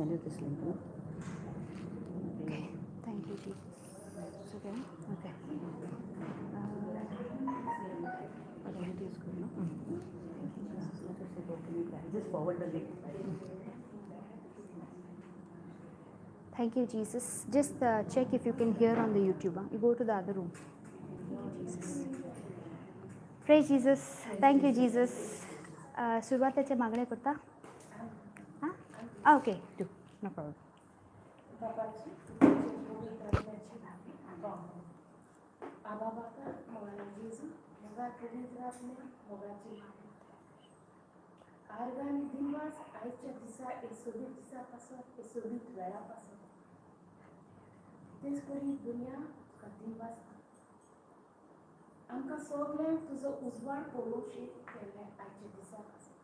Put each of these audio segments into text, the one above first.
send you this link. No? Okay, thank you, Jesus. It's okay. Okay. Quality is good, no? Let us see, open it. I'll just forward the link. Thank you, Jesus. Just check if you can hear on the YouTube. Huh? You go to the other room. Thank you, Jesus. Praise Jesus. Thank you, Jesus. सुरवातेचे मागणे करता. हां, okay, do no problem. आबा बाबा मोगाच्या जेजू मोगा पवित्र आत्म्या मोगाची माया आर्गां आनी दिनवास आयच्या दिसा हे सोबीत दिसा पासत, हे सोबीत वेळा पासत. तेच परी दुनिया तुका दिनवास आमकां सगल्यांक तुजो उजवाड पळोवशी केल्लें आयच्या दिसा पासत,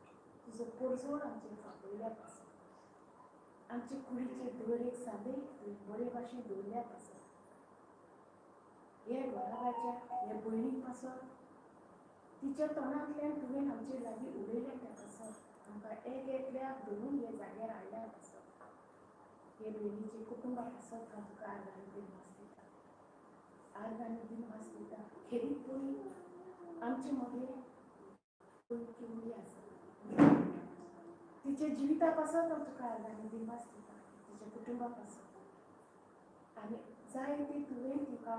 तुजो पोरजोड आमचेर फाफुडल्या पासत, आमचे कुडीचेर दर एक सांदे तुवें बरे भाशेन दवरल्या पासत, हे घराब्याच्या हे भयणी पासत तिच्या तोंडांतल्यान तुवें आमचे लागीं उलयलें त्या पासत, आमकां एक एकल्याक धरून हे जाग्यार हाडल्या पासत, हे भयणीचे कुटुंबा पासत हांव तुका आर्गां दिनवास दिता, आर्गां दिनवास दिता. खेरीतपणी आमचे मदीं किवळी आसा, तिच्या जिविता पासत हांव तुका आर्गां दिनवास दिता, तिच्या कुटुंबा पासत. आनी जाय ती तुवें तिका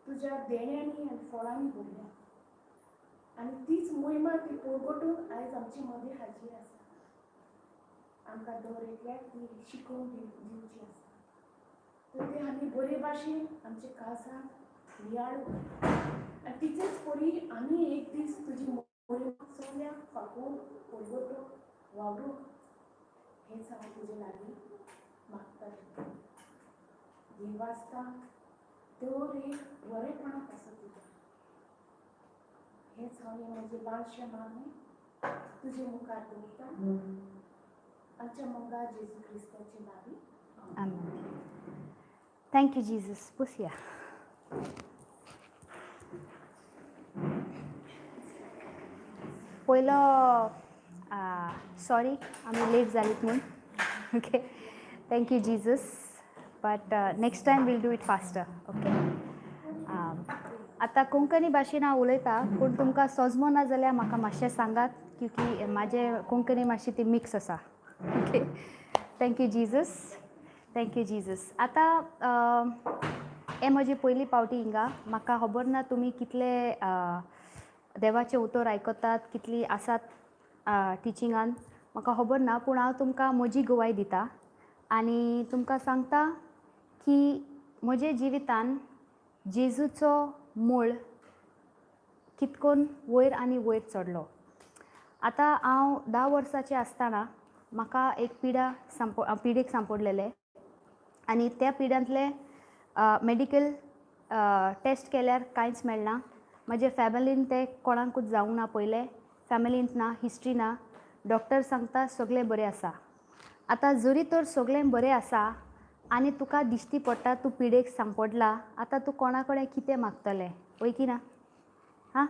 तुज्या देण्यांनी आनी फळांनी भरल्या आनी तीच मोहिमा ती परगटून आयज आमचे मदीं हाजीर आसा. आमकां दर एकल्याक ती शिकोवन दिवची आसा, तर ते आमी बरे भाशेन आमचे काळजांत नियाळ आनी तिचेच परी आमी एक दीस तुजी मोहिमा सगळ्यांक फांकोवंक, परगटूंक, वावरूंक हेंच हांव तुजे लागीं मागतालें. दिनवासता दर एक बरेपणा पासत तुज्या, हेंच हांव हें म्हजें ल्हानशें मागणें तुजे मुखार दवरता, आमच्या मोगा जेजू क्रिस्ताचे नांवी. आमेन. Thank you Jesus. बसया. पयलो सॉरी आमी लेट जालीत म्हूण. Okay, thank you Jesus. But next time we'll do it faster. Okay. आतां कोंकणी भाशेन हांव उलयतां, पूण तुमकां सोजमना जाल्यार म्हाका मातशें सांगात, क्युकी म्हाजें कोंकणी मातशी ती मिक्स आसा. Okay, thank you Jesus. Thank you Jesus. आतां हें म्हजी पयली पावटी हिंगा. म्हाका खबर ना तुमी कितले देवाचें उतर आयकतात, कितली आसात टिचिंगान, म्हाका खबर ना, पूण हांव तुमकां म्हजी गवाय दिता आनी तुमकां सांगता की म्हजे जिवितान जेजूचो मूळ कितकोन वयर आनी वयर चडलो. आतां हांव 10 वर्साचें आसतना म्हाका एक पिडा पिडेक सांपडलेलें आनी त्या पिड्यांतलें मेडिकल टेस्ट केल्यार कांयच मेळना. म्हजे फॅमिलीन तें कोणाकूच जावंक ना, पयलें फॅमिलींत ना, हिस्ट्री ना. डॉक्टर सांगता सगळें बरें आसा. आतां जरी तर सगळें बरें आसा आनी तुका दिश्टी पडटा तूं पिडेक सांपडला, आतां तूं कोणा कडेन कितें मागतलें, वय की ना? हां.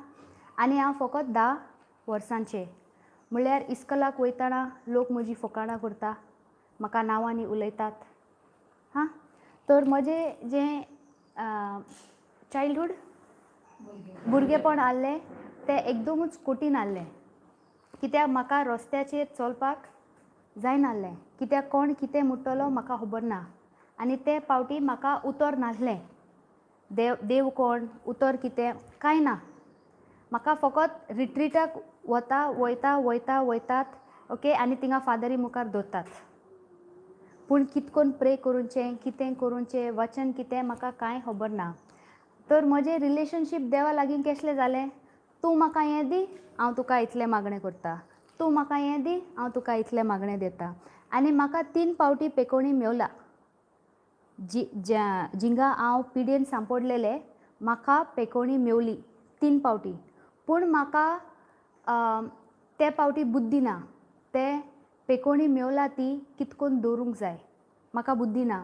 आनी हांव फकत 10 वर्सांचें, म्हणल्यार इस्कॉलाक वयतना लोक म्हजी फकाणां करता, म्हाका नांवांनी उलयतात. हां, तर म्हजें जें चायल्डहूड भुरगेपण आहलें तें एकदमूच कठीण आहलें, कित्याक म्हाका रस्त्याचेर चलपाक जायनाहलें, कित्याक कोण कितें म्हणटलो म्हाका खबर ना. आनी ते पावटी म्हाका उतर नासलें, देव देव कोण, उतर कितें कांय ना. म्हाका फकत रिट्रिटाक वता वयता वयता वयतात, ओके, आनी थिंगा फादरी मुखार दवरतात, पूण कितकोन प्रे करूचें, कितें करूचें, वचन कितें म्हाका कांय खबर ना. तर म्हजें रिलेशनशीप देवा लागीं केसलें जालें, तूं म्हाका हें दी, हांव तुका इतलें मागणें करता, तूं म्हाका हें दी, हांव तुका इतलें मागणें दिता. आनी म्हाका 3 पावटी पेकोणी मेवला. जिंगा हांव पिडेन सांपडलेलें, म्हाका पेकोणी मेवली 3 पावटी, पूण म्हाका ते पावटी बुद्दी ना, ते पेकोणी मेवला ती कितकोन दवरूंक जाय, म्हाका बुद्दी ना.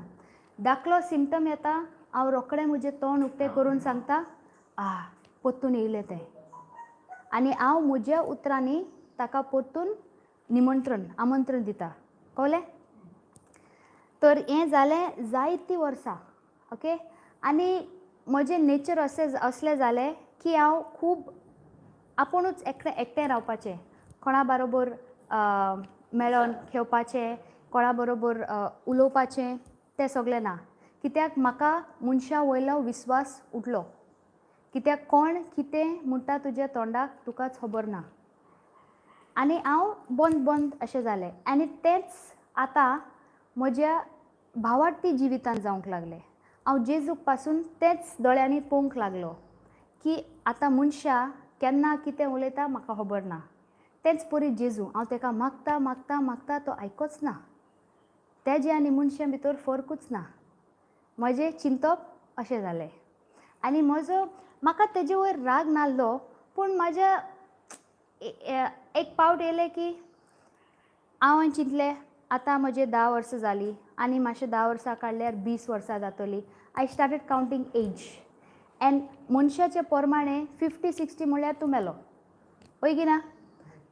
दाखलो सिमटम येता, हांव रोखडें म्हजें तोंड उक्तें करून सांगता, आ परतून येयलें तें, आनी हांव म्हज्या उतरांनी ताका परतून निमंत्रण आमंत्रण दिता, कळ्ळें? तर हें जालें जायतीं वर्सां, ओके. आनी म्हजें नेचर अशें असलें जालें की हांव खूब आपुणूच एकटें एकटें रावपाचें, कोणा बारोबर मेळोन खेळपाचें, कोणा बरोबर उलोवपाचें तें सगळें ना. कित्याक म्हाका मनशा वयलो विस्वास उठलो. कित्याक कोण कितें म्हणटा तुज्या तोंडाक तुकाच खबर ना. आनी हांव बंद बंद अशें जालें. आनी तेंच आतां म्हज्या भावार्थी जिवितांत जावंक लागलें. हांव जेजूक पासून तेंच दोळ्यांनी पळोवंक लागलो की आतां मनशां केन्ना कितें उलयता म्हाका खबर ना. तेंच परी जेजू, हांव ताका मागता मागता मागता तो आयकोच ना. तेजे आनी मनशां भितर फरकूच ना. म्हजें चिंतप अशें जालें. आनी म्हजो म्हाका तेजे वयर राग नासलो, पूण म्हाज्या एक पावट येयलें की हांवें चिंतलें आतां म्हजें 10 वर्सां जालीं आनी मातशें 10 वर्सां काडल्यार 20 वर्सां जातलीं. I started counting age and मनशाचे प्रमाणे 50-60 म्हळ्यार तूं मेलो, हय की ना?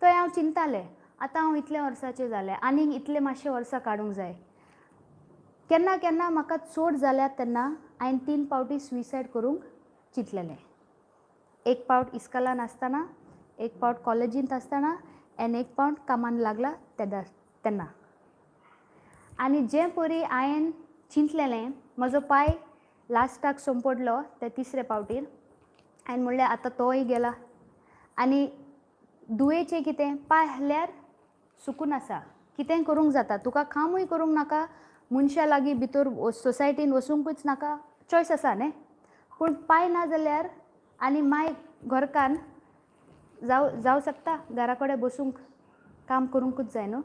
थंय हांव चिंतालें आतां हांव इतल्या वर्साचें जालें आनीक इतले मातशे वर्सां काडूंक जाय. केन्ना केन्ना म्हाका चड जाल्यार तेन्ना हांवें 3 पावटी सुसायड करूंक चिंतलेलें. एक पावट इस्कॉलान आसतना, एक पावट कॉलेजींत आसतना आनी एक पावट कामान लागला तेन्ना. आनी जे परी हांवें चिंतलेलें म्हजो पांय लास्टाक सोंपडलो ते तिसरे पावटीर. हांवें म्हणलें आतां तोय गेला. आनी दुयेचें कितें पांय आहल्यार सुकून आसा, कितेंय करूंक जाता, तुका कामूय करूंक नाका, मनशां लागीं भितर सोसायटीन वचुंकूच नाका, चॉयस आसा न्ही. पूण पांय ना जाल्यार आनी माय घरकान्न जावं जावं शकता घरा कडेन बसूंक, काम करूंकूच जाय न्हू.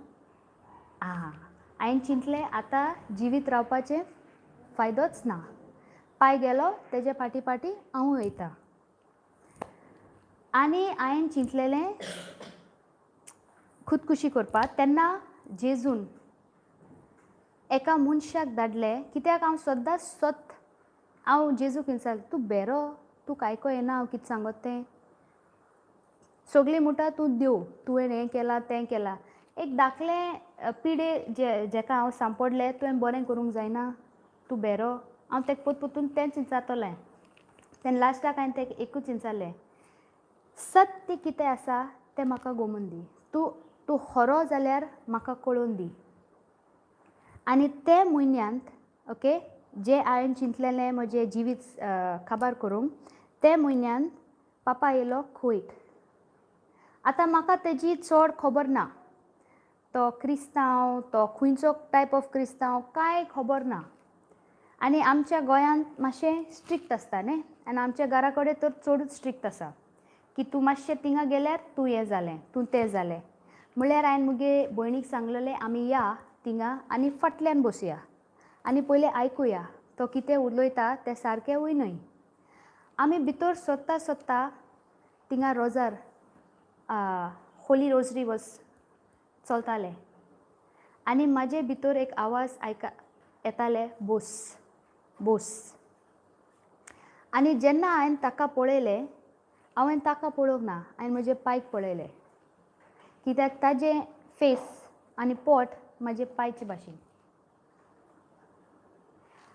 आं, हांवें चिंतलें आतां जिवीत रावपाचें फायदोच ना, पांय गेलो तेजे फाटीं फाटीं हांवूय वयता. आनी हांवें चिंतलेलें खुदकुशी करपाक. तेन्ना जेजून एका मनशाक धाडलें, कित्याक हांव सद्दां सत हांव जेजूक विचारलें, तूं बेरो, तुका आयको येना हांव कितें सांगत तें? सगळीं म्हणटा तूं देव, तुवें हें केलां तें केलां. एक धाकलें पिडे जे जेका हांव सांपडलें तुवें बरें करूंक जायना, तूं बेरो. हांव तेका पोत पोतून तेंच विचारतलें. तेन्ना लास्टाक हांवें तेका एकूच विचारलें, सत्य कितें आसा तें म्हाका गोमून दी, तूं तूं खरो जाल्यार म्हाका कळोवन दी. आनी ते म्हयन्यांत ओके जे हांवें चिंतलेलें म्हजें जिवीत काबार करूंक, ते म्हयन्यांत पापा येयलो कुवेत. आतां म्हाका तेजी चड खबर ना, तो क्रिस्तांव, तो खंयचो टायप ऑफ क्रिस्तांव कांय खबर ना. आनी आमच्या गोंयांत मातशें स्ट्रिक्ट आसता न्ही, आनी आमच्या घरा कडेन तर चडूच स्ट्रिक्ट आसा की तूं मातशें थिंगा गेल्यार तूं हें जालें, तूं तें जालें. म्हळ्यार हांवें मुगे भयणीक सांगलेलें आमी या थिंगा आनी फाटल्यान बसया आनी पयलें आयकुया तो कितें उलयता तें सारकें वय न्हय. आमी भितर सोदता सोदता थिंगा रोजार होली रोजरी वस चलतालें आनी म्हाजे भितर एक आवाज आयका येताले, बोस बोस. आनी जेन्ना हांवें ताका पळयलें, हांवें ताका पळोवंक ना, हांवें म्हजे पायक पळयलें, कित्याक ताजें फेस आनी पोट म्हाजे पायचे भाशेन.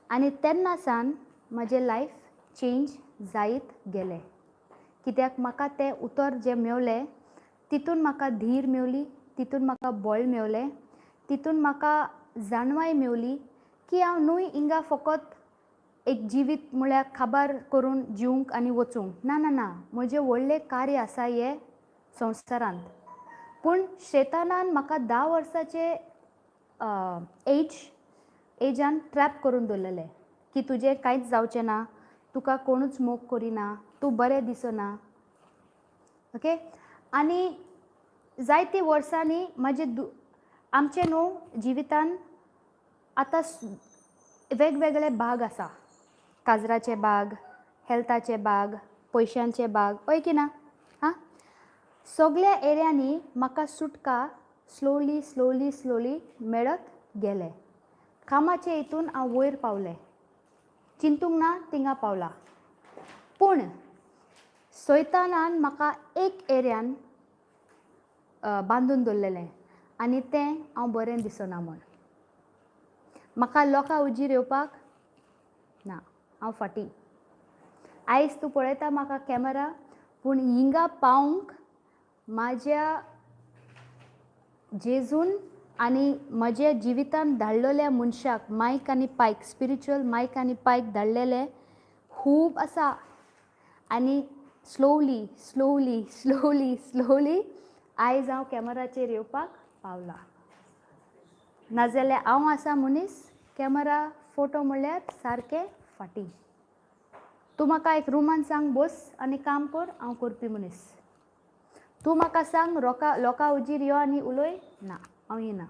आनी तेन्ना सावन म्हजें लायफ चेंज जायत गेलें, कित्याक म्हाका तें उतर जें मेवलें तितून म्हाका धीर मेवली, तितून म्हाका बळ मेवलें, तितून म्हाका जाणवाय मेवली की हांव न्हय हिंगा फकत एक जिवीत म्हळ्यार काबार करून जिवंक आनी वचूंक ना, ना ना, म्हजें व्हडलें कार्य आसा हे संवसारांत. पूण शेतानान म्हाका 10 वर्साचे एजान ट्रॅप करून दवरलेलें की तुजें कांयच जावचें ना, तुका कोणूच मोग करिना, तूं बरें दिसना, ओके. आनी जायते वर्सांनी म्हजे आमचें न्हू जिवितान आतां वेगवेगळे भाग आसा, काजराचे भाग, हेल्थाचे भाग, पयशांचे भाग, हय की ना? आं, सगल्या एरियांनी म्हाका सुटका स्लोली स्लोली स्लोली मेळत गेले. कामाचे हितून हांव वयर पावलें, चिंतूंक ना थिंगा पावला. पूण सैतानान म्हाका एक एरियान बांदून दवरलेलें आनी तें हांव बरें दिसना म्हूण. म्हाका लोकां उजीर येवपाक ना, हांव फाटीं. आयज तूं पळयता म्हाका कॅमेरा, पूण हिंगा पावंक म्हाज्या जेजून आनी म्हज्या जिवितान धाडलेल्या मनशाक, मायक आनी पायक, स्पिरिच्युअल मायक आनी पायक धाडलेले खूब आसा. आनी स्लोवली स्लोवली स्लोवली स्लोवली आयज हांव कॅमेराचेर येवपाक पावला. नाजाल्यार हांव आसा मनीस कॅमेरा फोटो म्हणल्यार सारकें फाटीं. तूं म्हाका एक रुमान सांग बस आनी काम कर, हांव करपी मनीस. तूं म्हाका सांग रोका लोकां उजीर यो आनी उलय, ना, हांव येना.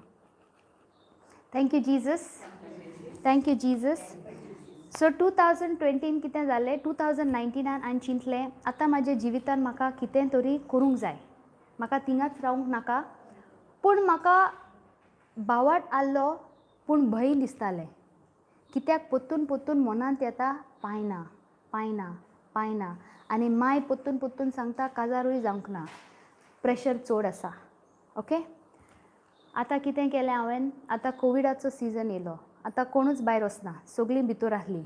Thank you Jesus, thank you Jesus. So 2020 कितें जालें, 2019 हांवें चिंतलें आतां म्हाज्या जिवितान म्हाका कितें तरी करूंक जाय, म्हाका थिंगाच रावंक नाका. पूण म्हाका बावाट आहलो, पूण भंय दिसतालें, कित्याक पोत्तून पोत्तून मनांत येता पायना पायना पायना, आनी माय पोत्तून पोत्तून सांगता काजारूय जावंक ना, प्रेशर चड आसा. ओके, आतां कितें केलें हांवें, आतां कोविडाचो सिजन येयलो, आतां कोणूच भायर वचना, सगळीं भितर आहलीं.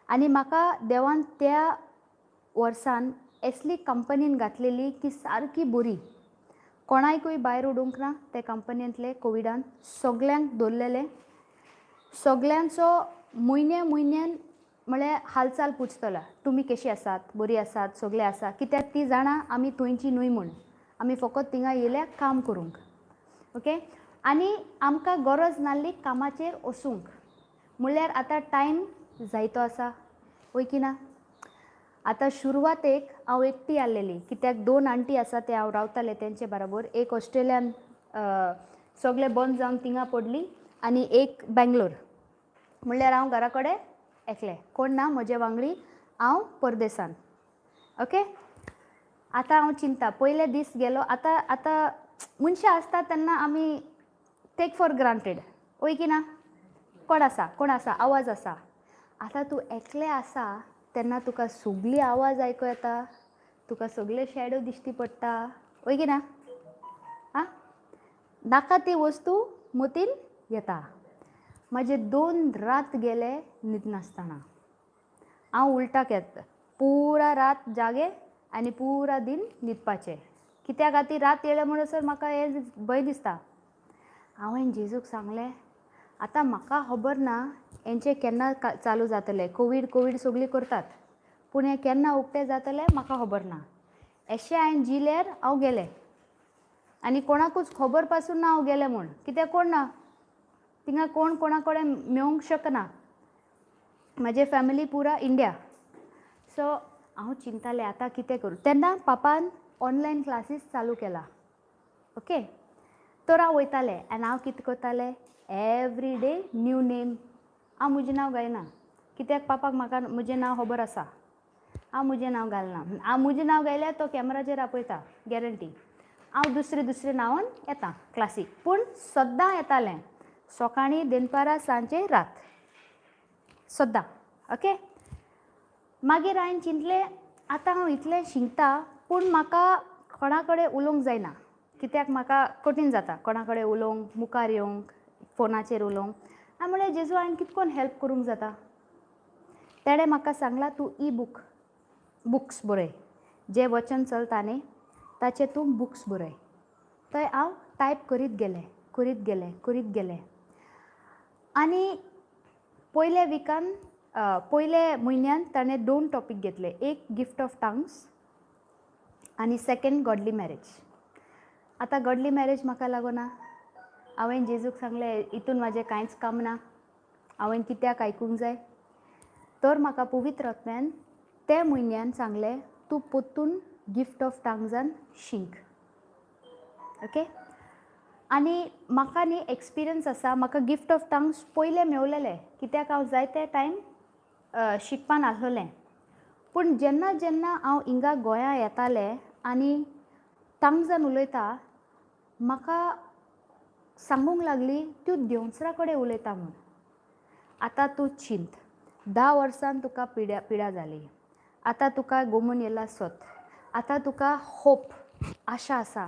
आनी म्हाका देवान त्या वर्सान असली कंपनीन घातलेली की सारकी बरी, कोणायकूय भायर उडोवंक ना ते कंपनींतले. कोविडान सगल्यांक दवरलेले, सगल्यांचो म्हयन्या म्हयन्यान म्हळ्यार हालचाल पुजतलो, तुमी कशी आसात, बरी आसात, सगळे आसा. कित्याक ती जाणा आमी थंयची न्हय म्हूण, आमी फकत थिंगा येयल्या काम करूंक. ओके, आनी आमकां गरज नासली कामाचेर वचूंक, म्हणल्यार आतां टायम जायतो आसा, वय की ना. आतां सुरवातेक हांव एकटी आहलेली, कित्याक दोन आंटी आसा ते हांव रावतालें तेंचे बरोबर. एक ऑस्ट्रेलियान सगळें बंद जावन थिंगा पडली आनी एक बेंगलोर. म्हणल्यार हांव घरा कडेन एकलें, कोण ना म्हजे वांगडी, हांव परदेसान. ओके, आतां हांव चिंता, पयले दीस गेलो. आतां आतां मनशां आसता तेन्ना आमी टेक फॉर ग्रांटेड, वय की ना, कोण आसा कोण आसा, आवाज आसा. आतां तूं एकलें आसा तेन्ना तुका सगळी आवाज आयकूं येता, तुका सगळे शेडो दिश्टी पडटा, वय की ना. आं, नाका ती वस्तू मतीन येता. म्हाजे 2 रात गेले न्हिदनासतना, हांव उलटाक येता, पुरा रात जागे आनी पुरा दिन न्हिदपाचें. कित्याक आतां रात येयल्या म्हणसर म्हाका हें भंय दिसता. हांवें जेजूक सांगलें, आतां म्हाका खबर ना हेंचें केन्ना चालू जातलें, कोवीड कोवीड सगळीं करतात, पूण हें केन्ना उक्तें जातलें म्हाका खबर ना. अशें हांवें जिल्यार हांव गेलें आनी कोणाकूच खबर पासून ना हांव गेलें म्हूण, कित्याक कोण ना थिंगा, कोण कोणा कडेन मेळूंक शकना, म्हाजे फॅमिली पुरा इंडिया. सो हांव चिंतालें आतां कितें करूं. तेन्ना पापान ऑनलायन क्लासीस चालू केला. ओके, तर हांव वयतालें आनी हांव कितें करतालें, एवरी डे न्यू नेम. हांव म्हजें नांव घायना, कित्याक पापाक म्हाका म्हजें नांव खबर आसा, हांव म्हजें नांव घालना. हांव म्हजें नांव घायल्यार तो कॅमेराचेर आपयता गॅरंटी. हांव दुसरे दुसरे नांवान येता क्लासीक, पूण सद्दां येतालें, सकाळीं, दनपारां, सांजे, रात, सद्दां. ओके, मागीर हांवें चिंतलें आतां हांव इतलें शिकता, पूण म्हाका कोणा कडेन उलोवंक जायना, कित्याक म्हाका कठीण जाता कोणा कडेन उलोवंक, मुखार येवंक, फोनाचेर उलोवंक. हांवें म्हणलें जेजू हांवें कितें करून हेल्प करूंक जाता. तेणें म्हाका सांगलां तूं ई बूक बुक्स बरय, जें वचन चलता न्ही ताचें तूं बुक्स बरय. थंय हांव टायप करीत गेलें, करीत गेलें, करीत गेलें. आनी पयल्या विकान, पयल्या म्हयन्यान ताणें 2 टॉपीक घेतले, एक गिफ्ट ऑफ टंग्स आनी सेकेंड गॉडली मॅरेज. आतां गॉडली मॅरेज म्हाका लागना. हांवें जेजूक सांगलें हितून म्हाजें कांयच काम ना, हांवें कित्याक आयकूंक जाय. तर म्हाका पवित्र आत्म्यान त्या म्हयन्यान सांगलें तूं पोत्तून गिफ्ट ऑफ टंग्सान शीक. ओके, आनी म्हाका न्ही एक्सपिरियन्स आसा, म्हाका गिफ्ट ऑफ टंग्स पयलें मेवलेलें, कित्याक हांव जायते टायम शिकपान आसलें. पूण जेन्ना जेन्ना हांव हिंगा गोंया येतालें आनी टंग्सान उलयता, म्हाका सांगूंक लागली तूं देंवचारा कडेन उलयता म्हूण. आतां तूं चिंत, 10 वर्सान तुका पिड्या पिडा जाली, आतां तुका गोमून येयला सत, आतां तुका होप, आशा आसा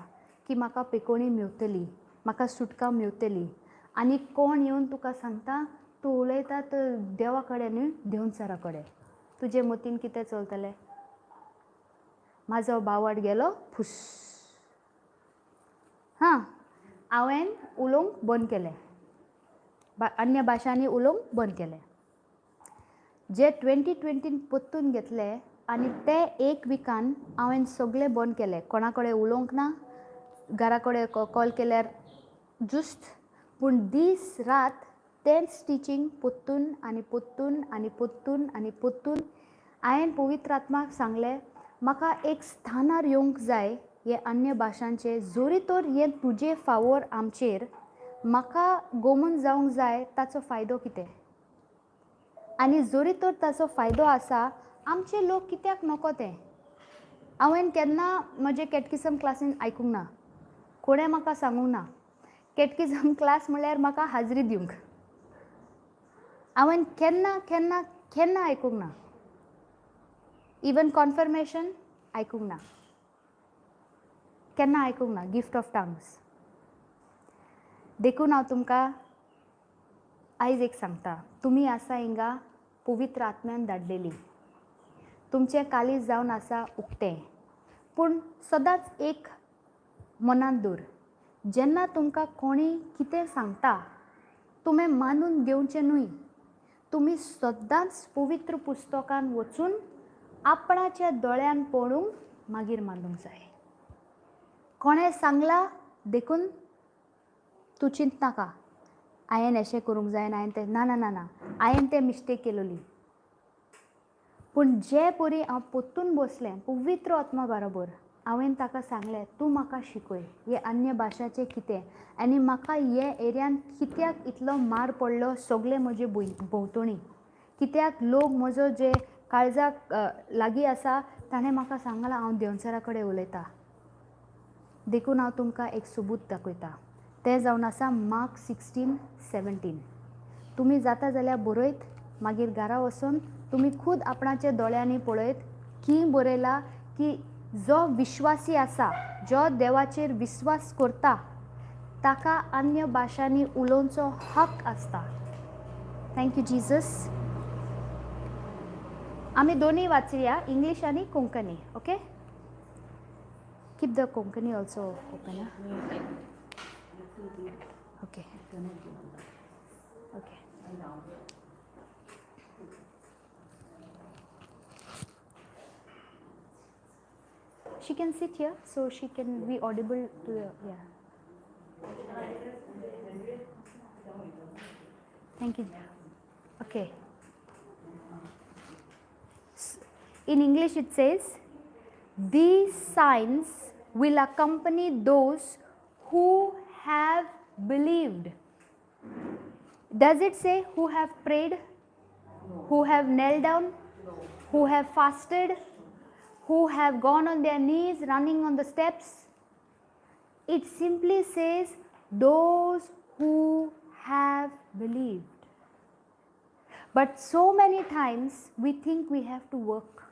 की म्हाका पेकोणी मेवतली, म्हाका सुटका मेवतली. आनी कोण येवन तुका सांगता तूं उलयता तर देवा कडेन न्हय, देवचारा कडेन. तुजे मतीन कितें चलतलें? म्हाजो बावट गेलो फुस. हां, हांवें उलोवंक बंद केलें, अन्य भाशांनी उलोवंक बंद केलें. जे 2020 परतून घेतले आनी ते एक विकान हांवें सगळें बंद केलें. कोणा कडेन उलोवंक ना, घरा कडेन कॉल केल्यार जुस्त, पूण दीस रात तेंच टिचींग परतून आनी परतून आनी परतून आनी परतून. हांवें पवित्र आत्माक सांगलें, म्हाका एक स्थानार येवंक जाय हे अन्य भाशांचे, जोरी तर हें तुजें फावोर आमचेर, म्हाका गोमून जावंक जाय ताचो फायदो कितें, आनी जोरी तर ताचो फायदो आसा आमचे लोक कित्याक नको तें. हांवें केन्ना म्हजे कॅटकिजम क्लासीन आयकूंक ना, कोणें म्हाका सांगूंक ना. कॅटकिजम क्लास म्हणल्यार म्हाका हाजरी दिवंक हांवें केन्ना केन्ना केन्ना आयकूंक ना. इवन कॉन्फर्मेशन आयकूंक ना, केन्ना आयकूंक ना. Gift of tongues. देखून हांव तुमकां आयज एक सांगता, तुमी आसा हिंगा पवित्र आत्म्यान धाडलेली, तुमचें काळीज जावन आसा उक्तें, पूण सदांच एक मनांत दवर, जेन्ना तुमकां कोणी कितें सांगता तुवें मानून घेवचें न्हय. तुमी सदांच पवित्र पुस्तकान वचून आपणाच्या दोळ्यान पळोवंक मागीर मानूंक जाय. कोणें सांगलां देखून तूं चिंतनाका हांवें अशें करूंक जाय आनी हांवें तें, ना ना ना ना, हांवें तें मिस्टेक केलोली. पूण जे परी हांव परतून बसलें पवित्र आत्मा बरोबर, हांवें ताका सांगलें, तूं म्हाका शिकय हे अन्य भाशाचें कितें, आनी म्हाका हे एरियान कित्याक इतलो मार पडलो सगळे म्हजे भोंवतणी, कित्याक लोक म्हजो जे काळजाक लागीं आसा ताणें म्हाका सांगलां हांव देवचारा कडेन उलयतां. देखून हांव तुमकां एक सबूत दाखयता, तें जावन आसा मार्क 16:17. तुमी जाता जाल्यार बरयत, मागीर घरा वचून तुमी खूद आपणाच्या दोळ्यांनी पळयत की बरयला की जो विश्वासी आसा, जो देवाचेर विस्वास करता ताका अन्य भाशांनी उलोवचो हक आसता. Thank you Jesus. आमी दोनूय वाचया, इंग्लीश आनी Konkani. Okay, keep the Konkani also open. Okay okay. She can sit here so she can be audible to the, yeah. Thank you. Okay. In English it says, these signs will accompany those who have believed. Does it say who have prayed? No. Who have knelt down? No. Who have fasted? Who have gone on their knees, running on the steps? It simply says those who have believed. But so many times we think we have to work.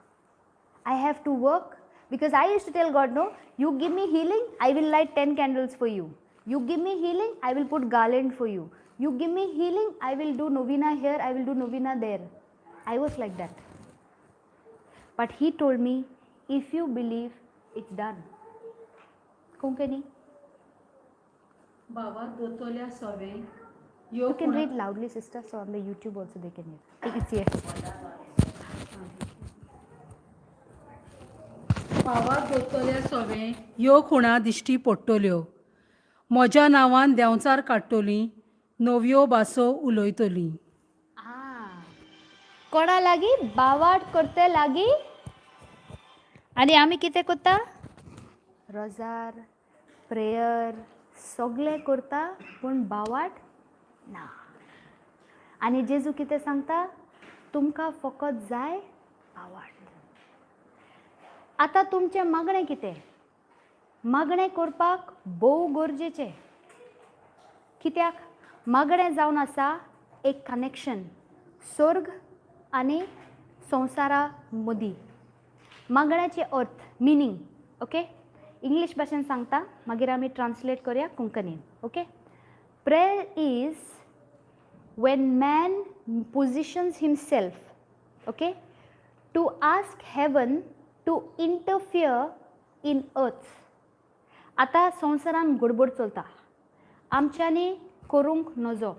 I have to work because I used to tell God, no, you give me healing, I will light 10 candles for you. You give me healing, I will put garland for you. You give me healing, I will do novena here, I will do novena there. I was like that. But he told me, if you believe, it's done. Konkani? Baba दोतोल्या सोवे You can read loudly, sister, so on the YouTube also they can hear. It's here. बाबा दोतोल्या सोवे ह्यो खुणा दिश्टी पडटल्यो, म्हज्या नांवान देंवचार काडटलीं, नव्यो भासो उलयतलीं. कोणा लागीं बावाट करते लागीं, आनी आमी कितें करता? रोजार प्रेयर सगळें करता पूण बावाट ना. आनी जेजू कितें सांगता? तुमकां फकत जाय बावाट. आतां तुमचें मागणें कितें? मागणें करपाक भोव गरजेचें. कित्याक? मागणें जावन आसा एक कनेक्शन स्वर्ग आनी संवसारा मदीं. मागण्याचे अर्थ, मिनींग, ओके, इंग्लीश भाशेन सांगता, मागीर आमी ट्रान्सलेट करया कोंकणीन. Okay, prayer is When man positions himself, okay, to ask heaven to interfere in earth. आतां संवसारान गडबड चलता, आमच्यांनी करूंक नजो,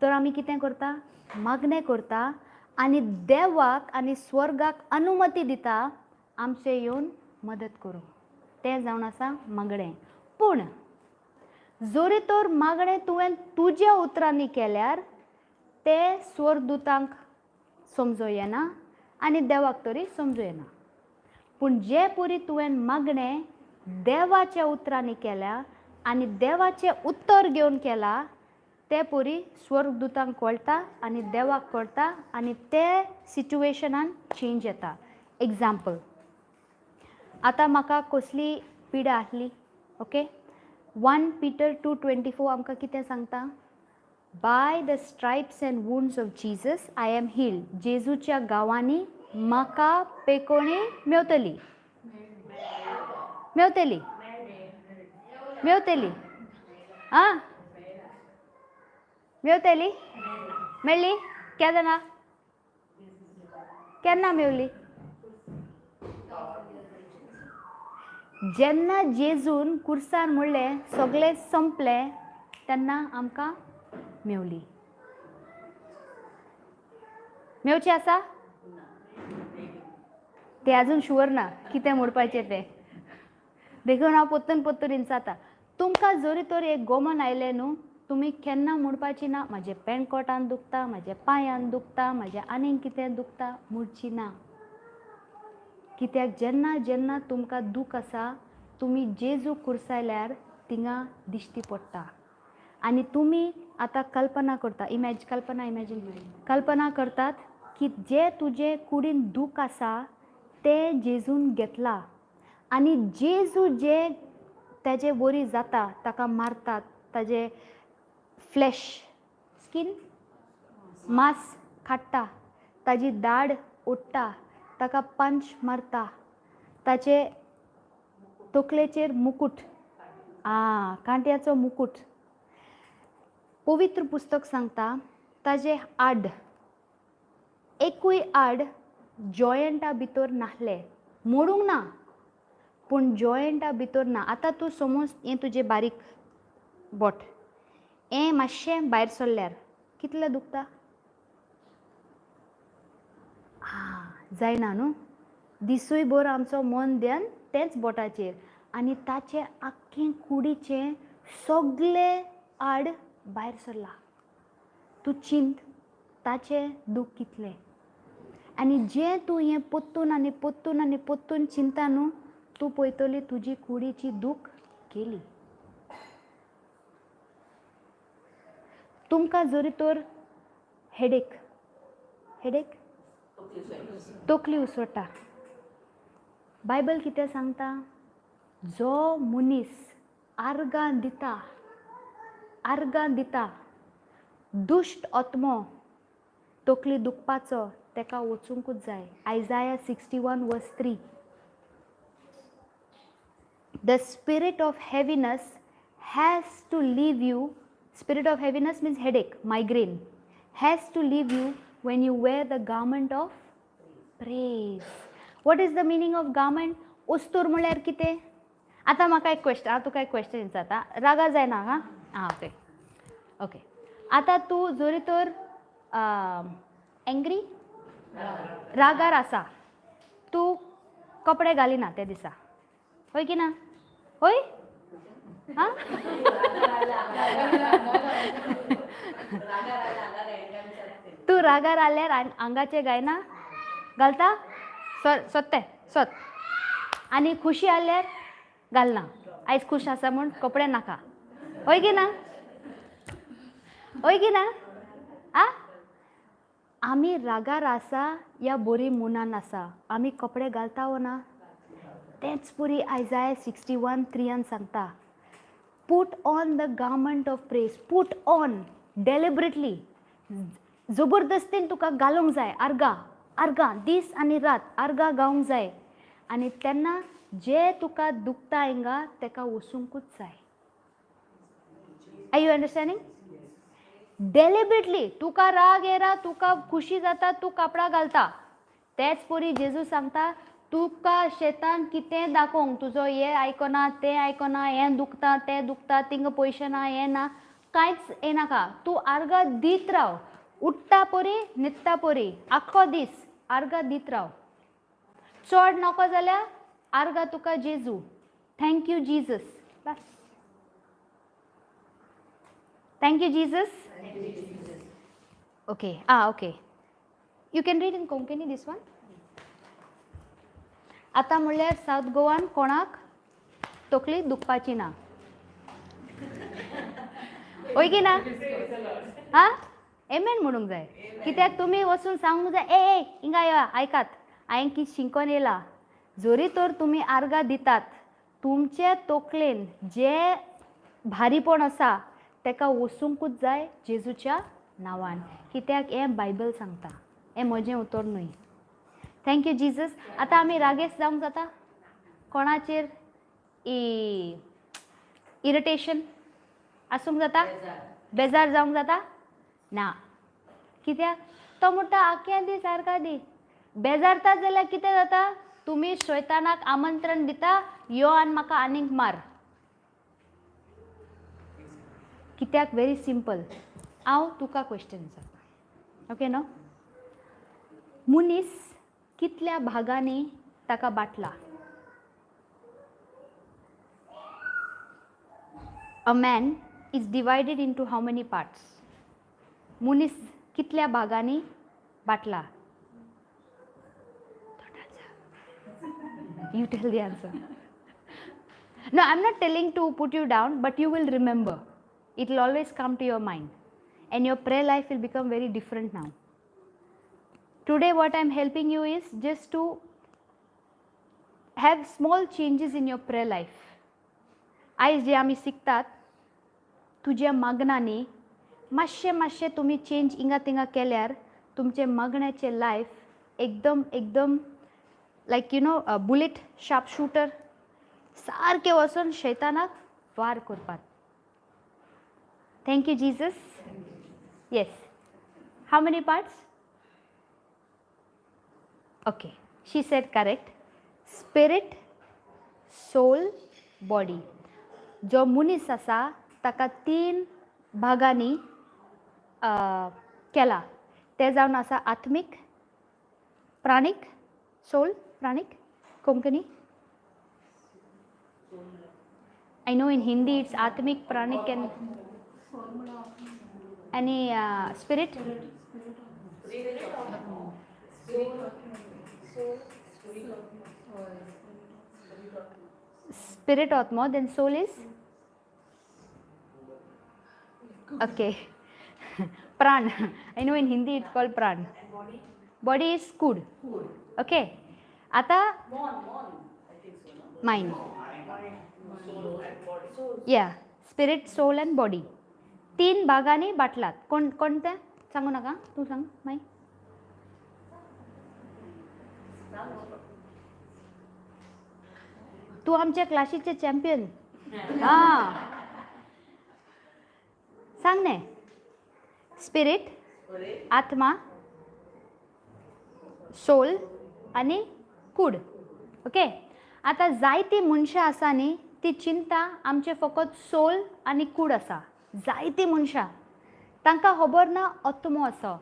तर आमी कितें करता? मागणें करता आनी देवाक आनी स्वर्गाक अनुमती दिता आमचें येवन मदत करूंक. तें जावन आसा मागणें. पूण जरी तर मागणें तुवें तुज्या उतरांनी केल्यार तें स्वर्गदुतांक समजो येना आनी देवाक तरी समजो येना. पूण जे परी तुवें मागणें देवाच्या उतरांनी केल्या आनी देवाचें उत्तर घेवन केला ते परी स्वर्गदुतांक कळटा आनी देवाक कळटा आनी ते सिट्युएशनान चेंज येता. एग्जाम्पल, आतां म्हाका कसली पिडा आसली, ओके, 1 Peter 2:24 आमकां कितें सांगता? By the stripes and wounds of Jesus I am healed. जेजूच्या गांवांनी म्हाका पेकोणी मेवतली, मेवतली, मेवतली, आं मेवतली, मेळ्ळी? केन्ना केन्ना मेवली? जेन्ना जेजून कुर्सान म्हणलें सगळें संपलें तेन्ना आमकां मेवली. मेवची आसा ते अजून शुवर ना कितें म्हणपाचें तें, देखून हांव पोत्तून पोत्तून इन्साता. तुमकां जरी तर एक गोमन आयलें न्हू, तुमी केन्ना म्हणपाची ना म्हाजें पेणकोटान दुखता, म्हाज्या पांयान दुखता, म्हाजें आनीक कितें दुखता, म्हणची ना. कित्याक जेन्ना जेन्ना तुमकां दूख आसा तुमी जेजू कुर्सायल्यार थिंगा दिश्टी पडटा आनी तुमी आतां कल्पना करता, इमॅज कल्पना इमॅजीन कल्पना करतात की जे तुजे कुडीन दूख आसा तें जेजून घेतलां आनी जेजू जे तेजे वरी जाता, ताका मारतात, ताजे फ्लॅश स्कीन मांस काडटा, ताजी दाड ओडटा, ताका पंच मारता, ताचे तकलेचेर मुकूट, आं कांट्याचो मुकूट. पवित्र पुस्तक सांगता ताजे आड एकूय आड जॉयंटा भितर नासलें, मोडूंक ना पूण जॉयंटा भितर ना. आतां तूं समज हें तुजें बारीक बोट हें मातशें भायर सरल्यार कितलें दुखता? आं जायना न्हू. दिसूय भर आमचो मन ध्यान तेंच बोटाचेर आनी ताचें आख्खें कुडीचें सगलें आड भायर सरलां. तूं चिंत ताचें दूख कितलें आनी जें तूं हें पोत्तून आनी पोत्तून आनी पोत्तून चिंता न्हू, तूं पळयतली तुजी कुडीची दूख गेली. तुमकां जरी तर हेडेक, हेडेक तकली उसवटा, बायबल कितें सांगता? जो मनीस आर्गां दिता, आर्गां दिता, दुश्ट आत्मो तकली दुखपाचो तेका वचुंकूच जाय. Isaiah 61:3. The spirit of heaviness has to leave you. Spirit of heaviness means headache, migraine, has to leave you when you wear the garment of praise. What is the meaning of garment? उस्तूर म्हळ्यार कितें? आतां म्हाका एक question, हांव तुका एक question विचारता, रागा जायना हां? आं ओके ओके. आतां तूं जरी तर एंग्री रागार आसा, तूं कपडे घालिना त्या दिसा, हय की ना? हय आं तूं रागार आल्यार आंगाचे गायना घालता, सोत्ते सोत, आनी खुशी आल्यार घालना, आयज खूश आसा म्हूण कपडे नाका, हय की ना? हय की ना? आ आमी रागार आसा या बरी मुनान आसा, आमी कपडे घालता वो ना? तेंच पुरी आयजाय 61:3 सांगता, put on the garment of praise. Put on deliberately, जबरदस्तीन तुका घालूंक जाय आर्गां, आर्गां दीस आनी रात आर्गां गावंक जाय आनी तेन्ना जे तुका दुखता हिंगा तेका वचुंकूच जाय. Are you understanding? डेलिबरेटली तुका राग येता, तुका खुशी जाता, तूं कापडां घालता. तेच परी जेजू सांगता तुका शेतान कितें दाखोवंक, तुजो हें आयकना तें आयकना, हें दुखता तें दुखता, थिंगा पयशे ना हें ना, कांयच येनाका. तूं आर्गां दीत राव, उठ्ठा परी न्हिदता परी, आख्खो दीस आर्गां दीत राव. चड नको जाल्यार आर्गां तुका जेजू. Thank you Jesus. Bus, thank you Jesus. Okay, ah okay, you can read in Konkani this one. आतां म्हणल्यार सावथ गोवान कोणाक तकली दुखपाची ना, हय की ना? आं, एमेन म्हणूंक जाय. कित्याक तुमी वचून सांगूंक जाय, ए ए हिंगा यो आयकात, हांवें कितें शिकोन येयला. जरी तर तुमी आर्गां दितात, तुमचे तकलेन जें भारीपण आसा तेका वचुंकूच जाय जेजूच्या नांवान. कित्याक हें बायबल सांगता, हें म्हजें उतर न्हय. Thank you Jesus. आतां आमी रागेस्त जावंक जाता? कोणाचेर इरिटेशन आसूंक जाता? बेजार जावंक जाता? ना. कित्याक तो म्हणटा आख्या दी सारका दी. बेजारता जाल्यार कितें जाता? तुमी शैतानाक आमंत्रण दिता, यो आनी म्हाका आनीक मार. कित्याक? व्हेरी सिंपल, हांव तुका क्वेश्चन विचारता, ओके न्हू? मनीस कितल्या भागांनी ताका बाटला? A man is divided into how many parts? मनीस कितल्या भागांनी बाटला? You tell the answer. No, I am not telling to put you down, but you will remember. It will always come to your mind and your prayer life will become very different now. Today what I am helping you is just to have small changes in your prayer life. आयज जे आमी शिकतात तुज्या मागण्यांनी मातशें मातशें तुमी change हिंगा थिंगा केल्यार तुमचें मागण्याचें लायफ एकदम एकदम like you know bullet sharp shooter सारकें वचून शैतानाक वार करपाक. Thank you Jesus. Yes, how many parts? Okay, she said correct. Spirit, soul, body. जो मनीस आसा ताका तीन भागांनी केला. ते जावन आसा आत्मीक, प्राणीक, सोल, प्राणीक, Konkani. I know in Hindi it's आत्मीक, Pranik and आनी स्पिरीट. Spirit आत्मो, then soul is okay प्राण. I know in Hindi it's called प्राण. Body is could. ओके, आता mind. Yeah, spirit, soul and body तीन भागांनी बाटलात. कोण कोणते सांगू नका, तूं सांग माई. तूं आमच्या क्लासीचे चॅम्पियन. हां सांग न्ही. स्पिरीट, आत्मा, सोल आनी कूड. ओके, आतां जायतीं मनशां आसा न्ही ती चिंता आमचें फकत सोल आनी कूड आसा. जायतीं मनशां तांकां खबर ना आत्मो आसा.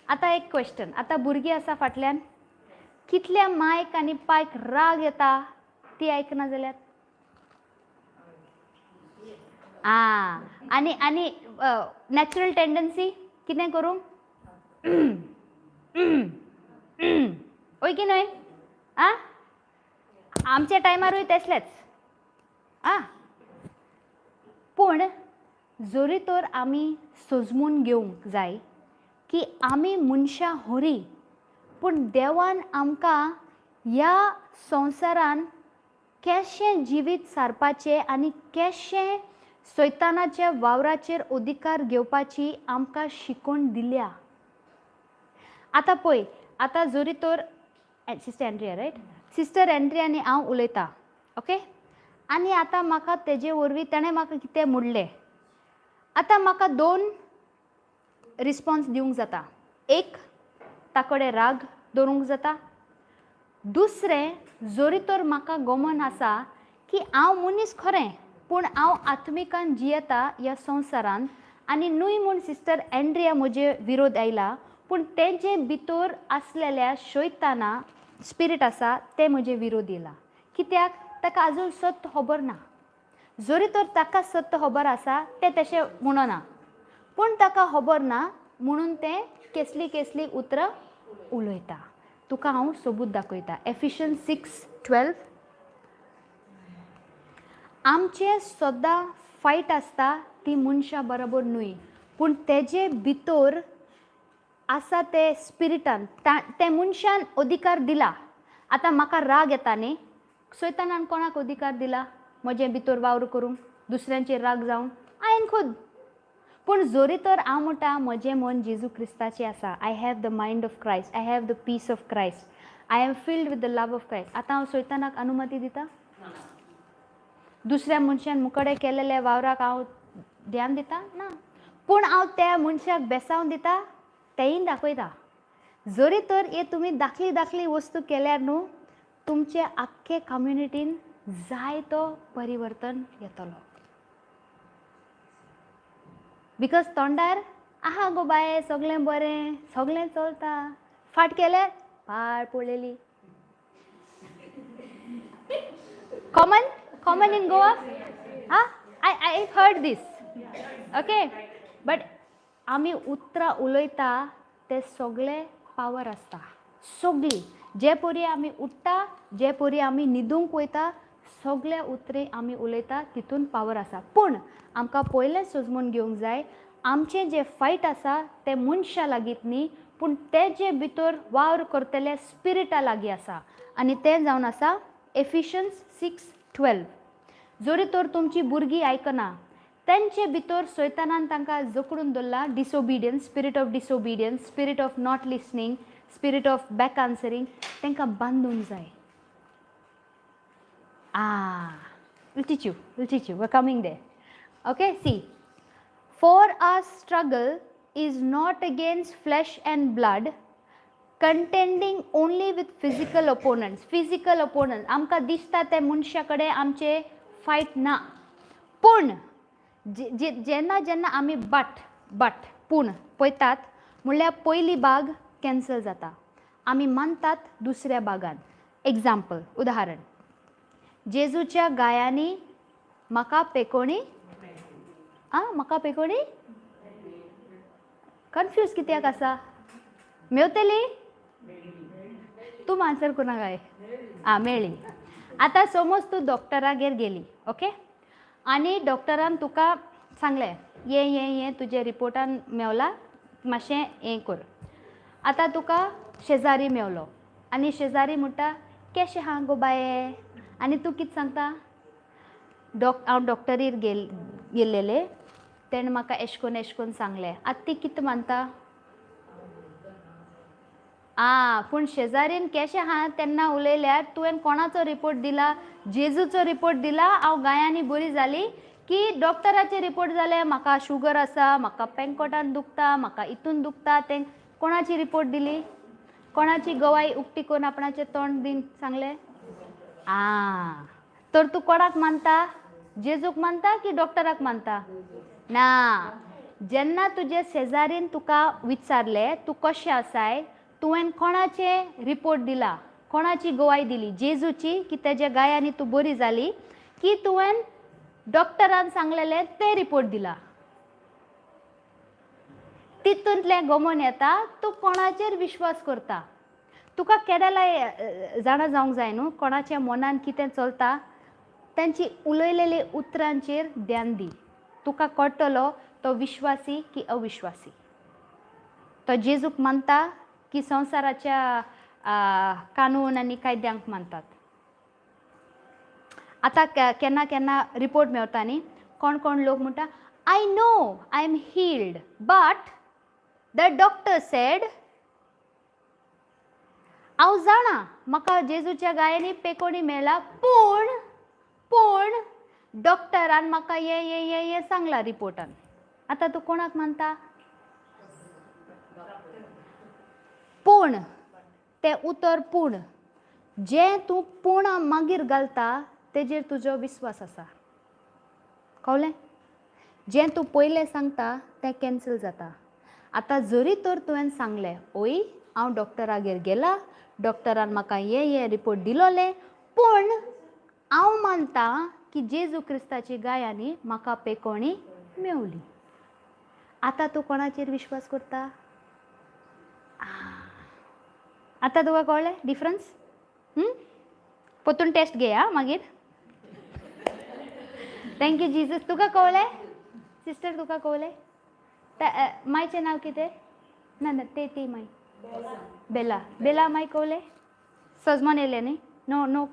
आतां एक क्वेश्चन, आतां भुरगीं आसा फाटल्यान, कितल्या मायक आनी पायक राग येता ती आयकना जाल्यार? आं, आनी आनी नॅचरल टेंडन्सी कितें करूंक? हय की न्हय? आं, आमच्या टायमारूय तसलेच. आं, पूण जरी तर आमी सजमून घेवंक जाय की आमी मनशां हरी, पूण देवान आमकां ह्या संवसारान केशें जिवीत सारपाचें आनी केशें सैतानाच्या वावराचेर अधिकार घेवपाची आमकां शिकोवन दिल्या. आतां पळय, आतां जरी तर sister Andrea, right? Sister Andrea आनी हांव उलयतां, ओके? आनी आतां म्हाका तेजे वरवीं ताणें म्हाका कितें म्हणलें, आतां म्हाका दोन रिस्पोन्स दिवंक जाता. एक, ताकडे राग दवरूंक जाता. दुसरें, जरी तर म्हाका गमन आसा की हांव मनीस खरें, पूण हांव आत्मिकान जियेता ह्या संवसारांत आनी न्हय म्हूण सिस्टर एंड्रिया म्हजे विरोध आयला, पूण तेजे भितर आसलेल्या शैताना स्पिरीट आसा तें म्हजे विरोध येयला. कित्याक ताका आजून सत्य खबर ना. जरी तर ताका सत्य खबर आसा तें तशें म्हणना, पूण ताका खबर ना म्हणून तें केसली केसली उतरां उलयता. तुका हांव सबूत दाखयता. एफिशियन्स 6:12. आमचें सदां फायट आसता ती मनशां बरोबर न्हय, पूण तेजे भितर आसा ते स्पिरिटान ते मनशान अधिकार दिला. आतां म्हाका राग येता न्ही, सैतानान कोणाक अधिकार दिला म्हजे भितर वावर करूंक, दुसऱ्यांचेर राग जावंक? हांवें खुद. पूण जरी तर हांव म्हणटा म्हजें मन जेजू क्रिस्ताचें आसा, I have the mind of Christ, I have the peace of Christ, I am filled with the love of Christ, आतां हांव सैतानाक अनुमती दिता? दुसऱ्या मनशान मुकडे केलेल्या वावराक हांव ध्यान दिता ना, पूण हांव त्या मनशाक बेसावन दिता, तेंय दाखयता. जरी तर हे तुमी दाखली दाखली वस्तू केल्यार न्हू, तुमचे आख्खे कम्युनिटीन जाय तो परिवर्तन येतलो. Because तोंडार आहा गो बाये सगळें बरें, सगळें चलता, फाट केल्यार पाड पडलेली. Common common in Goa. Ah, I heard this. Okay, but आमी उतरां उलयता ते सगळे पावर आसता. सगळी जे परी आमी उठ्ठा, जे परी आमी न्हिदूंक वयता, सगळे उतरे आमी उलयता तितून पावर आसा. पूण आमकां पयलें सजमून घेवंक जाय, आमचें जें फायट आसा तें मनशां लागींत न्ही, पूण तें जे भितर वावर करतले स्पिरिटा लागीं आसा. आनी तें जावन आसा एफिशियन्स 6:12. जरी तर तुमची भुरगीं आयकना, तेंचे भितर सैतानान तांकां जकडून दवरला, disobedience, spirit of disobedience, spirit of not listening, spirit of back answering, तांकां बांदूंक जाय. Ah, we'll teach you, we'll teach you, we're coming there. Okay, see. For our struggle is not against flesh and blood, contending only with physical opponents. Physical opponents. आमकां दिसता ते मनशा कडेन आमचे fight ना, पूण जेन्ना जेन्ना आमी बट बट पूण पळयतात म्हणल्यार पयली बाग कॅन्सल जाता, आमी मानतात दुसऱ्या बागान. एग्जाम्पल, उदाहरण, जेजूच्या गायांनी म्हाका पेकोणी, आं म्हाका पेकोणी, कन्फ्यूज कित्याक आसा? मेवतली तूं आन्सर कोणा काय? आं मेळ्ळी. आतां समज तूं डॉक्टरागेर गेली, ओके, आनी डॉक्टरान तुका सांगलें हें हें हें तुजे रिपोर्टान मेवला, मातशें हें कर. आतां तुका शेजारी मेवलो आनी शेजारी म्हणटा केशें आहा गो बाये, आनी तूं कितें सांगता? हांव डॉक्टरीर गेल्लेलें, तेणें म्हाका एशें कोन्न एशें कोन्न सांगलें. आतां ती कितें मानता? आं, पूण शेजारीन केशें आहा तेन्ना उलयल्यार तुवें कोणाचो रिपोर्ट दिला? जेजूचो रिपोर्ट दिला, हांव गायांनी बरी जाली, की डॉक्टराचे रिपोर्ट जाले म्हाका शुगर आसा, म्हाका पेंकोटान दुखता, म्हाका हितून दुखता, तें कोणाची रिपोर्ट दिली? कोणाची गवाय उक्ती करून आपणाचें तोंड दिन सांगलें? आं, तर तूं कोणाक मानता? जेजूक मानता की डॉक्टराक मानता? ना. जेन्ना तुजे शेजारीन तुका विचारलें तूं कशें आसाय, तुवें कोणाचे रिपोर्ट दिला, कोणाची गवाय दिली? जेजूची की तेज्या गायांनी तूं बरी जाली, की तुवें डॉक्टरान सांगलेलें तें रिपोर्ट दिला? तितूंतलें गमन येता तूं कोणाचेर विश्वास करता. तुका केदालाय जाणा जावंक जाय न्हू कोणाच्या मनान कितें चलता, तांची उलयलेले उतरांचेर ध्यान दी, तुका कळटलो तो विश्वासी की अविश्वासी, तो जेजूक मानता की संवसाराच्या कानून आनी कायद्यांक मानतात. आतां केन्ना केन्ना रिपोर्ट मेवता न्ही, कोण कोण लोक म्हणटा I know I am healed but the doctor said. हांव जाणा म्हाका जेजूच्या गायांनी पेकोणी मेळ्ळा, पूण पूण डॉक्टरान म्हाका हें हें हें हें सांगलां रिपोर्टान. आतां तूं कोणाक मानता? पूण तें उतर पूण जें तूं पूण मागीर घालता तेजेर तुजो विस्वास आसा. कळ्ळें? जें तूं पयलें सांगता तें कॅन्सल जाता. आतां जरी तर तुवें सांगलें ओय हांव डॉक्टरागेर गेला, डॉक्टरान म्हाका हे हे रिपोर्ट दिलोले, पूण हांव मानता की जेजू क्रिस्ताची गायांनी म्हाका पेकोणी मेवली. आतां तूं कोणाचेर विश्वास करता? आतां तुका कळ्ळें डिफरन्स? परतून टेस्ट घे आं मागीर. Thank you Jesus. तुका कळ्ळें सिस्टर? तुका कळ्ळें? मायचें नांव कितें? ना ना ते ती माय बेला. बेला माय कळ्ळें? सजमोन येयलें न्ही? नो नो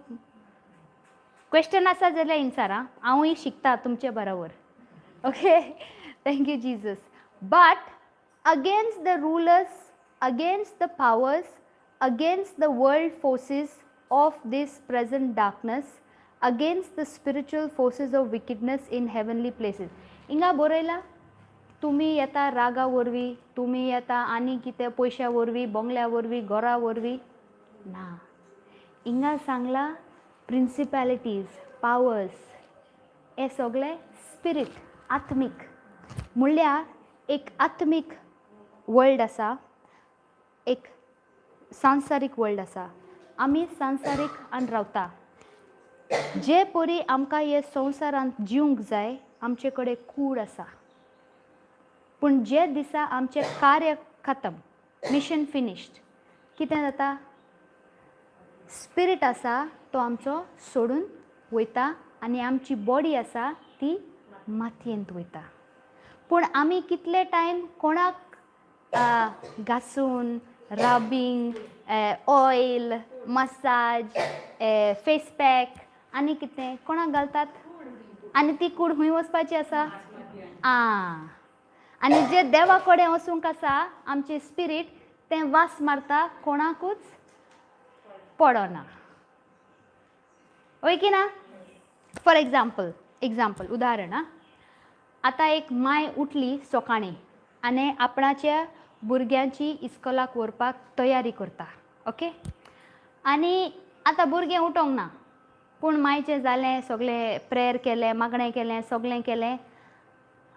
क्वेश्चन आसा जाल्यार इन्सार आं, हांवूय शिकता तुमचे बरोबर. Okay, thank you Jesus. But against the rulers, against the powers, against the world forces of this present darkness, against the spiritual forces of wickedness in heavenly places. हिंगा बरयला तुमी येता रागा वरवीं, तुमी येता आनी कितें पयश्या वरवीं, बंगल्या वरवीं, घरा वरवीं ना. हिंगा सांगला प्रिंसिपॅलिटीज, पावर्स, हे सगळे स्पिरीट, आत्मीक. म्हणल्यार एक आत्मीक वर्ल्ड आसा, एक सांसारीक वर्ल्ड आसा. आमी सांसारीक आनी रावता. जे परी आमकां हे संवसारांत जिवंक जाय आमचे कडेन कूड आसा, पूण जे दिसा आमचें कार्य खतम, मिशन फिनिश्ड, कितें जाता? स्पिरीट आसा तो आमचो सोडून वयता आनी आमची बॉडी आसा ती मातयेंत वयता. पूण आमी कितले टायम कोणाक घासून, rubbing, oil, massage, face pack आनी कितें कोणाक घालतात आनी ती कूड खंय वचपाची आसा? आं, आनी जे देवा कडेन वचूंक आसा आमचें स्पिरीट तें वास मारता, कोणाकूच पडना. हय की ना? फॉर एग्जाम्पल, एग्जाम्पल उदाहरण आं, आतां एक माय उठली सकाळीं आनी आपणाच्या भुरग्यांची इस्कोलाक व्हरपाक तयारी करता. ओके, आनी आतां भुरगें उठोंक ना, पूण मायचें जालें सगळें, प्रेयर केलें, मागणें केलें, सगळें केलें,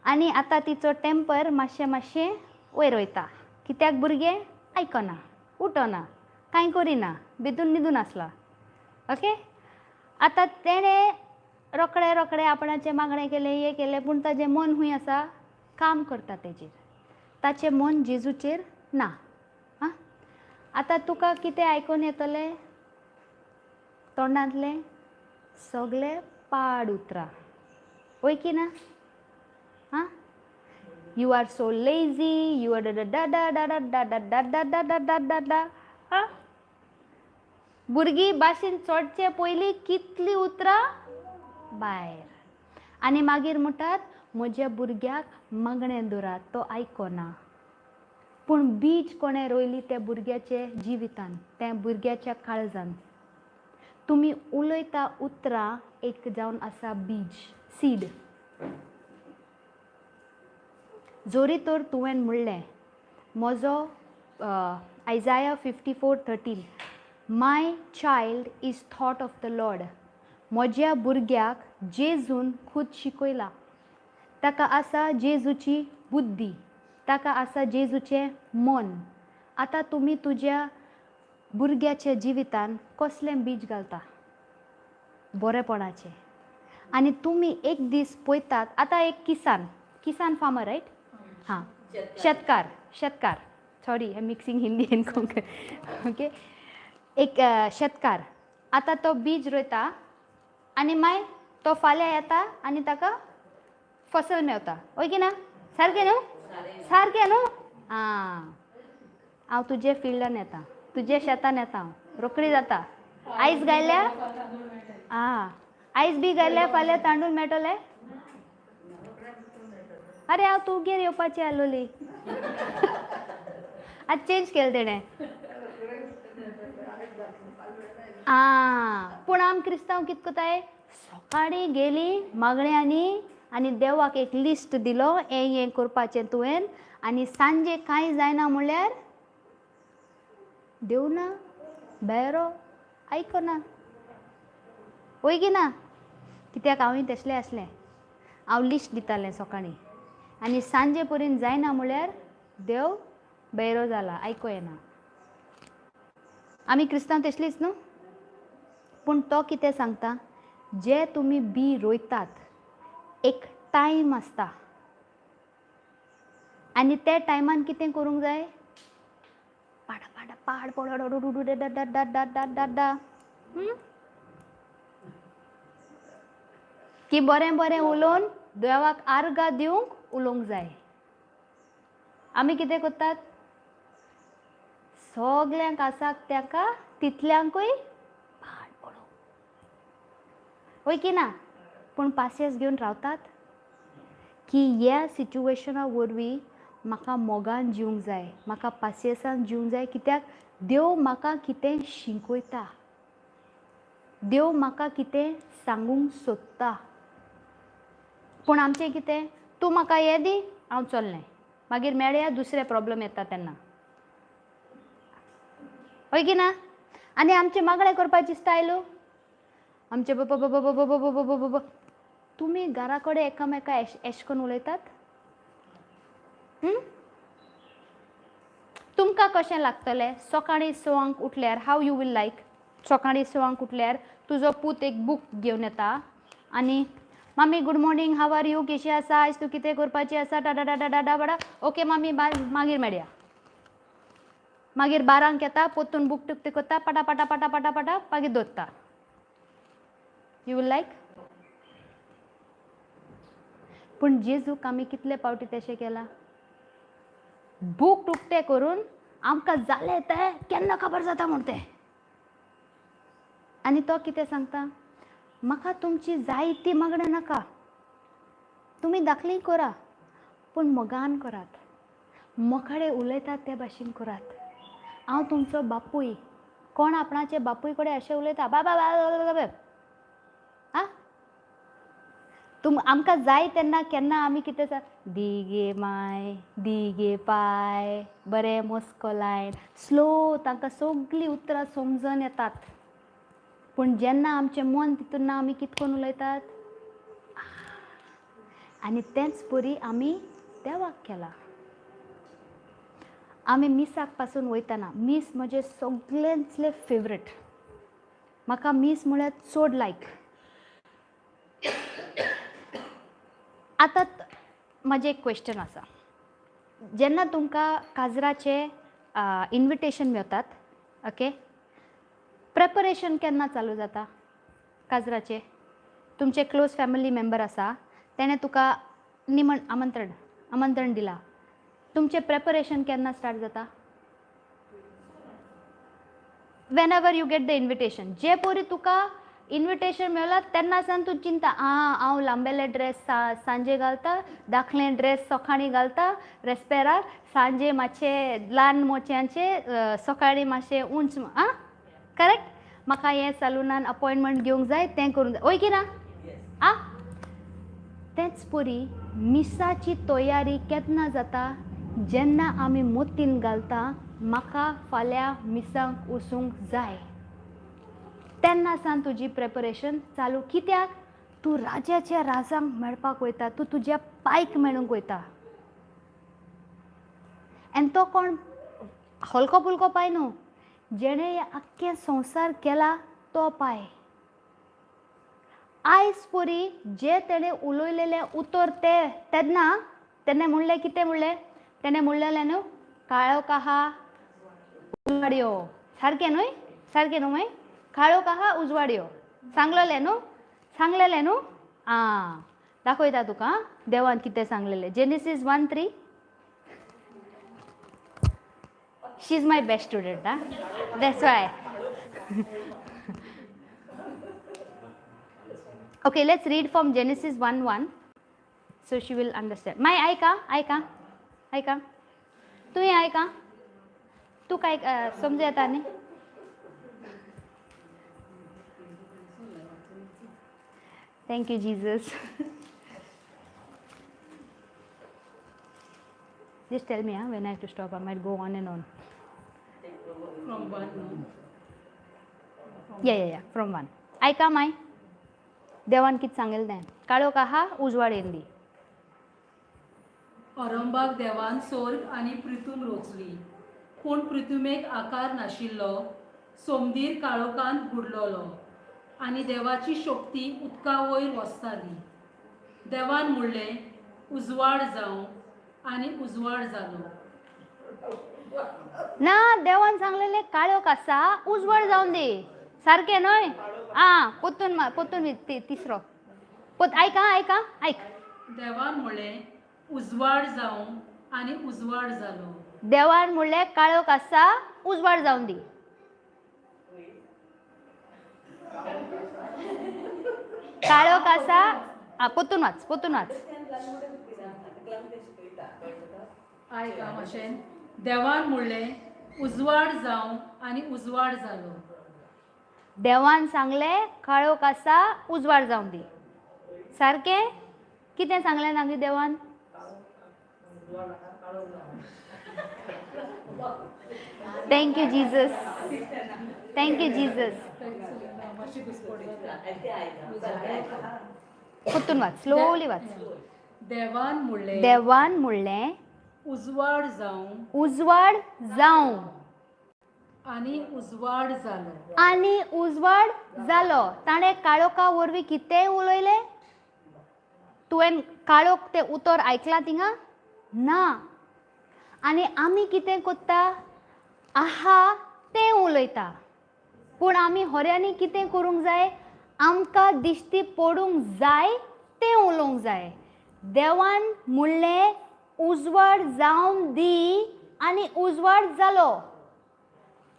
आनी आतां तिचो टेंपर मातशें मातशें वयर वयता. कित्याक? भुरगें आयकना, उठना, कांय करिना, भितून न्हिदून आसला. ओके, आतां तेणें रोखडें रोखडें आपणाचें मागणें केलें, हें केलें, पूण ताजें मन खूंय आसा? काम करता तेजेर. ताचें मन जेजूचेर ना. आं, आतां तुका कितें आयकून येतलें? तोंडांतलें सगळें पाड उतरां. वय की ना? आं, you are so lazy, you are da da da da da da da da da da da da da. आं, भुरगीं भाशेन चडचे पयलीं कितलीं उतरां भायर, आनी मागीर म्हणटात म्हज्या भुरग्याक मागणें दवरात, तो आयकना. पूण बीज कोणें रोयली त्या भुरग्याच्या जिवितान, त्या भुरग्याच्या काळजान. तुमी उलयता उतरां एक जावन आसा बीज, सीड. जोरी तर तुवें म्हणलें म्हजो Isaiah 54:13, my child is taught of the Lord. म्हज्या भुरग्याक जेजून खूद शिकयला, ताका आसा जेजूची बुद्धी, ताका आसा जेजूचें मन. आतां तुमी तुज्या भुरग्याच्या जिवितान कसलें बीज घालता? बरेपणाचें. आनी तुमी एक दीस पळयतात. आतां एक किसान, किसान फार्मर रायट? हां, शेतकार, शेतकार, sorry I mixing Hindi and Konkani. Okay, एक शेतकार आतां तो बीज रोयता आनी मागीर तो फाल्यां येता आनी ताका फसल मेवता. हय की ना? सारकें न्हू? सारकें न्हू? आं, हांव तुजे फिल्डान येता, तुजे शेतान येता, हांव रोखडी जाता. आयज गायल्या, आं, आयज बी गायल्या फाल्यां तांदूळ मेळटले. अरे हांव तुगेर येवपाची आसलोली, आज चेंज केलें तेणें. आं, पूण आम क्रिस्तांव कितें करताय? सकाळीं गेली मागण्यांनी आनी देवाक एक लिस्ट दिलो, हें हें करपाचें तुवें, आनी सांजे कांय जायना म्हणल्यार देव ना बेरो आयकना वय की ना? कित्याक हांवूय तसलें आसलें, हांव लिस्ट दितालें सकाळीं आनी सांजे पर्यंत जायना म्हळ्यार देव बेरो जाला, आयको येना. आमी क्रिस्तांव तसलीच न्हू. पूण तो कितें सांगता, जे तुमी बी रोयतात एक टायम आसता आनी त्या टायमान कितें करूंक जाय, पाडा पाडा पाड पड डा डा डा डा डा डा डा की बरें बरें उलोवन देवाक आर्गां दिवंक उलोवंक जाय. आमी कितें करतात, सगल्यांक आसाक ताका तितल्यांकूय पाड पडूं, वय की ना? पूण पासियेंस घेवन रावतात की ह्या सिच्युएशना वरवीं म्हाका मोगान जिवंक जाय, म्हाका पासियेंसान जिवंक जाय, कित्याक देव म्हाका कितें शिकयता, देव म्हाका कितें सांगूंक सोदता. पूण आमचें कितें, तूं म्हाका हें दी, हांव चल्लें, मागीर मेळया दुसरे प्रॉब्लम येता तेन्ना, हय की ना? आनी आमचें मागणें करपाची स्टायलू आमचे ब ब ब ब ब ब ब. तुमी घरा कडेन एकामेका एश करून उलयतात? तुमकां कशें लागतलें सकाळीं सवांक उठल्यार? How you will लायक सकाळीं सवांक उठल्यार तुजो पूत एक बूक घेवन येता आनी मामी good morning, how are you, कशी आसा, आयज तूं कितें करपाची आसा, टाटा टाटा टाटा बाडा, ओके मामी मागीर मेळया. मागीर बारांक येता, पोत्तून बूक टुकते करता, पाटा पाटा पाटा पाटा पाटा, मागीर दवरता. You will लायक? पूण जेजूक आमी कितले पावटी तशें केलां, बूक टुकटे करून आमकां जालें तें केन्ना खबर जाता म्हूण तें. आनी तो कितें सांगता, म्हाका तुमची जायती मागणें नाका, तुमी दाखली करा पूण मोगान करात, मोखाडे उलयतात ते भाशेन करात. हांव तुमचो बापूय. कोण आपणाचे बापूय कडेन अशें उलयता, बाबा बाबा आ तुम आमकां जाय तेन्ना केन्ना आमी कितें दी गे माय, दी गे पाय, बरें मस्को लायन स्लो, तांकां सगळीं उतरां समजून येतात. पूण जेन्ना आमचें मन तितून ना, आमी कितें करून उलयतात, आनी तेंच परी आमी देवाक केलां. आमी मिसाक पासून वयतना, मीस म्हजें सगळ्यांतलें फेवरेट, म्हाका मीस म्हळ्यार चड लायक. आतां म्हजें एक क्वेश्चन आसा, जेन्ना तुमकां काजराचें इन्विटेशन मेळतात, ओके, प्रेपरेशन केन्ना चालू जाता काजराचें? तुमचे क्लोज फॅमिली मेंबर आसा तेणें तुका आमंत्रण आमंत्रण दिलां, तुमचें प्रेपरेशन केन्ना स्टार्ट जाता? Whenever you get the invitation. जे परी तुका इन्विटेशन मेळ्ळा तेन्ना सावन तूं चिंता, आं हांव लांबेले ड्रेस सांजे घालता, धाकले ड्रेस सकाळीं घालता, रेस्पेराक सांजे मातशे ल्हान मोच्यांचे, सकाळीं मातशें उंच, आं करेक्ट, म्हाका हें सलुनान अपॉयंटमेंट घेवंक जाय, तें करूंक जाय, वय की ना? आं तेंच परी मिसाची तयारी केन्ना जाता, जेन्ना आमी मोतीन घालता म्हाका फाल्यां मिसांक वचूंक जाय, तेन्ना सावन तुजी प्रेपरेशन चालू. कित्याक तूं राजाच्या राजांक मेळपाक वयता, तूं तुज्या पायक मेळूंक वयता. आनी तो कोण हलको पुलको पाय न्हू, जेणें हे आख्खें संवसार केला तो पाय. आयज परी जे तेणें उलयलेलें उतर तें तेन्ना तेणें म्हणलें, कितें म्हणलें तेणें म्हणलेलें न्हू, काळो काहा उजवाडयो, सारकें न्हय? सारकें न्हू मागीर? काळो काहा उजवाडयो सांगलेलें न्हू, सांगलेलें न्हू? आं दाखयता तुका देवान कितें सांगलेलें. Genesis 1:3. She is my best student, ah, that's why. Okay, let's read from Genesis 1:1, so she will understand. My आयका आयका आयका, तुवें आयका, तूं काय समजू येता न्ही? Thank you Jesus. Just tell me when I have to stop. I might go on and on. From 1, no? Yeah, from 1. आयका माय, देवान कितें सांगलें तें. काळोख आहा, उजवाड येयली. औरंबाक देवान सोर्ग आनी पृथूम रोचली, पूण पृथुमेक आकार नाशिल्लो. सोमदीर काळोखांत बुडलोलो आनी देवाची शक्ती उदका वयर वसताली. देवान म्हणलें, उजवाड जावं, आनी उजवाड जालो. ना, देवान सांगलेलें काळोख आसा, उजवाड जावन दी. सारकें न्हय? आं, पोतून पोतून तिसरो पोत. आयक आं, आयक आं, आयक. देवान म्हणलें, उजवाड जावं, आनी उजवाड जालो. देवान म्हणलें काळोख आसा, उजवाड जावन दी. काळोख आसा. आं, पोतून वाच, पोतून वाच. आयक आं मातशें. देवान म्हणलें, उजवाड जावं, आनी उजवाड जालो. देवान सांगलें काळोख आसा, उजवाड जावन दी. सारकें? कितें सांगलें मागीर देवान? Thank you Jesus, thank you Jesus. परतून वाच, स्लोली वाच. देवान म्हणलें, देवान म्हणलें उजवाड जावं, उजवाड जावं, आनी उजवाड जालो. आनी उजवाड जालो. ताणें काळोखा वरवीं कितेंय उलयलें? तुवें काळोख तें उतर आयकलां थिंगा? ना. आनी आमी कितें कोत्ता? आहा तें उलयता. पूण आमी होऱ्यांनी कितें करूंक जाय? आमकां दिश्टी पडूंक जाय तें उलोवंक जाय. देवान म्हणलें उजवाड जावन दी, आनी उजवाड जालो.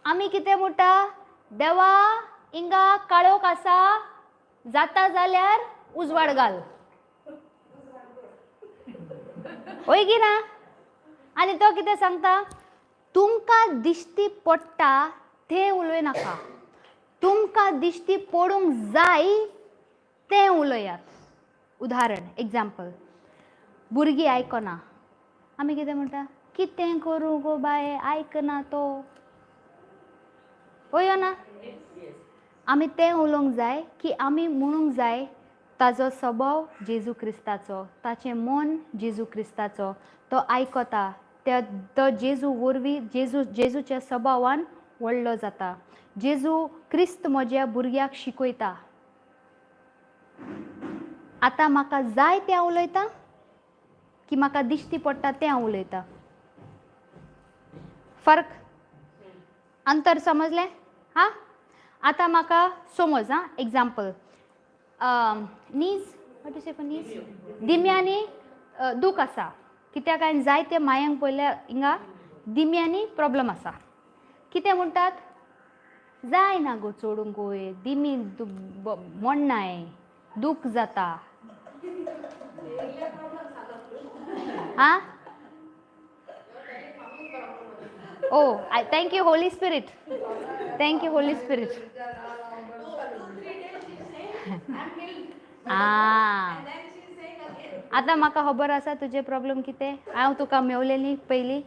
आमी कितें म्हणटा? देवा, हिंगा काळोख आसा, जाता जाल्यार उजवाड घाल. हय की ना? आनी तो कितें सांगता? तुमकां दिश्टी पडटा तें उलय नाका, तुमकां दिश्टी पडूंक जाय तें उलयात. उदाहरण, एग्जाम्पल, भुरगीं आयकना. आमी कितें म्हणटा? कितें करूं गो बाये, आयकना तो. हय ना? आमी तें उलोवंक जाय की आमी म्हणूंक जाय ताजो स्वभाव जेजू क्रिस्ताचो, ताचें मन जेजू क्रिस्ताचो, तो आयकता, तो जेजू वरवीं जेजूच्या स्वभावान व्हडलो जाता. जेजू क्रिस्त म्हज्या भुरग्याक शिकयता. आतां म्हाका जाय तें हांव उलयतां की म्हाका दिश्टी पडटा तें हांव उलयतां? फरक अंतर समजलें? हां, आतां म्हाका समज, आं, example, knees, what you say for knees? दिम्यांनी दूख आसा. कित्याक हांवें जायते मायांक पळयल्या हिंगा दिम्यांनी प्रोब्लम आसा. कितें म्हणटात? जायना गो चोडूंक गो, दिमी मोडनाय, दूख जाता. आं, oh, thank you Holy Spirit, thank you Holy Spirit. आं, आतां म्हाका खबर आसा तुजें प्रॉब्लम कितें. हांव तुका मेवलें न्ही पयलीं.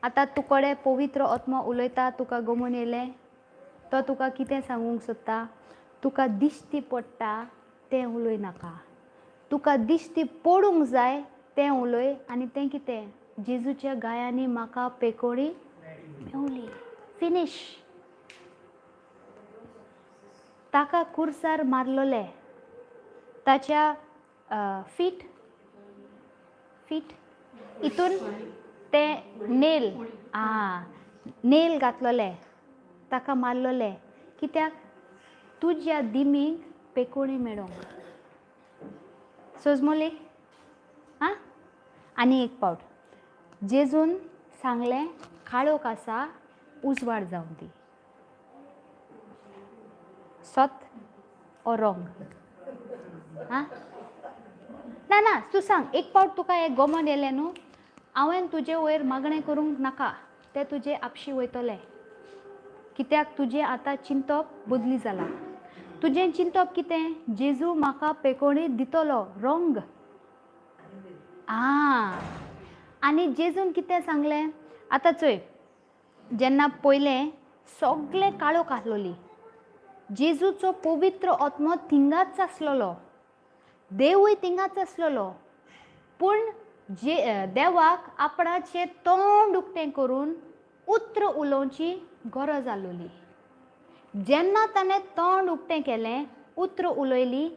आतां तुकडे पवित्र आत्मो उलयता, तुका गमून येयलें. तो तुका कितें सांगूंक सोदता? तुका दिश्टी पडटा तें उलय नाका, तुका दिश्टी पडूंक जाय तें उलय. आनी तें कितें? जेजूच्या गायांनी म्हाका पेकोडी मेवली. फिनीश. ताका कुर्सार मारलोले, ताच्या फीट फीट हितून तें नेल, आं, नेल घातलोले, ताका मारलोले. कित्याक? तुज्या दिमीक पेकोणी मेळोंक. सोजमोली? आं, आनी एक पावट जेजून सांगलें काळोख आसा, उजवाड जावन दी. सत ओ रोंग? आं, ना ना, तूं सांग. एक पावट तुका हें गोमन येयलें न्हू, हांवें तुजे वयर मागणें करूंक नाका, तें तुजें आपशी वयतलें. कित्याक तुजें आतां चिंतप बदली जालां. तुजें चिंतप कितें? जेजू म्हाका पेकोणी दितलो. रोंग. आं, आनी जेजून कितें सांगलें? आतां चोय, जेन्ना पयलें सगळें काळोख आसलोली. जेजूचो पवित्र आत्मो थिंगाच आसलेलो, देवूय थिंगाच आसलेलो, पूण जे देवाक आपणाचें तोंड उक्तें करून उत्र उलोवची गरज आसलोली. जेन्ना ताणें तोंड उक्तें केलें, उत्र उलयली,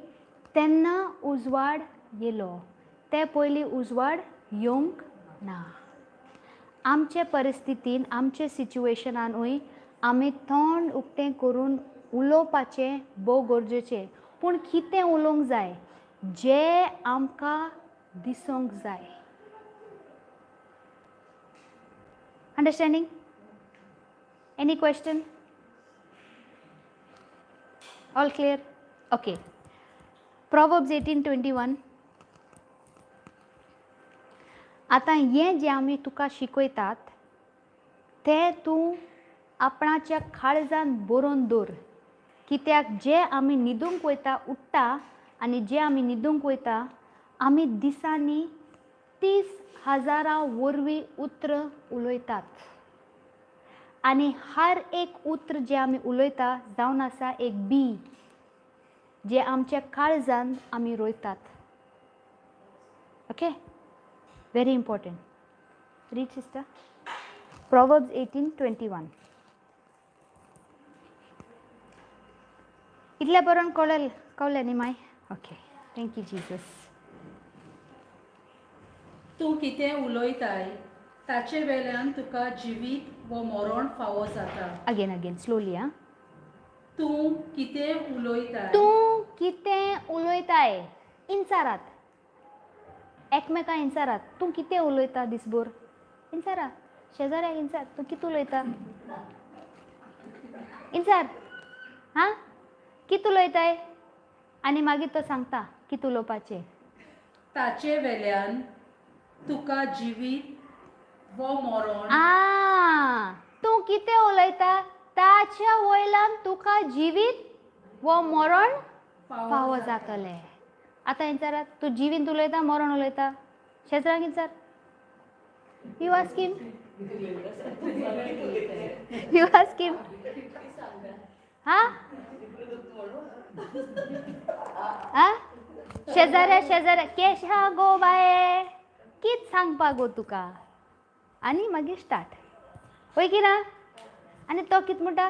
तेन्ना उजवाड येयलो. ते पयलीं उजवाड येवंक ना. आमचे परिस्थितीन, आमचे सिच्युएशनानूय आमी तोंड उक्तें करून उलोवपाचें भोव गरजेचें. पूण कितें उलोवंक जाय? जें आमकां दिसूंक जाय. Understanding? Any question? All clear? Okay. Proverbs 18:21. आतां हें जें आमी तुका शिकयतात तें तूं आपणाच्या काळजान बरोवन दवर, कित्याक जे आमी न्हिदूंक वयता उठ्ठा आनी जे आमी न्हिदूंक वयता आमी दिसांनी 30,000 वरवीं उतर उलयतात आनी हर एक उतर जें आमी उलयता जावन आसा एक बी जें आमच्या काळजान आमी रोयतात. Okay, very important. Read sister Proverbs 18:21. इतल्या बरोवन कळ्ळें कळ्ळें न्ही माय? Okay, thank you Jesus. तूं कितें उलयताय ताचे वेल्यान तुका जिवीत वो मरण फावो जाता. Again again slowly. आं, तूं कितें उलयताय, तूं कितें उलयताय इन्सारात, एकमेकां इन्सारात. तूं कितें उलयता दिसभर इन्सारा, शेजाऱ्याक इन्सार, तूं कितें उलयता इन्सार. हां, कितें उलयताय? आनी मागीर तो सांगता कितें उलोवपाचें. ताचे वेल्यान तुका जिवीत वो मरण. आ, तूं कितें उलयता ताच्या वयल्यान तुका जिवीत वो मरण फावो जातलें. आतां विचारात, तूं जिवीत उलयता मरण उलयता? शेजराक विचार. You ask him, you ask him. हां आं, शेजाऱ्या शेजाऱ्या केश हा गो बाये, कित सांगपा गो तुका? आनी मागीर स्टार्ट वय की ना? आनी तो कित म्हणटा?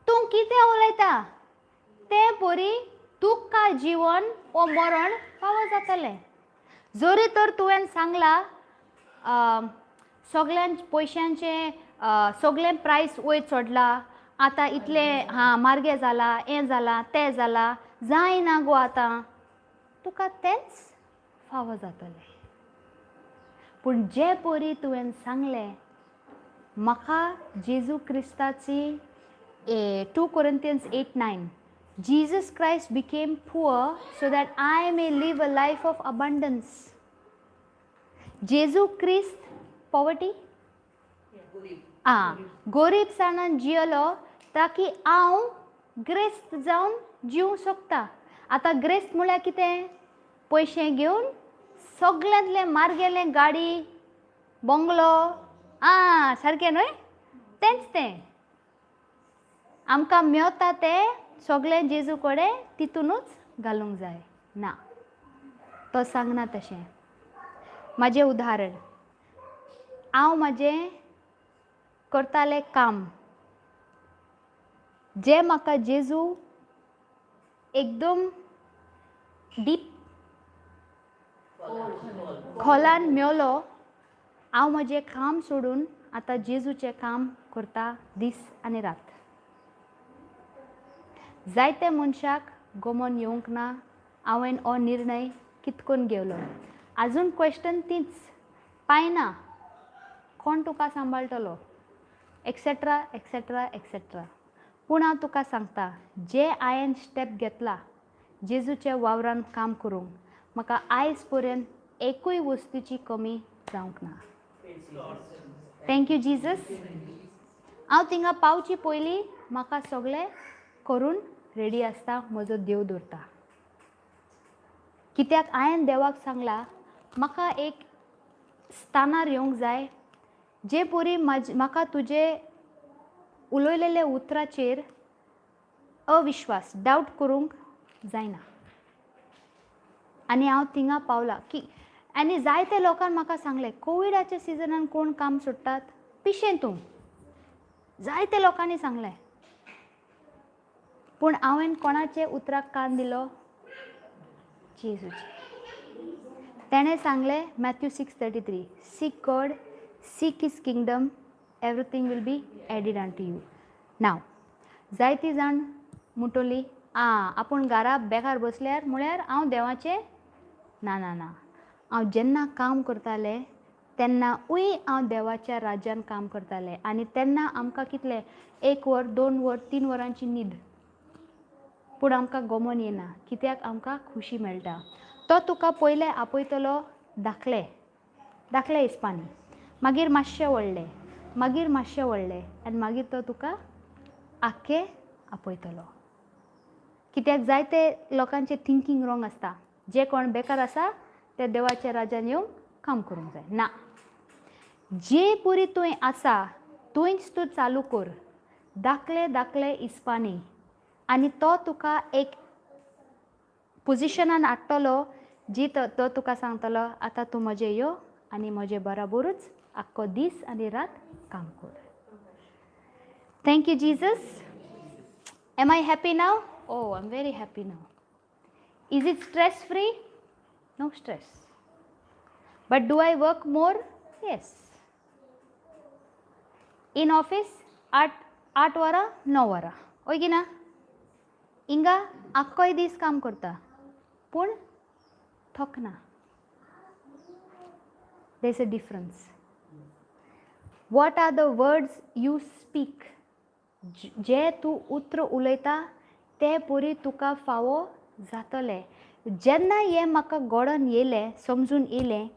तूं कितें उलयता तें परी तुका जिवन वो मरण फावो जातलें. जरी तर तुवें सांगलां सगळ्यां पयशांचें सगळें प्रायस वयर चडला आतां, इतलें हां मार्गे जालां, हें जालां, तें जालां, जायना गो आतां, तुका तेंच फावो जातलें. पूण जे परी तुवें सांगलें म्हाका जेजू क्रिस्ताची 2 Corinthians 8:9, Jesus Christ became poor so that I may live a life of abundance. जेजू क्रिस्त पॉवर्टी आं गोरीबसाणान जियेलो ताकी हांव ग्रेस्त जावन जिवंक शकता. आतां ग्रेस्त म्हळ्यार कितें? पयशे घेवन सगल्यांतलें मार्गेलें गाडी बंगलो, आं सारकें न्हय? तेंच तें आमकां मेवता तें सगळें जेजू कडेन तितूनच घालूंक जाय ना, तो सांगना तशें. म्हाजें उदाहरण, हांव म्हाजें करतालें काम जें म्हाका जेजू एकदम डीप खोलान मेवलो. हांव म्हजें काम सोडून आतां जेजूचें काम करता दीस आनी रात. जायते मनशाक गोमोन येवंक ना हांवें हो निर्णय कितकोन घेवलो. आजून क्वेश्चन तीच पायना, कोण तुका सांबाळटलो, एटसेट्रा एटसेट्रा एटसेट्रा. पूण हांव तुका सांगता, जे हांवें स्टेप घेतला जेजूच्या वावरान काम करूंक, म्हाका आयज पर्यंत एकूय वस्तूची कमी जावंक ना. Thank you Jesus. हांव थिंगा पावची पयलीं म्हाका सगळें करून रेडी आसता, म्हजो देव दवरता. कित्याक हांवें देवाक सांगलां म्हाका एक स्थानार येवंक जाय जे परी म्हाका तुजें उलयलेल्या उतराचेर अविश्वास, डावट करूंक जायना. आनी हांव थिंगा पावलां की आनी जायते लोकांक म्हाका सांगलें, कोविडाच्या सिजनान कोण काम सोडटात, पिशें तूं. जायते लोकांनी सांगलें, पूण हांवें कोणाचे उतराक कान दिलो? जेजूचे. तेणें सांगलें, Matthew 6:33, "Seek God, seek his kingdom, everything will be added unto you." Now जायतीं जाण म्हणटली, आं, आपूण घरा बेकार बसल्यार म्हळ्यार हांव देवाचें. ना ना ना, हांव जेन्ना काम करतालें तेन्नाूय हांव देवाच्या राज्यान काम करतालें. आनी तेन्ना आमकां कितलें, एक वर, 2 वर, 3 वरांची न्हीद, पूण आमकां गमन येना, कित्याक आमकां खुशी मेळटा. तो तुका पयलें आपयतलो धाकले धाकले हिसपांनी, मागीर मातशें व्हडलें, मागीर मातशें व्हडलें, आनी मागीर तो तुका आख्खें आपयतलो. कित्याक जायते लोकांचें थिंकींग रोंग आसता, जे कोण बेकार आसा ते देवाच्या राज्यान येवन काम करूंक जाय. ना, जे पुरी तुवें आसा थंयच तूं चालू कर, धाकले धाकले हिसपांनी, आनी तो तुका एक पोजिशनान हाडटलो जी तो तुका सांगतलो, आतां तूं म्हजें यो आनी म्हजे बराबरूच आख्खो दीस आनी रात काम कर. Thank you, Jesus. Am I happy now? Oh, I am very happy now. Is it stress free? No stress. But do I work more? Yes. In office 8 8 वरां, 9 वरां, हय की ना? हिंगा आख्खोय दीस काम करता, पूण थकना. There is a difference. What are the words you speak? जे तूं उतर उलयता ते परी तुका फावो जातलें. जेन्ना हें म्हाका घडोन येयलें, समजून येयलें,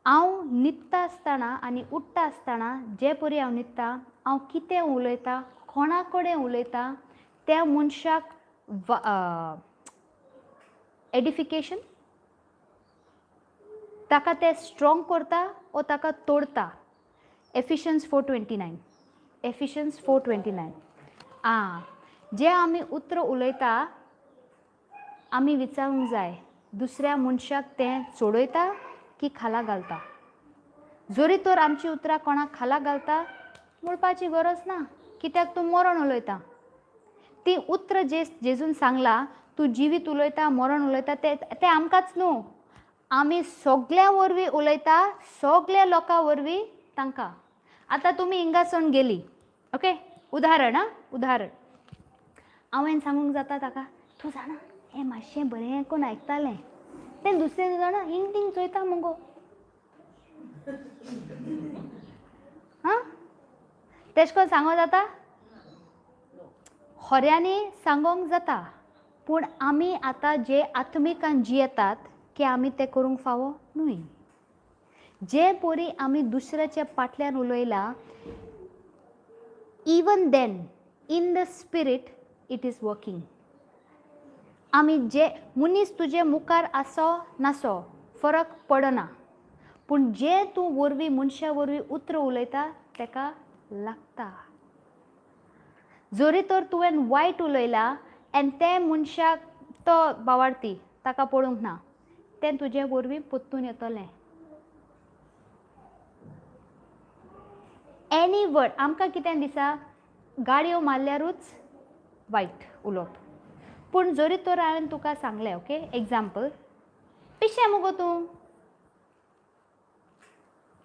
हांव न्हिदता आसतना आनी उठ्ठा आसतना, जे परी हांव न्हिदता, हांव कितें उलयता, कोणा कडेन उलयता, त्या मनशाक एडिफिकेशन, ताका तें स्ट्रोंग करता ओ ताका तोडता. Ephesians 4:29, Ephesians 4:29. आं, जे आमी उतरां उलयता, आमी विचारूंक जाय, दुसऱ्या मनशाक तें चडयता की खाला घालता. जरी तर आमची उतरां कोणाक खाला घालता म्हणपाची गरज ना, कित्याक तूं मरण उलयता. ती उतरां जे जेजून सांगलां, तूं जिवीत उलयता, मरण उलयता, तें तें आमकांच न्हू, आमी सगल्या वरवीं उलयता, सगल्या लोकां वरवीं तांकां. आतां तुमी हिंगासून गेली, ओके, उदाहरण, आं, उदाहरण, हांवें सांगूंक जाता ताका, तूं जाणा, हें मातशें बरें कोन्न आयकतालें तें, दुसरें जाणा, हिंग तींग चोयता मुगो. आं, तेश कोन्न सांगो जाता? खऱ्यांनी सांगोंक जाता, पूण आमी आतां जे आत्मिकान जियेतात की आमी तें करूंक फावो न्हय. जे परी आमी दुसऱ्याच्या फाटल्यान उलयला, even then in the spirit it is working. आमी जे मनीस तुजे मुखार आसो नासो फरक पडना, पूण जे तूं वरवीं मनशा वरवीं उतरां उलयता तेका लागता. जरी तर तुवें वायट उलयला आनी तें मनशाक तो बावाडती ताका पडूंक ना, तें तुजे वरवीं परतून येतलें. एनी वर्ड, आमकां कितें दिसा, गाडयो मारल्यारूच वायट उलोवप. पूण जरी तर हांवें तुका सांगलें, ओके, एग्जाम्पल, पिशें मुगो तूं,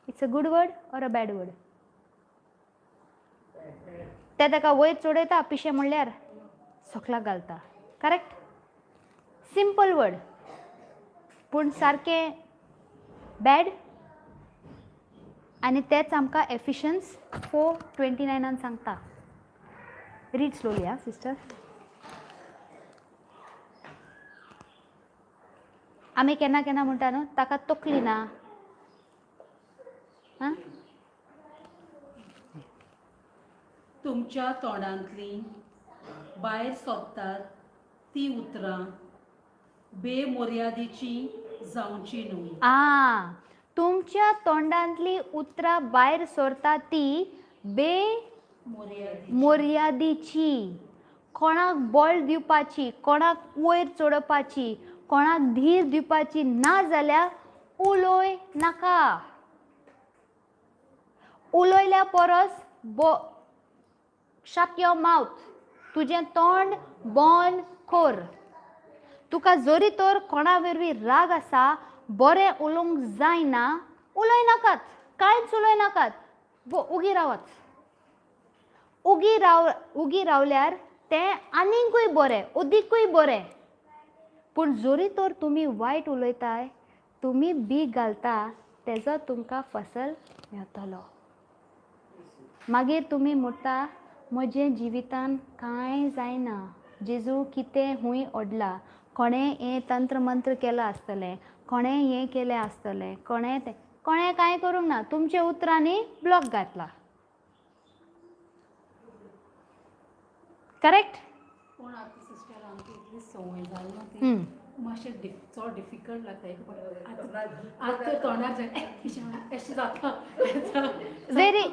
it's a good word or a bad word? ते ताका वयर चडयता, पिशें म्हणल्यार सकलाक घालता. करेक्ट? सिंपल वर्ड, पूण सारकें बॅड. आनी तेच आमकां एफिशन्स 4:29 सांगता. Read slowly आं सिस्टर. आमी केन्ना केन्ना म्हणटा न्हू, ताका तकली ना. आं. तुमच्या तोंडांतलीं भायर सोदतात ती उतरां बेमर्यादेचीं जावचीं न्हय. आ, तुमच्या तोंडांतली उतरां भायर सरता ती बेमर्यादेची. मर्यादेची. कोणाक बळ दिवपाची, कोणाक वयर चडोवपाची, कोणाक धीर दिवपाची ना जाल्यार उलोय नाका. उलयल्या परस शट your mouth, तुजें तोंड बंद कर. तुका जरी तर कोणा वरवीं राग आसा, बरें उलोवंक जायना, उलय नाकात, कांयच उलय नाकात, उगी रावात. उगी रावल्यार तें आनीकूय बरें, अदिकूय बरें. पूण जरी तर तुमी वायट उलयताय, तुमी बी घालता, तेजो तुमकां फसल मेळटलो. मागीर तुमी म्हणटा म्हजें जिवितान कांय जायना, जेजू कितें हूंय ओडला, कोणें हें तंत्र मंत्र केलां आसतलें, कोणें हें केलें आसतलें, कोणें तें, कोणें कांय करूंक ना, तुमच्या उतरांनी ब्लॉक घातला. करेक्ट? पूण आतां सिस्टर आमकां इतली संवय जाली न्हू ती मातशें चड डिफिकल्ट लागता. एक आतां तोंडार जाय अशें जाता. Very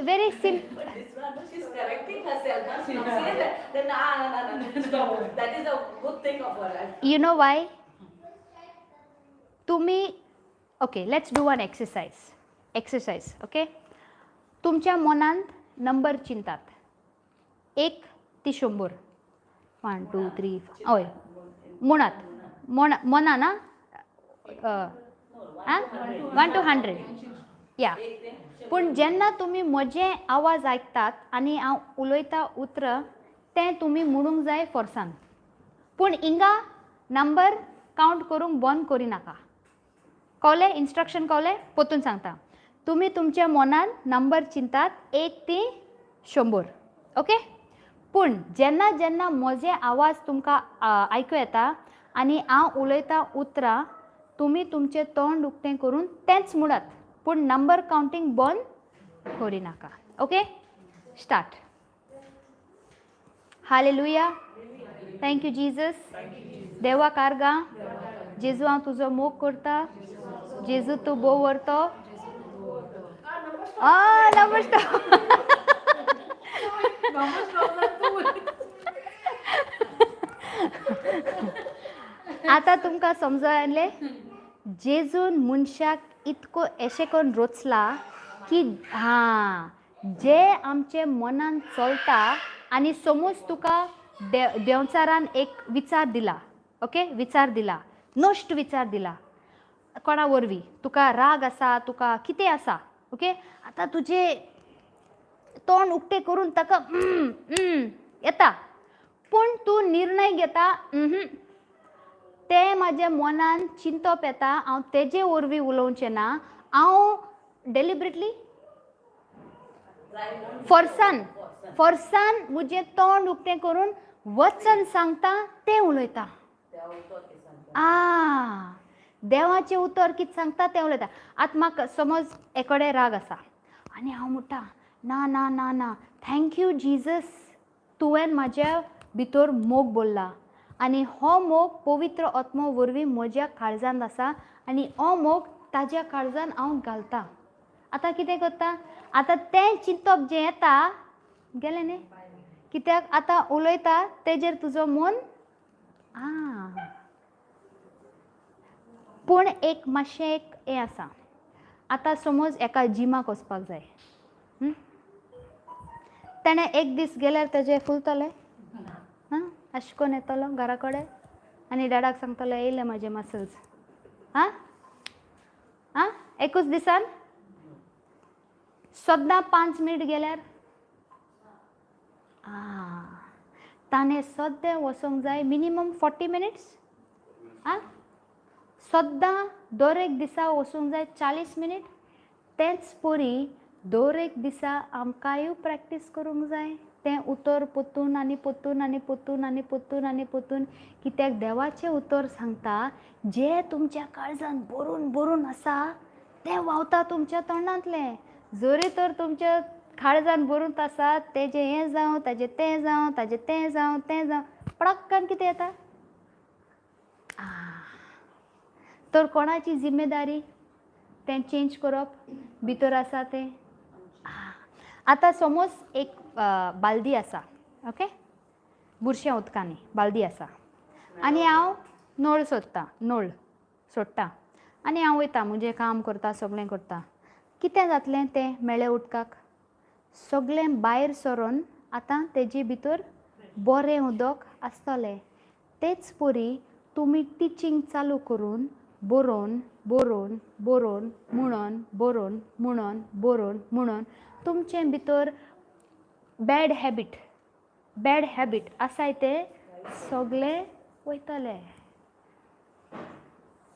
very simple. This one, she's correcting herself. Huh? She says that, then, nah, nah, nah, nah, stop. That is a good thing of her. You know why? तुमी okay, let's do one exercise. Exercise, okay? तुमच्या मनांत number चिंतात, 1 ते 100, 1 2 3 4, हय म्हणात, मना ना 1 to 100 या. पूण जेन्ना तुमी म्हजे आवाज आयकतात आनी हांव उलयता उतरां, तें तुमी म्हणूंक जाय फोर्सान. पूण हिंगा नंबर कावंट करूंक बंद करिनाका. कळ्ळें? इन्स्ट्रक्शन कळ्ळें? परतून सांगता, तुमी तुमच्या मनान नंबर चिंतात 1 ते 100, ओके? पूण जेन्ना जेन्ना म्हजे आवाज तुमकां आयकूं येता आनी हांव उलयता उतरां, तुमी तुमचें तोंड उक्तें करून तेंच म्हणात, पूण नंबर कावंटींग बंद करिनाका. Okay, start. Hallelujah, thank you Jesus. देवा कारगा जेजू, हांव तुजो मोग करता. जेजू तूं भोव व्हरतो. Number stop. आतां तुमकां समजो आयलें, जेजून मनशाक इतको एशें करून रोचला की हां, जे आमचे मनान चलता. आनी समज तुका देंवचारान एक विचार दिला, ओके, विचार दिला, नश्ट विचार दिला कोणा वरवीं, तुका राग आसा, तुका कितें आसा, ओके, आतां तुजें तोंड उक्तें करून ताका येता, पूण तूं निर्णय घेता तें म्हाज्या मनान चिंतप येता, हांव तेजे वरवीं उलोवचें ना, हांव डेलिबरेटली फोर्सान फोर्सान म्हजें तोंड उक्तें करून वचन सांगता तें उलयता. आ देवाचें उतर कितें सांगता तें उलयता. आतां म्हाका समज एकोडे राग आसा आनी हांव म्हणटा ना ना ना ना, thank you Jesus, तुवें म्हाज्या भितर मोग भरला आनी हो मोग पवित्र आत्मो वरवीं म्हज्या काळजांत आसा आनी हो मोग ताज्या काळजान हांव घालता. आतां कितें करता, आतां तें चिंतप जें येता गेलें न्ही, कित्याक आतां उलयता तेजेर तुजो मन आ. पूण एक मातशें एक हें आसा, आतां समज एका जिमाक वचपाक जाय, तेणें एक दीस गेल्यार तेजें फुलतलें, आं अशें कोन्न येतलो घरा कडेन आनी डॅडाक सांगतलो येयले म्हाजे मसल्स, आं आं एकूच दिसान सद्दां 5 मिनट गेल्यार आं ताणें सद्दां वचोंक जाय मिनिमम 40 मिनिट्स, आं सद्दां दर एक दिसा वचूंक जाय 40 मिनीट. तेंच परी दर एक दिसा आमकांय प्रॅक्टीस करूंक जाय तें उतर पोतून आनी पोतून आनी पोतून आनी पोतून आनी पोतून, कित्याक देवाचें उतर सांगता जें तुमच्या काळजान भरून भरून आसा तें व्हांवता तुमच्या तोंडांतलें. जरी तर तुमच्या काळजान भरून आसा तेजें हें जावं ताजें तें जावं ताजें तें जावं तें जावं, पडक्कन कितें येता. तर कोणाची जिम्मेदारी तें चेंज करप भितर आसा तें. आतां समज एक बालदी आसा, ओके, बुरशें उदकांनी बालदी आसा आनी हांव नळ सोदतां, नळ सोडटा आनी हांव वयता, म्हजें काम करता, सगळें करता. कितें जातलें तें मेळ्ळें उदकाक? सगळें भायर सरोन आतां तेजे भितर बरें उदक आसतलें. तेच परी तुमी टिचींग चालू करून बरोवन बरोवन बरोवन म्हणोन बरोवन म्हणोन बरोवन म्हणोन तुमचे भितर बॅड हॅबीट, बॅड हॅबीट आसाय तें सगळें वयतलें.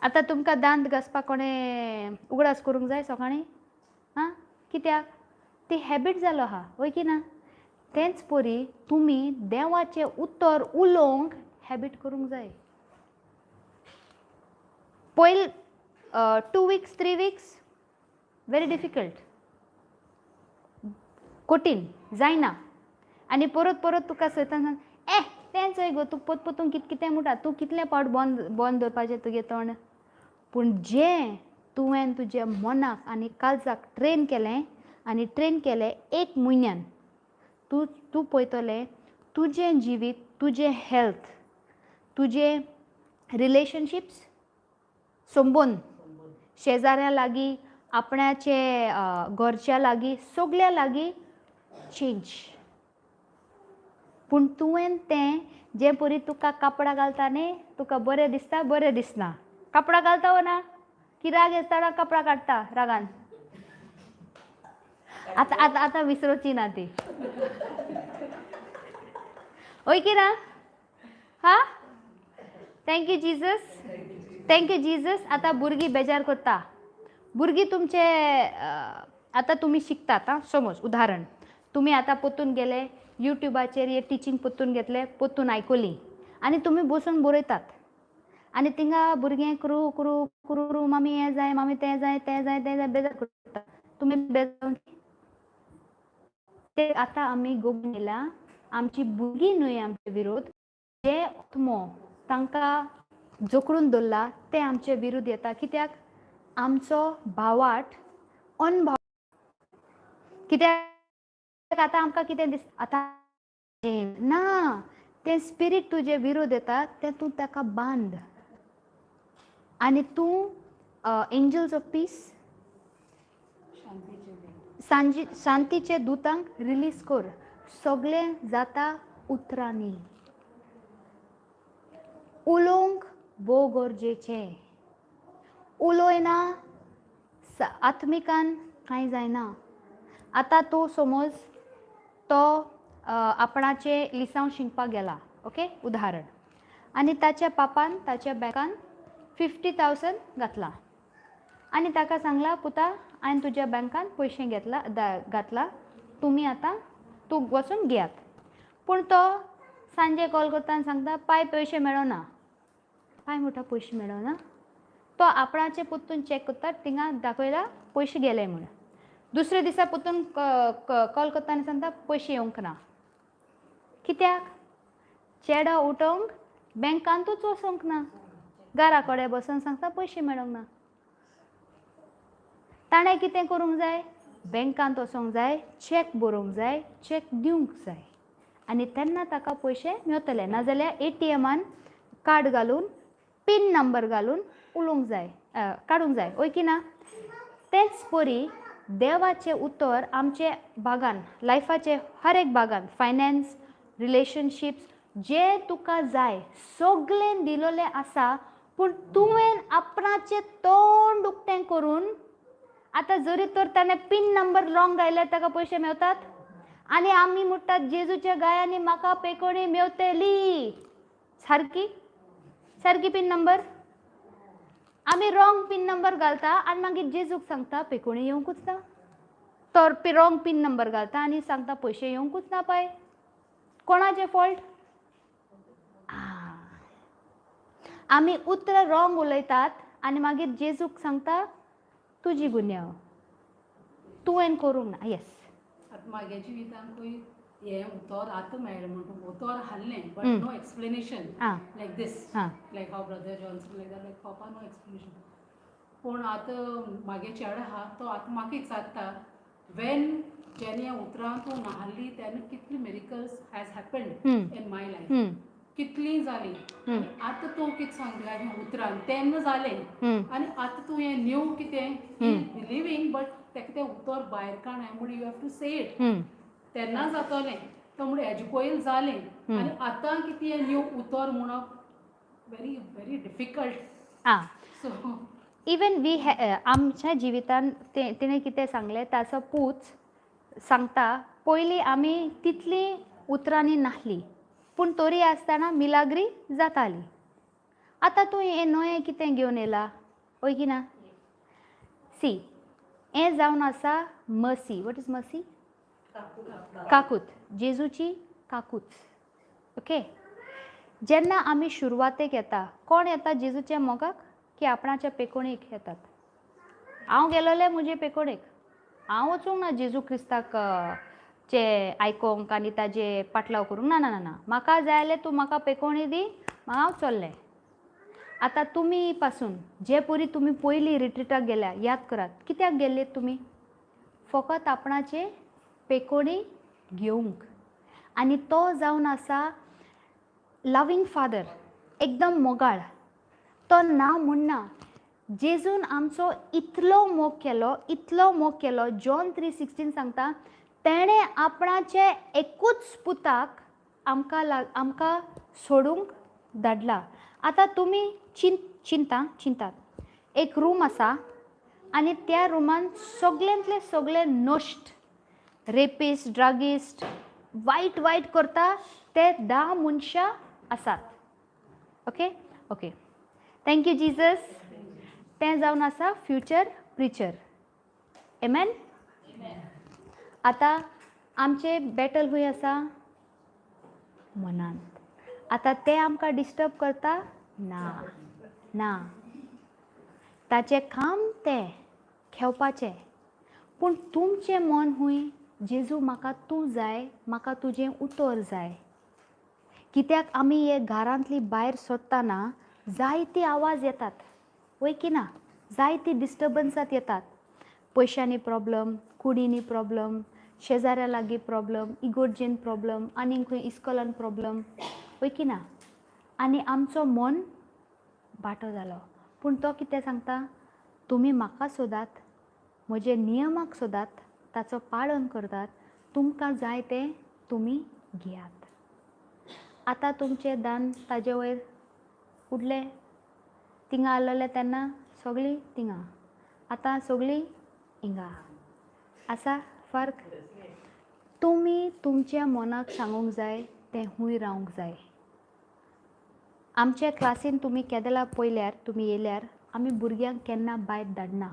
आतां तुमकां दांत घासपाक कोणें उगडास करूंक जाय सकाळीं? आं, कित्याक? ती हॅबीट जालो आहा, वय की ना? तेंच परी तुमी देवाचें उतर उलोवंक हॅबीट करूंक जाय. पयल 2 weeks, 3 weeks very difficult, कठीण जायना आनी परत परत तुका सैतान सांग, ए तें चोय गो, तूं पोत पोतून कित कितें म्हणटा, तूं कितले पावट बंद बंद दवरपाचें तुगे तोंड? पूण जें तुवें तुज्या मनाक आनी काळजाक ट्रेन केलें आनी ट्रेन केलें एक म्हयन्यान तूं तूं पळयतलें तुजें जिवीत, तुजें हेल्थ, तुजें रिलेशनशिप्स, संबंद शेजाऱ्या लागीं, आपणाचे घरच्या लागीं, सगल्या लागीं चेंज. पूण तुवें तें जें परी तुका कापडां घालता न्ही, तुका बरें दिसता, बरें दिसना कापडां घालता वो ना, की राग येता कापडां काडटा रागान. आतां आतां आतां विसरोची ना ती, हय की ना? हा, thank you Jesus, thank you Jesus. आतां भुरगीं बेजार करता, भुरगीं तुमचे आतां तुमी शिकतात. आं, समज उदाहरण, तुमी आतां परतून गेले युट्यूबाचेर, हे टिचींग परतून घेतले, परतून आयकली आनी तुमी बसून बरयतात आनी थिंगा भुरगें क्रू क्रू क्रू क्रू, मामी हें जाय, मामी तें जाय, तें जाय, तें जाय, बेजार करता. तुमी बेजार ते आतां आमी गोगून येयला. आमची भुरगीं न्हय आमचे विरोध, जे आत्मो तांकां जोकडून दवरला ते आमचे विरुद्ध येता. कित्याक? आमचो भावार्थ अनभाव. कित्याक आतां आमकां कितें दिसता आतां ना, तें स्पिरीट तुजे विरोध येता तें तूं ताका बांद आनी तूं एंजल्स ऑफ पीस, सांजी शांतीचे दुतांक रिलीज कर. सगळें जाता उतरांनी. उलोवंक भोव गरजेचें. उलयना आत्मिकान कांय जायना. आतां तूं समज तो आपणाचें लिसांव शिकपाक गेला, ओके, उदाहरण, आनी ताच्या पापान ताच्या बँकान 50,000 घातला आनी ताका सांगलां, पुता, हांवें तुज्या बँकान पयशे घेतला, घातला, तुमी आतां तूं वचून घेयात. पूण तो सांजे कॉल करता आनी सांगता, पाय पयशे मेळना. पाय म्हणटा, पयशे मेळना? तो आपणाचे परतून चॅक करता, थिंगा दाखयला पयशे गेले म्हूण. दुसऱ्या दिसा परतून कॉल करता आनी सांगता, पयशे येवंक ना. कित्याक? चेडो उठोवंक बँकांतूच वचोंक ना, घरा कडेन बसून सांगता पयशे मेळोंक ना. ताणें कितें करूंक जाय? बँकांत वचोंक जाय, चॅक बरोवंक जाय, चॅक दिवंक जाय आनी तेन्ना ताका पयशे मेवतले. नाजाल्यार एटीएमान कार्ड घालून पीन नंबर घालून उलोवंक जाय, काडूंक जाय, हय की ना? तेच परी देवाचें उतर आमचे भागान, लायफाचे हर एक भागान, फायनान्स, रिलेशनशिप्स, जे तुका जाय सगळें दिलोलें आसा. पूण तुवें आपणाचें तोंड उक्तें करून आतां जरी तर ताणें पीन नंबर रॉंग घायल्यार ताका पयशे मेवतात आनी आमी म्हणटात, जेजूच्या गायांनी म्हाका पेकोणी मेवतली. सारकी सारकी पीन नंबर आमी रॉंग पीन नंबर घालता आनी मागीर जेजूक सांगता पेकोणी येवंकूच ना. तर रॉंग पीन नंबर घालता आनी सांगता पयशे येवंकूच ना. पाय, कोणाचें फॉल्ट? आमी उतरां रॉंग उलयतात आनी मागीर जेजूक सांगता तुजी गुन्यांव, तुवें करूंक ना. येस. आतां म्हागे जिवितांकूय हें उतर आतां मेळ्ळें म्हणून उतर हाडलें, but no explanation like this, like how Brother Johnson, like that, like papa, no explanation. पूण आतां म्हागे चेडो आहा, तो आतां म्हाका विचारता, when जेन्ना ह्या उतरां तूं नाहली तेन्ना कितली miracles has happened in my life, कितलीं जालीं. आतां तूं कितें सांगला हीं उतरां तेन्ना जालें आनी आतां तूं हें न्यू कितें बिलिवींग, बट तेका तें उतर भायर काडनाय म्हूण you have to say it. तेन्ना जातलें तो म्हूण हेजे पयलीं जालें आनी आतां कितें हें न्यू उतर म्हणप व्हेरी व्हेरी डिफिकल्ट. आं. सो इवन we आमच्या जिवितान ते तिणें कितें सांगलें, ताचो पूत सांगता, पयलीं आमी तितलीं उतरांनी नासली पूण तरी आसतना मिलाग्री जाताली. आतां तूं हें नवें कितें घेवन येयला, हय की ना? सी, हें जावन आसा मर्सी. What is mercy? काकूत, जेजूची काकूत. ओके, जेन्ना आमी सुरवातेक येता, कोण येता जेजूच्या मोगाक की आपणाच्या पेकोणेक येतात? हांव गेलोलें म्हजे पेकोणेक, हांव वचूंक ना जेजू क्रिस्ताक चे आयकोंक आनी ताजे पाटलाव करूंक. ना ना ना ना, म्हाका जाय जाल्यार तूं म्हाका पेकोणी दी, हांव चल्लें. आतां तुमी पासून जे परी तुमी पयलीं रिट्रिटाक गेल्या, याद करात कित्याक गेल्ले तुमी? फकत आपणाचे पेकोणी घेवंक. आनी तो जावन आसा लवींग फादर, एकदम मोगाळ. तो ना म्हणना. जेजून आमचो इतलो मोग केलो, इतलो मोग केलो. जॉन 3:16 सांगता, तेणें आपणाचे एकूच पुताक आमकां आमकां सोडूंक धाडला. आतां तुमी चिंता चिंतात, एक रूम आसा आनी त्या रुमान सगल्यांतले सगळे नश्ट, रेपिस्ट, ड्रगिस्ट, वायट वायट करता ते 10 मनशां आसात. Okay okay, thank you Jesus. तें जावन आसा फ्युचर प्रिचर. एमेन. आतां आमचें बॅटल खंय आसा? मनांत. आतां तें आमकां डिस्टर्ब करता ना? ना, ताचें काम तें खेवपाचें. पूण तुमचें मन हूंय, जेजू म्हाका तूं जाय, म्हाका तुजें उतर जाय. कित्याक आमी हे घरांतली भायर सोदतना जायती आवाज येतात, वय की ना? जायती डिस्टर्बन्सात येतात. पयशांनी प्रॉब्लम, कुडीनी प्रॉब्लम, शेजाऱ्या लागीं प्रॉब्लम, इगोर्जेन प्रॉब्लम, आनीक खंय इस्कॉलान प्रॉब्लम, वय की ना? आनी आमचो मन बाटो जालो. पूण तो कितें सांगता? तुमी म्हाका सोदात, म्हजे नियमाक सोदात, ताचो पालन करतात, तुमकां जाय तें तुमी घेयात. आतां तुमचें दान ताजे वयर उडलें. तिंगा आसलेलें तेन्ना सगळीं तिंगा, आतां सगळीं हिंगा आसा फर्क. तुमी तुमच्या मनाक सांगूंक जाय तें हूंय रावंक जाय. आमच्या क्लासीन तुमी केदला पळयल्यार, तुमी येयल्यार आमी भुरग्यांक केन्ना भायर धाडना,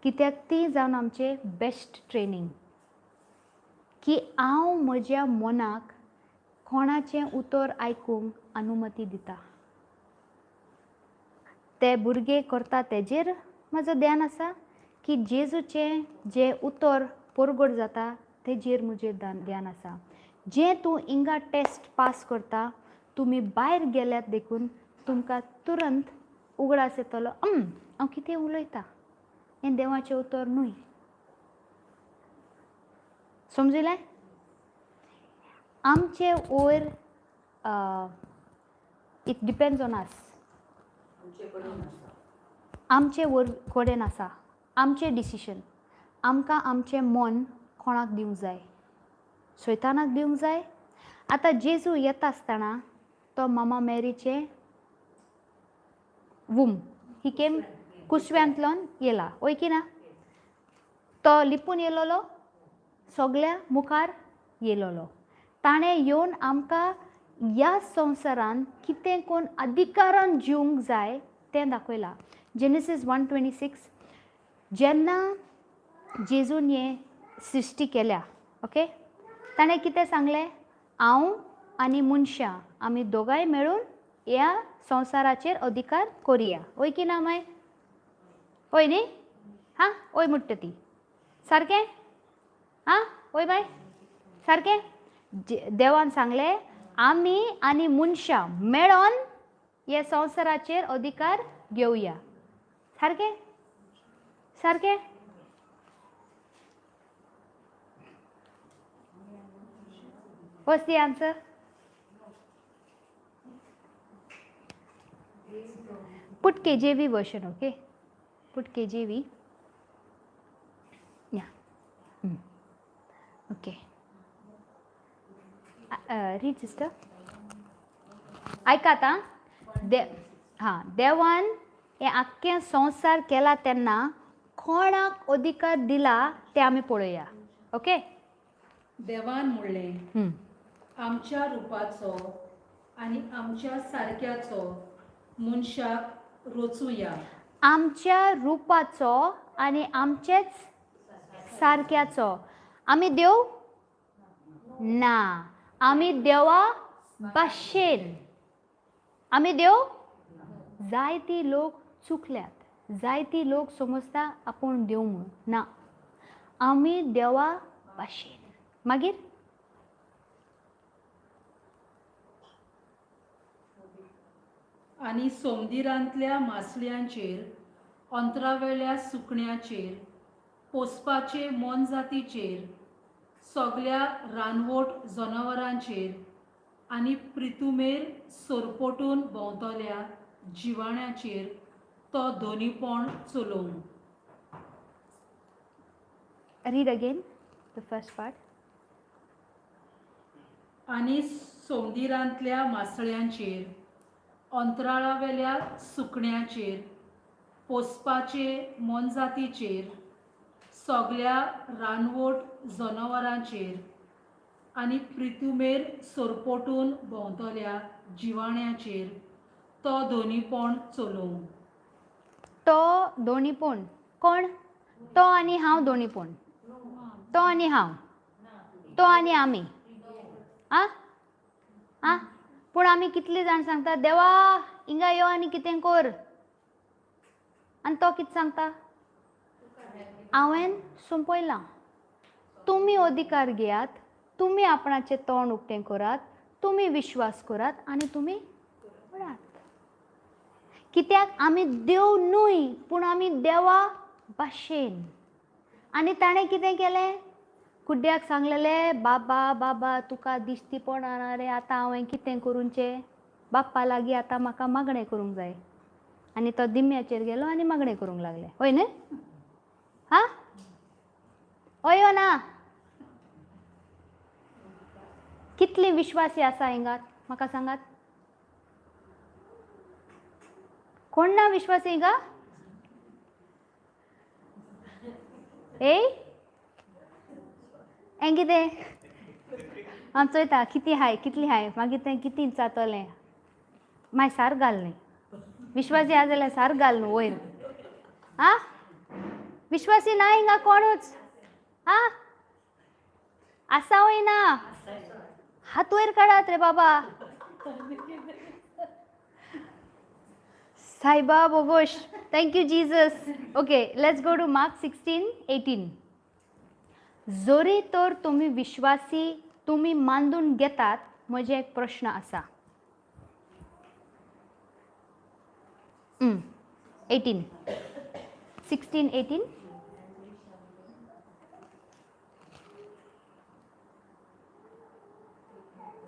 कित्याक ती जावन आमचें बेस्ट ट्रेनींग की हांव म्हज्या मनाक कोणाचें उतर आयकूंक अनुमती दिता. ते भुरगे करता तेजेर म्हजो ध्यान आसा की जेजूचें जें उतर परगट जाता तेजेर म्हजें ध्यान आसा. जें तूं हिंगा टेस्ट पास करता, तुमी भायर गेल्यात देखून तुमकां तुरंत उगडास येतलो, हांव कितें उलयतां हें देवाचें उतर न्हय. समजलें? आमचे वयर it depends on us. आमचे वयर कडेन आसा आमचें डिसिशन. आमकां आमचें मन कोणाक दिवंक जाय? सैतानाक दिवंक जाय. आतां जेजू येता आसतना तो मामा मॅरीचें वूम ही केम कुसव्यांतल्यान येला, वय की ना? तो लिपून येयलोलो, सगळ्या मुखार येयलोलो. ताणें येवन आमकां ह्या संवसारान कितें कोण अधिकारान जिवंक जाय तें दाखयलां. जेनेसीस 1:26, जेन्ना जेजून हें सृश्टी केल्या, ओके, ताणें कितें सांगलें? हांव आनी मनशां आमी दोगांय मेळून ह्या संवसाराचेर अधिकार करुया, वय की ना माय? हय न्ही? हां, हय म्हणटा ती सारकें. आं, हय बाय, सारकें. देवान सांगलें आमी आनी मनशां मेळोन ह्या संवसाराचेर अधिकार घेवया. सारकें सारकें. What's the answer? Put KJV version, okay? Put KJV. Yeah. Okay. Read, sister. आयकात आं. दे हां, देवान हें आख्खें संवसार केला तेन्ना कोणाक अधिकार दिला तें आमी पळोवया. ओके. देवान म्हणलें, आमच्या रुपाचो आनी आमच्या सारक्याचो मनशाक रचुया. आमच्या रुपाचो आनी आमचेच सारक्याचो. आमी देव ना, आमी देवा भाशेन. आमी देव. जायती लोक चुकल्यात, जायती लोक समजता आपूण देव म्हूण. ना, आमी देवा भाशेन. मागीर आनी सोमदिरांतल्या मासळ्यांचेर, अंतरावेल्या सुकण्याचेर, पोसपाचे मोनजातीचेर, सगल्या रानवट जनावरांचेर आनी प्रितुमेर सोरपोटून भोंवतल्या जिवाण्याचेर तो दोनीपण चलोवं. Read again the first part. आनी सोमदिरांतल्या मासळ्यांचेर, अंतराळावेल्या सुकण्याचेर, पोसपाचे मोनजातीचेर, सगल्या रानवट जनावरांचेर आनी प्रितुमेर सोरपोटून भोंवतल्या जिवाण्याचेर तो दोनीपण चलोवं. तो दोनीपण कोण? तो आनी हांव दोनीपण. तो आनी हांव, तो आनी आमी. आं आं, पूण आमी कितले जाण सांगता देवा हिंगा यो आनी कितें कर, आनी तो कितें सांगता? हांवें सोंपयलां, तुमी अधिकार घेयात, तुमी आपणाचें तोंड उक्तें करात, तुमी विश्वास करात आनी तुमी म्हणात. कित्याक आमी देव न्हय, पूण आमी देवा भाशेन. आनी ताणें कितें केलें? कुड्ड्याक सांगलेलें, बाबा बाबा तुका दिश्टी पडना रे, आतां हांवें कितें करूंचें? बाप्पा लागीं आतां म्हाका मागणें करूंक जाय. आनी तो दिम्याचेर गेलो आनी मागणें करूंक लागलें. हय न्हय? हां, हय ओ ना? कितली विश्वासी आसा हिंगात म्हाका सांगात? कोण ना विश्वासी हिंगा? ए हें कितें हांव चोयता कितें हाय, कितली हाय, मागीर तें कितें जातलें. मागीर सार घाल न्ही, विश्वासी आसा जाल्यार सार घाल न्हू वयर. आं, विश्वासी ना हिंगा कोणूच? आं, आसा वय ना? हात वयर काडात रे बाबा. सायबा बोगोश. Thank you Jesus. Okay, let's go to Mark 16:18. जरी तर तुमी विश्वासी, तुमी मांदून घेतात, म्हजें एक प्रश्न आसा. 18, 16:18.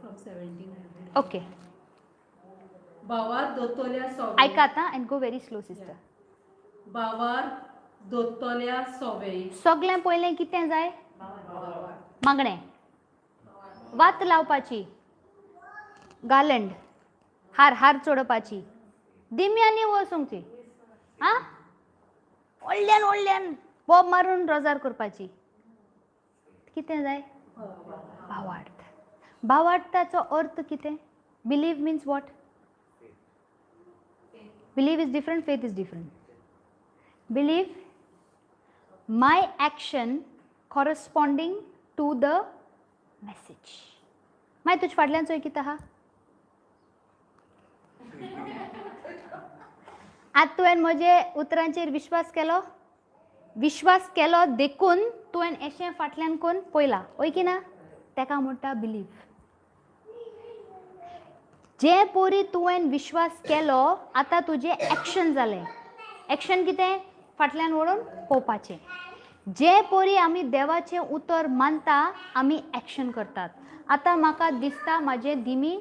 From 17. Okay, भावार दोतोल्या सोवे. आयकात आं, and go very slow sister. भावार दोतोल्या सोवे. सगळें पयलें कितें जाय? मागणें, वात लावपाची, गार्लंड, हार, हार चडोवपाची, दिम्यांनी वचूंक. आं, व्हडल्यान व्हडल्यान बोब मारून रोजार करपाची. कितें जाय? भावार्थ. भावार्थाचो अर्थ कितें? Believe means what? Believe is different, faith is different. Believe, my action corresponding to the message. मागीर तुजे फाटल्यान चोय कितें आहा. आतां तुवें म्हजे उतरांचेर विश्वास केलो, विश्वास केलो देखून तुवें एशें फाटल्यान कोन्न पळयलां, हय की ना? तेका म्हणटा बिलीव. जे पोरी तुवें विश्वास केलो, आतां तुजें एक्शन जालें. एक्शन कितें? फाटल्यान वळून पळोवपाचें. जे पोरी आमी देवाचें उतर मानता, आमी एक्शन करतात. आतां म्हाका दिसता म्हाजें दिमी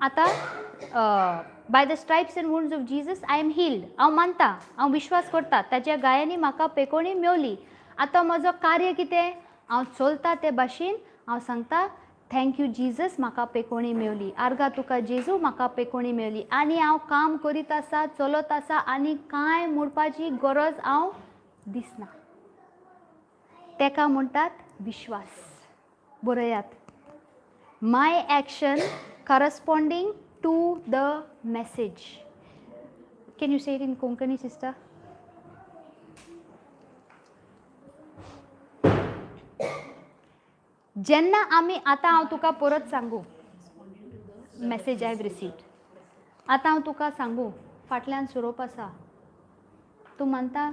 आतां by the stripes and wounds of Jesus I am healed. हांव मानता, हांव विश्वास करता ताच्या गायांनी म्हाका पेकोणी मेवली. आतां म्हजो कार्य कितें, हांव चलता ते भाशेन हांव सांगता thank you Jesus, म्हाका पेकोणी मेवली, आर्गा तुका जेजू, म्हाका पेकोणी मेवली. आनी हांव काम करीत आसा, चलत आसा आनी कांय म्हणपाची गरज हांव दिसना. तेका म्हणटात विश्वास. बरयात, my action corresponding to the message. Can you say it in Konkani sister? जेन्ना आमी आतां हांव तुका परत सांगू मॅसेज I received. आतां हांव तुका सांगू फाटल्यान सोरोप आसा, तूं मानता?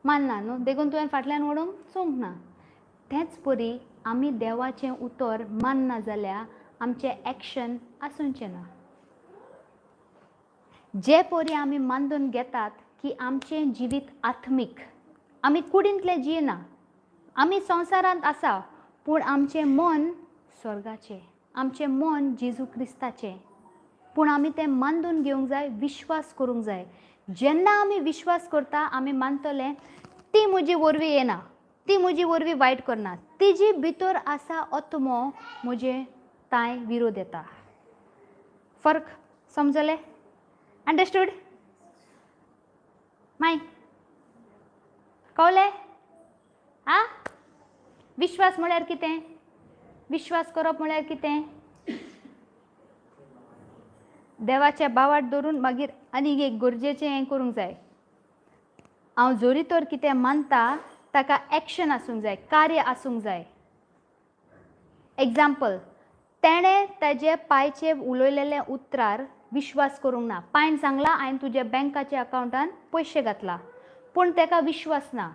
मानना न्हू, देखून तुवें फाटल्यान वडोवंक चोवंक ना. तेंच परी आमी देवाचें उतर मानना जाल्यार आमचें एक्शन आसूचें ना. जे परी आमी मानून घेतात की आमचें जिवीत आत्मीक, आमी कुडींतलें जियेना, आमी संवसारांत आसा पूण आमचें मन स्वर्गाचें, आमचें मन जेजू क्रिस्ताचें. पूण आमी तें मानून घेवंक जाय, विश्वास करूंक जाय. जेन्ना आमी विश्वास करता आमी मानतले ती म्हजी वरवीं येना, ती म्हजी वरवीं वायट करना, तिजी भितर आसा आत्मो म्हजे तांय विरोध येता. फर्क समजले? अंडरस्टूड? माय कळ्ळें? आ, विश्वास म्हळ्यार कितें? विश्वास करप म्हळ्यार कितें? देवाच्या बावाट धरून मागीर आनीक एक गरजेचें हें करूंक जाय. हांव जोरी तर कितें मानता ताका एक्शन आसूंक जाय, कार्य आसूंक जाय. एग्जाम्पल, तेणें ताजे पायचे उलयलेले उतरार विश्वास करूंक ना. पायन सांगलां हांवें तुज्या बँकाच्या अकावंटान पयशे घातला, पूण ताका विश्वास ना.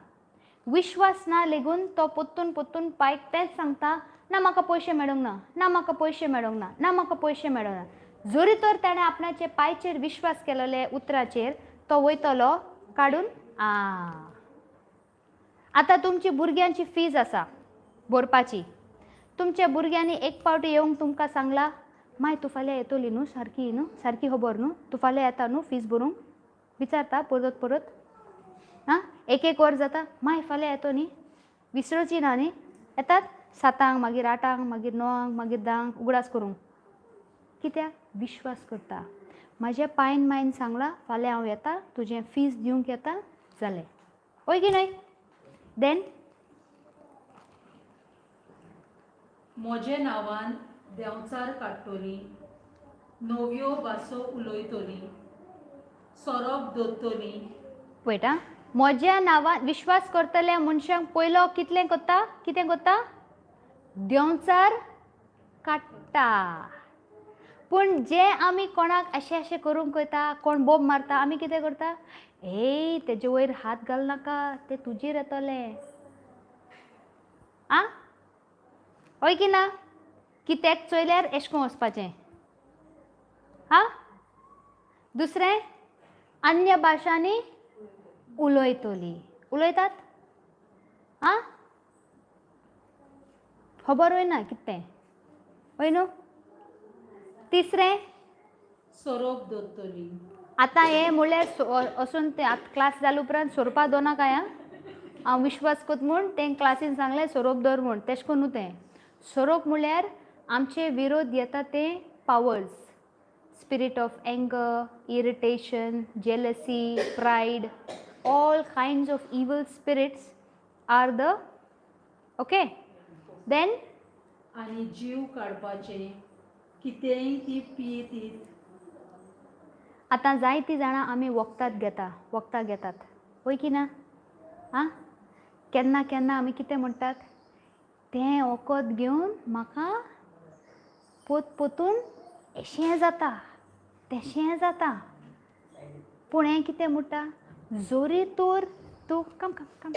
विश्वास ना लेगून तो पोत्तून पोत्तून पायक तेंच सांगता, ना म्हाका पयशे मेळूंक ना, ना म्हाका पयशे मेळूंक ना, ना म्हाका पयशे मेळूंक ना. जरी तर ताणें आपणाचे पायचेर विश्वास केलेले उतराचेर तो वयतलो काडून. आ, आतां तुमची भुरग्यांची फीज आसा भरपाची, तुमच्या भुरग्यांनी एक पावटी येवंक तुमकां सांगला, माय तूं फाल्यां येतली न्हू, सारकी न्हू, सारकी खबर न्हू, तूं फाल्यां येता न्हू फीज भरूंक? विचारता परत परत. आं, एक एक वर जाता, माय फाल्यां येतो न्ही, विसरोची ना न्ही. येतात 7, मागीर 8, मागीर 9, मागीर 10, उगडास करूंक. कित्याक? विश्वास करता. म्हाज्या पायन मायन सांगलां फाल्यां हांव येता, तुजें फीज दिवंक येता, जालें. हय की न्हय? देन म्हजे नांवान देंवचार काडटली, नव्यो भासो उलयतली, सोरोप दोत्तली. पळयता, म्हज्या नांवान विश्वास करतल्या मनशांक पयलो कितलें करता, कितें करता? देंवचार काडटा. पूण जे आमी कोणाक अशें अशें करूंक वयता, कोण बोब मारता, आमी कितें करता? ए तेजे वयर हात घालनाका, ते तुजेर येतले. आं, हय की ना? कित्याक चोयल्यार एशें करून वचपाचें. आं, दुसरें अन्य भाशांनी उलयतली. उलयतात? आं, खबर वयना कितें, हय न्हू? तिसरें सोरोप दोत्तली. आतां हें म्हणल्यार वचून तें आतां क्लास जाले उपरांत सोरपा दोना काय. आं, हांव विश्वास कोत म्हूण तें क्लासीन सांगलें सोरोप दवर म्हूण, तेश कोन न्हू तें. सोरोप म्हळ्यार आमचे विरोध येता ते powers, spirit of anger, irritation, jealousy, pride, all kinds of evil spirits are the, okay. Then आनी जीव काडपाचें कितेंय ती पियेतीत. आतां जायतीं जाणां आमी वखदां घेता, वखदां घेतात, हय की ना? आं, केन्ना केन्ना आमी कितें म्हणटात, तें वखद घेवन म्हाका पोत पोतून अशें जाता, तेशें जाता. पूण हें कितें म्हणटा, जोरी तर तूं कम कम कम,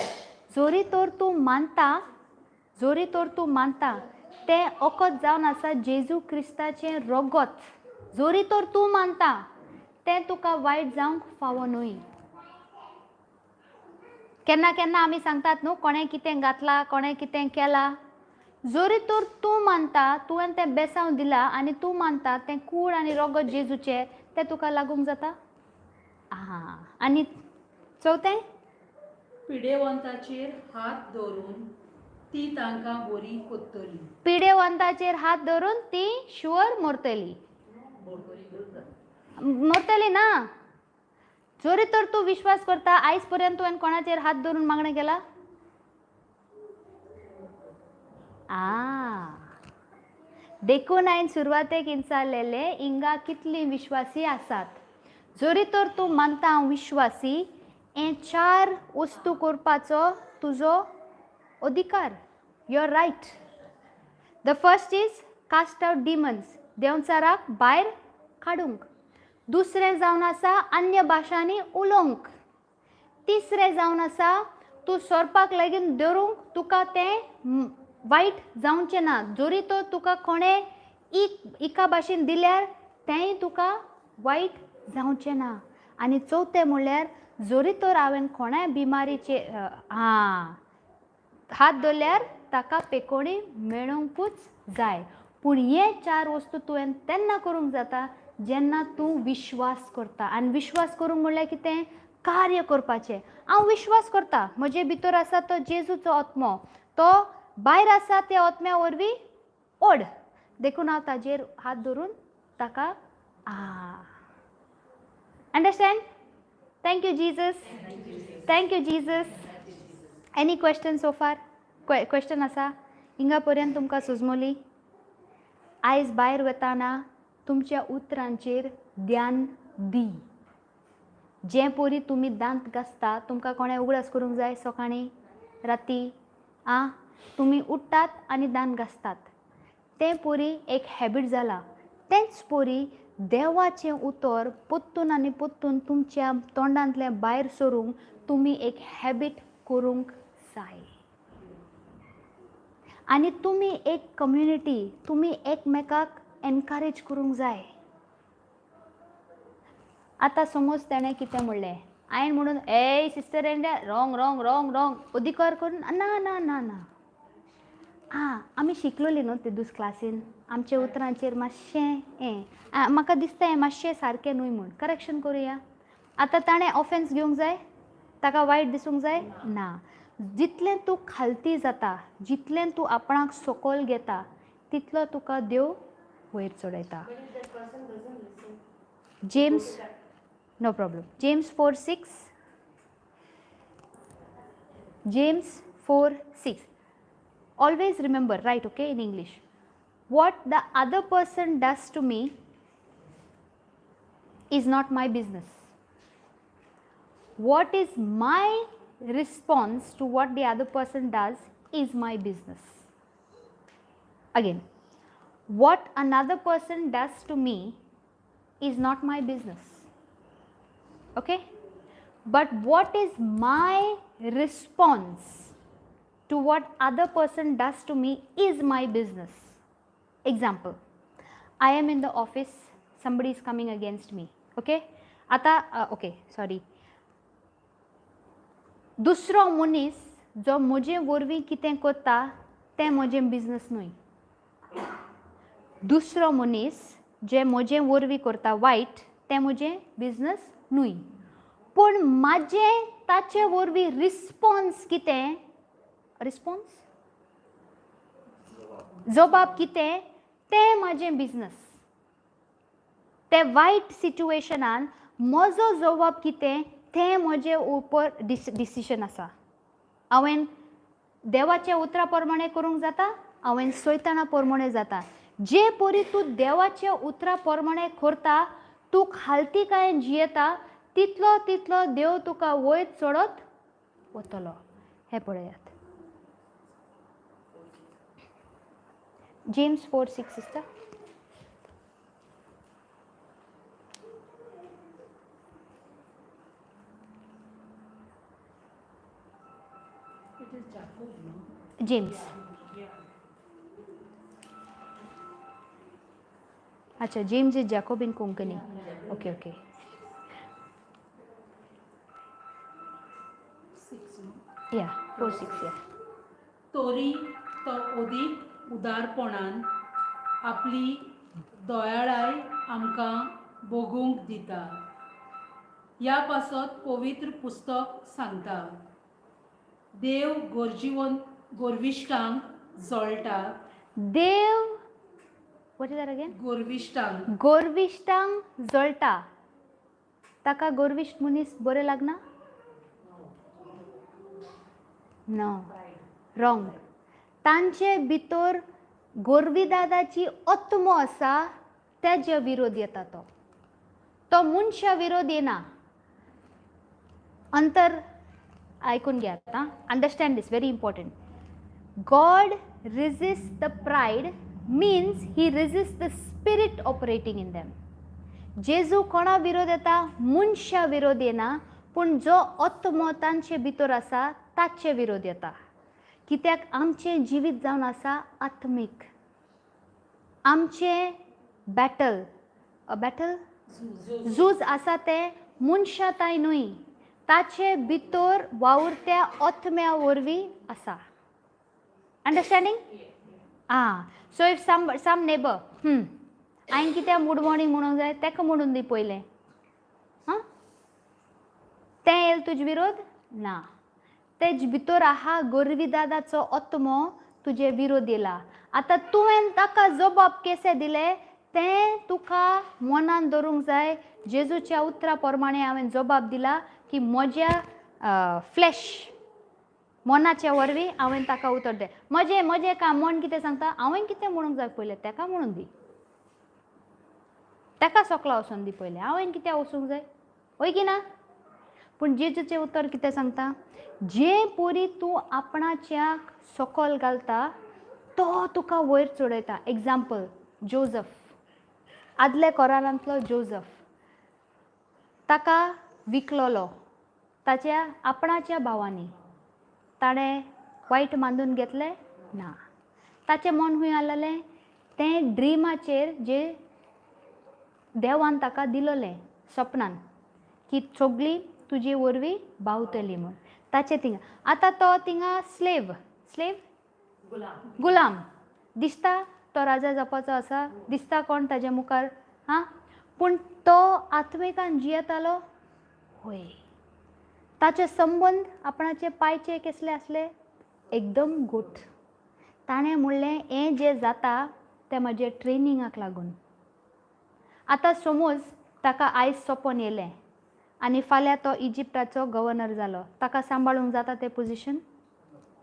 जोरी तर तूं मानता, जोरी तर तूं मानता तें वखद जावन आसा जेजू क्रिस्ताचें रगत, जोरी तर तूं मानता तें तुका वायट जावंक फावो न्हय. केन्ना केन्ना आमी सांगतात न्हू, कोणें कितें घातलां, कोणें कितें केलां. जोरी तर तूं मानता, तुवें तें बेसांव दिलां आनी तूं मानता तें कूड आनी रोगत जेजूचें, तें तुका लागूंक जाता. आं, आनी चवथें, पिडेवंताचेर हात दवरून ती तांकां बरी कोत्तली. पिडेवंताचेर हात धरून ती शुअर मरतली. मरतली ना. जरी तर तूं विश्वास करता, आयज पर्यंत तुवें कोणाचेर हात धरून मागणें केलां? आ, देखून हांवें सुरवातेक विचारलेलें, हिंगा कितलीं विश्वासी आसात. जरी तर तूं मानता हांव विश्वासी, हें चार वस्तू करपाचो तुजो अधिकार, your right. The first is cast out demons, देंवचाराक भायर काडूंक. दुसरें जावन आसा अन्य भाशांनी उलोवंक. तिसरें जावन आसा तूं सोरपाक लागीं धरूंक, तुका तें वायट जावचें ना. जरी तो तुका कोणें एका भाशेन दिल्यार तेंय तुका वायट जावचें ना. आनी चवथें म्हणल्यार जरी तर हांवें कोणाय बिमारीचे आं हात धरल्यार ताका पेकोणी मेळोवंकूच जाय. पूण हे चार वस्तू तुवें तेन्ना करूंक जाता जेन्ना तूं विश्वास करता. आनी विश्वास करूंक म्हणल्यार कितें? कार्य करपाचें. हांव विश्वास करता, म्हजे भितर आसा तो जेजूचो आत्मो, तो भायर आसा त्या आत्म्या वरवीं ओड, देखून हांव ताजेर हात धरून ताका understand. Thank you Jesus, thank you Jesus. Any question so far? Question आसा हिंगा पर्यंत तुमकां सुजमोली? आयज भायर वताना तुमच्या उतरांचेर ध्यान दी. जे पोरी तुमी दांत घासता, तुमकां कोणें उगडास करूंक जाय सकाळीं राती? आं, तुमी उठ्ठात आनी दांत घासतात, तें पोरी एक हॅबीट जाला. तेंच पोरी देवाचें उतर पोत्तून आनी पोत्तून तुमच्या तोंडांतलें भायर सरूंक तुमी एक हॅबीट करूंक जाय. आनी तुमी एक कम्युनिटी, तुमी एकमेकाक एनकरेज करूंक जाय. आतां समज तेणें कितें म्हणलें, हांवें म्हणून a sister and wrong wrong wrong wrong अधिकार करून ना ना ना ना. आं, आमी शिकलोली न्हू ते दुस क्लासीन, आमच्या उतरांचेर मातशें हें म्हाका दिसता हें मातशें सारकें न्हय म्हूण करेक्शन करुया. आतां ताणें ऑफेन्स घेवंक जाय? ताका वायट दिसूंक जाय? ना. जितलें तूं खालती जाता, जितलें तूं आपणाक सकयल घेता, तितलो तुका देव वयर चडयता. James, no problem. James 4:6. James 4:6. Always remember, right? Okay, in English, what the other person does to me is not my business. What is my response to what the other person does is my business. Again, what another person does to me is not my business. Okay? But what is my response to what other person does to me is my business. Example, I am in the office, somebody is coming against me. Okay? Ata, okay, sorry. दुसरो मनीस जो म्हजे वरवीं कितें करता तें म्हजें business न्हय. दुसरो मनीस जे म्हजे वरवीं करता वायट तें म्हजें बिजनस न्हय. पूण म्हाजें ताचे वरवीं रिस्पोन्स कितें, रिस्पोन्स जबाब कितें तें म्हाजें बिजनस. ते वायट सिट्युएशनान म्हजो जबाब कितें तें म्हजें उपर डिसिजन आसा. हांवें देवाच्या उतरा प्रमाणे करूंक जाता, हांवें सैताना प्रमाणे जाता. जे परी तूं देवाच्या उतरा प्रमाणे करता, तूं खालतीकायेन जियेता, तितलो तितलो देव तुका वयर चडत वतलो. हें पळयात, जेम्स 4:6 आसता. James. अच्छा, James is Jacob in Konkani. Okay okay. या 4:6. या तोरी तो ओदीक उदारपणान आपली दयाळाय आमकां भोगूंक दिता. ह्या पासत पवित्र पुस्तक सांगता, देव गोरजीवन गोरविश्टांक जळटा. देव, what is that again? गोरविश्टांक. गोरविश्टांक जळटा. ताका गोरविश्ट मनीस बरें लागना? No, wrong. तांचे भितर गोरविदादाची आत्मो आसा, तेजे विरोध येता. तो तो मनशा विरोध येना. अंतर आयकून घेयात आं, understand this, very important. God resist the pride means he resist the spirit operating in them. जेजू कोणा विरोध येता? मनशा विरोध येना, पूण जो आत्मो तांचे भितर आसा ताचे विरोध येता. कित्याक आमचें जिवीत जावन आसा आत्मीक. आमचें बॅटल बॅटल झूज आसा तें मनशा ताय न्हय, ताचे भितर वावुरत्या आत्म्या वरवीं आसा. अंडरस्टँडींग? आं, so if some neighbour, हांवें कित्याक गुड मॉर्निंग म्हणूंक जाय? ताका म्हणून दी पयलें. आं, तें येयल तुजे विरोध ना. तेज भितर आहा गोरविदादाचो आत्मो, तुजे विरोध येयला. आतां तुवें ताका जबाब केसे दिले तें तुका मनान दवरूंक जाय. जेजूच्या उतरा प्रमाणे हांवें जबाब दिला की म्हज्या फ्लॅश मनाच्या वरवीं हांवें ताका उतर दिलें. म्हजें म्हजें काम मन कितें सांगता, हांवें कितें म्हणूंक जाय पयलें ताका म्हणून दी, ताका सोकला वचोन दी पयलें, हांवें कित्याक वचूंक जाय? हय की ना? पूण जेजूचें उतर कितें सांगता? जे पोरी तूं आपणाच्या सोकोल घालता तो तुका वयर चडयता. एग्जाम्पल, जोजफ, आदल्या कोरारांतलो जोजफ, ताका विकलोलो ताच्या आपणाच्या भावांनी. ताणें वायट मानून घेतलें ना. ताचें मन खूंय आसलेलें तें ड्रिमाचेर, जे देवान ताका दिलोलें सपनान की सगळीं तुजे वरवीं बावतली म्हूण. ताचें थिंगा आतां तो थिंगा स्लेव स्लेव गुलाम दिसता. तो राजा जावपाचो आसा दिसता कोण ताज्या मुखार. आं, पूण तो आत्मिकान जियेतालो. हय, ताचे संबंद आपणाचे पायचे कसले आसले? एकदम गुड. ताणें म्हणलें, हें जें जाता तें म्हजें ट्रेनिंगाक लागून. आतां समज ताका आयज सोंपोन येयलें आनी फाल्यां तो इजिप्टाचो गवर्नर जालो, ताका सांबाळूंक जाता तें पोजिशन?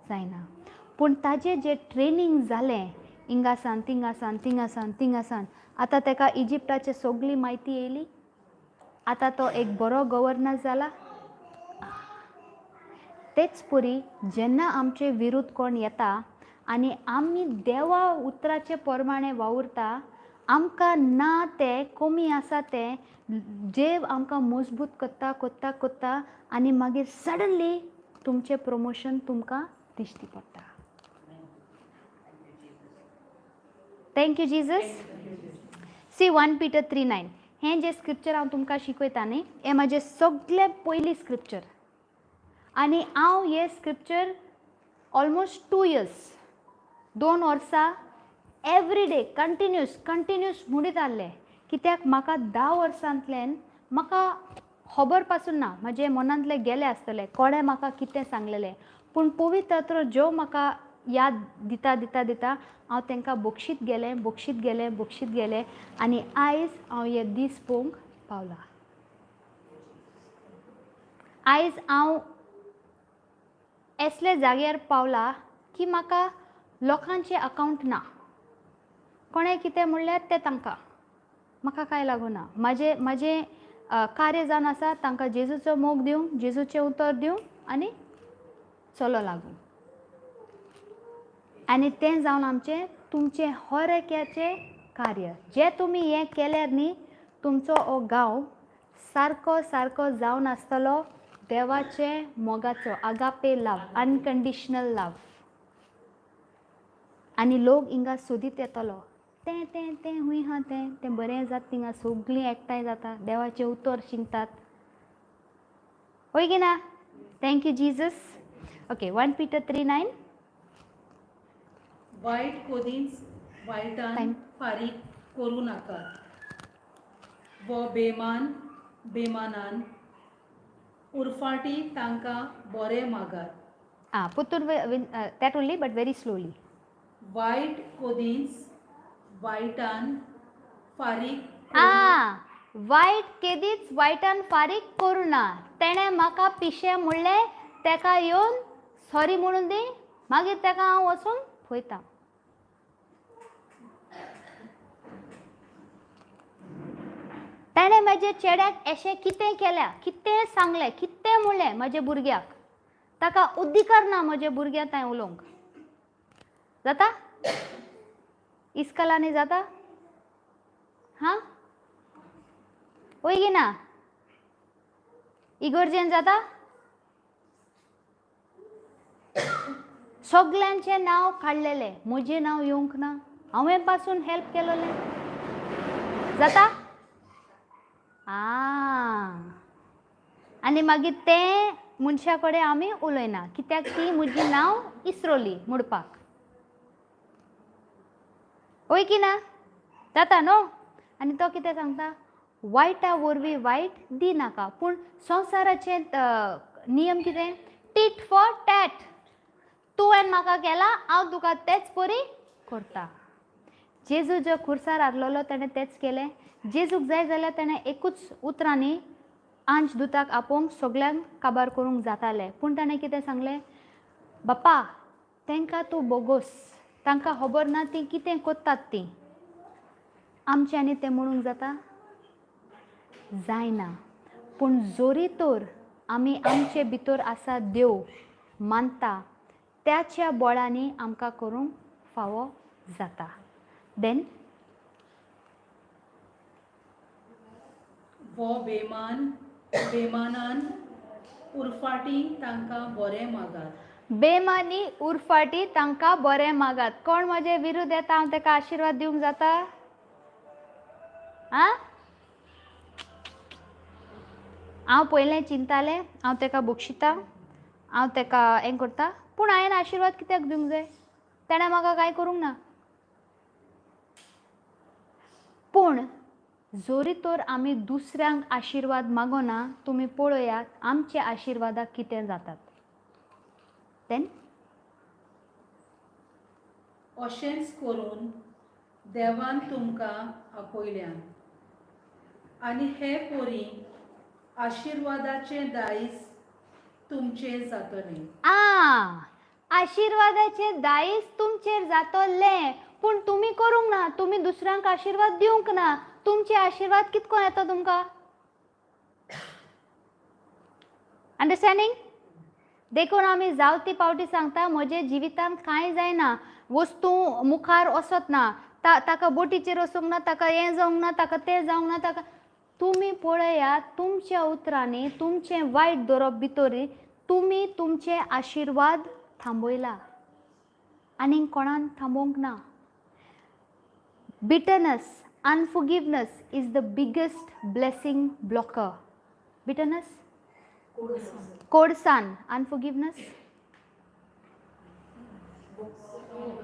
जायना. पूण ताजें जें ट्रेनींग जालें हिंगासान थिंगासान थिंगासान थिंगासान, आतां ताका इजिप्टाची सगळी म्हायती येयली. आतां तो एक बरो गवर्नर जाला. तेच परी जेन्ना आमचे विरुद्ध कोण येता आनी आमी देवा उतराचे प्रमाणे वावुरता, आमकां ना तें कमी आसा तें देव आमकां मजबूत करता करता करता आनी मागीर सडनली तुमचें प्रमोशन तुमकां दिश्टी पडटा. Thank you Jesus. See 1 Peter 3:9, हें जें स्क्रिप्चर हांव तुमकां शिकयता न्ही, हें म्हाजें सगळें पयलीं स्क्रिप्चर. आनी हांव हें स्क्रिप्चर ऑलमोस्ट 2 इयर्स, 2 वर्सां एवरी डे कंटिन्यूस कंटिन्यूस म्हणीत आसलें. कित्याक म्हाका 10 वर्सांतल्यान म्हाका खबर पासून ना, म्हजे मनांतलें गेलें आसतलें कोणें म्हाका कितें सांगलेलें, पूण पवित्र ज्यो म्हाका याद दिता दिता दिता हांव तांकां बक्षीत गेलें बक्षीत गेलें बक्षीत गेलें आनी आयज हांव हे दीस पळोवंक पावलां. आयज हांव असले जाग्यार पावलां की म्हाका लोकांचें अकावंट ना. कोणें कितें म्हणल्यार तें तांकां, म्हाका कांय लागूना. म्हाजें म्हाजें कार्य जावन आसा तांकां जेजूचो मोग दिवंक, जेजूचें उतर दिवंक आनी चलो लागूं. आनी तें जावन आमचें तुमचें हर एकाचें कार्य जें तुमी हें केल्यार न्ही, तुमचो हो गांव सारको सारको जावन आसतलो देवाचे मोगाचो, आगापे लव, अनकंडिशनल लव. आनी लोक हिंगा सोदीत येतलो, तें तें तें हूंय आहा तें तें बरें जाता, थिंगा सगळीं एकठांय जाता, देवाचें उतर शिंकतात. हय की ना? Thank you Jesus. Okay, 1 Peter 3:9. वायट कोदींच वायटान Time. फारीक करूं नाकात वो बेमान बेमानान उरफाटी तांकां बरें मागात. आं, पुतून that only, but very slowly. वायट कोदींच वायटान फारीक आ, वायट केदीच वायटान फारीक करूं ना. तेणें म्हाका पिशें म्हणलें, तेका येवन सॉरी म्हणून दी, मागीर तेका हांव वचून पळयता. तेणें म्हाज्या चेड्याक अशें कितें केल्या, कितें सांगलें, कितें म्हणलें म्हज्या भुरग्याक, ताका अधिकार ना म्हज्या भुरग्याक तांय उलोवंक. जाता इस्कलांनी जाता? हां, वय की ना? इगर्जेन जाता? सगल्यांचें नांव काडलेलें, म्हजें नांव येवंक ना. हांवें पासून हेल्प केलोलें. जाता? आं, आनी मागीर तें मनशा कडेन आमी उलयना, कित्याक ती म्हजी नांव इसरोली म्हणपाक. वय की ना? जाता न्हू? आनी तो कितें सांगता, वायटा वरवीं वायट दिनाका. पूण संवसाराचे नियम कितें? Tit for tat. तुवें म्हाका केला, हांव तुका तेच परी करता. जेजू जो खुर्सार आसलेलो तेणें तेंच केलें. जेजूक जाय जाल्यार तेणें एकूच उतरांनी आंज दुताक आपोवंक सगल्यांक काबार करूंक जातालें. पूण ताणें कितें सांगलें? बापा, तांकां तूं बोगोस, तांकां खबर ना तीं कितें करतात तीं. आमच्यांनी तें म्हणूंक जाता? जायना. पूण जोरी तर आमी आमचे भितर आसा देव मानता, त्याच्या बळांनी आमकां करूंक फावो जाता. देन वो बेमान बेमानान उरफाटी तांकां बरें मागात. बेमानी उरफाटी तांकां बरें मागात. कोण म्हजे विरुद्ध येता, हांव ताका आशिर्वाद दिवंक जाता? आं, हांव पयलें चिंतालें, हांव ताका बक्षिता, हांव ताका हें करता, पूण हांवें आशिर्वाद कित्याक दिवंक जाय? तेणें म्हाका कांय करूंक ना. पूण जोरी तर आमी दुसऱ्यांक आशिर्वाद मागोना, तुमी पळयात आमच्या आशिर्वादाक कितें जातात. देन अशेंच करून देवान तुमकां आपयल्यान आनी हे पोरी आशिर्वादाचें दायज तुमचें जातलें. आ, आशिर्वादाचें दायज तुमचेर जातलें, पूण तुमी करूंक ना, तुमी दुसऱ्यांक आशिर्वाद दिवंक ना. तुमचे आशिर्वाद कितको येता तुमकां? अंडरस्टँडींग? देखून आमी जावती पावटी सांगता, म्हजे जिवितांत कांय जायना, वस्तू मुखार वचत ना, ताका बोटीचेर वचूंक ना, ताका हें जावंक ना, ताका तें जावंक ना, ताका. तुमी पळयात तुमच्या उतरांनी तुमचें वायट दवरप भितर तुमी तुमचे आशिर्वाद थांबयला, आनीक कोणान थांबोवंक ना. Bitterness, unforgiveness is the biggest blessing blocker. Bitterness, कोडसान, अनफॉरगिवनेस,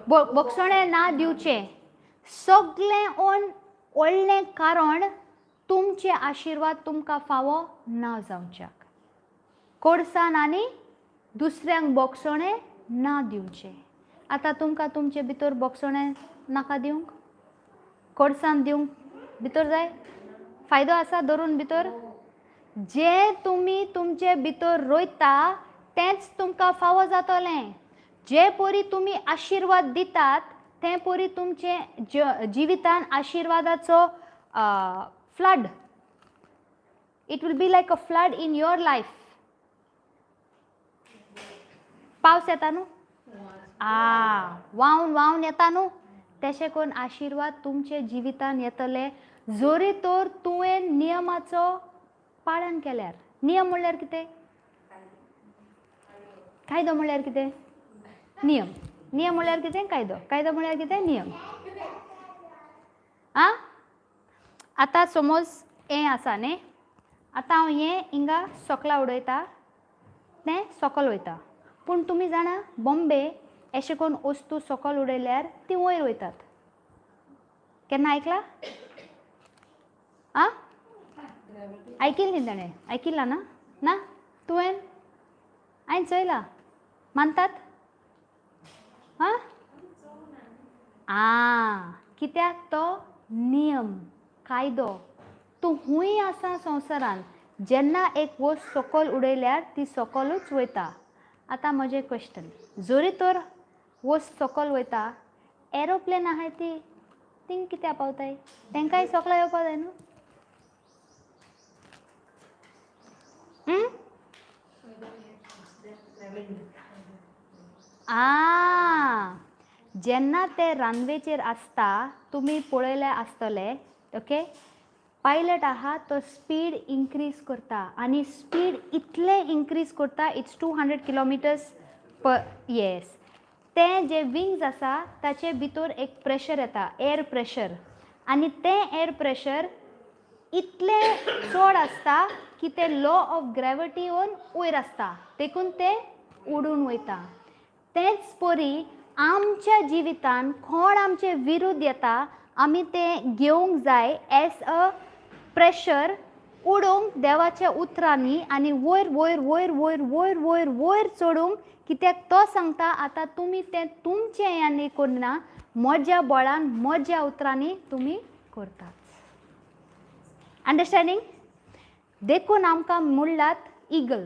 बक्षणें ना दिवचें, सगळें ओन व्हडलें कारण तुमचे आशिर्वाद तुमकां फावो ना जावच्याक. कोडसान आनी दुसऱ्यांक बोगसणें ना दिवचें. आतां तुमकां तुमचे भितर बोगसणें नाका दिवंक, कोडसान दिवंक भितर जाय, फायदो आसा धरून भितर. जें तुमी तुमचे भितर रोयता तेंच तुमकां फावो जातलें. जे परी तुमी आशिर्वाद दितात तें परी तुमचे जिवितान आशिर्वादाचो flood, it will be like a flood in your life. पावस येता न्हू, आ व्हांवन व्हांवन येता न्हू, तेशें करून आशिर्वाद तुमचे जिवितान येतले जोरी तर तुवें नियमाचो पालन केल्यार. नियम म्हणल्यार कितें? कायदो म्हणल्यार कितें? नियम. नियम म्हणल्यार कितें? कायदो. कायदो म्हणल्यार कितें? नियम. आं, आतां समज हें आसा न्ही, आतां हांव हें हिंगा सोकला उडयता, तें सोकल वयता. पूण तुमी जाणा, बॉम्बे अशें करून वस्तू सकयल उडयल्यार ती वयर वयतात. केन्ना आयकला? आं, आयकिल्लें न्ही ताणें? आयकिल्लां ना? ना तुवें? हांवें चोयलां. मानतात? आं आं, कित्याक तो नियम कायदो. तूं खूंय आसा संवसारान, जेन्ना एक वस्त सकयल उडयल्यार ती सकलूच वयता. आतां म्हजें क्वेश्चन, जरी तर वस्त सकयल वयता, एरोप्लेन आहाय ती थिंग कित्याक पावताय? तेंकांय सकला येवपा जाय न्हू. आं, जेन्ना ते रानवेचेर आसता तुमी पळयले आसतले, ओके, पायलट आहा तो स्पीड इन्क्रीज करता आनी स्पीड इतलें इन्क्रीज करता, it's 200 kilometers per, yes. तें जे विंग्स आसा ताचे भितर एक प्रेशर येता, एअर प्रेशर, आनी तें एअर प्रेशर इतलें चड आसता की तें लॉ ऑफ ग्रेविटी येवन वयर आसता, देखून तें उडून वयता. तेंच परी आमच्या जिवितान कोण आमचे विरुद्ध येता, आमी तें घेवंक जाय एज अ प्रेशर, उडोवंक देवाच्या उतरांनी आनी वयर वयर वयर वयर वयर वयर वयर चडूंक. कित्याक तो सांगता आतां तुमी तें तुमचें आनी करना, म्हज्या बळान म्हज्या उतरांनी तुमी करतात. अंडरस्टँडींग? देखून आमकां म्हणलात इगल,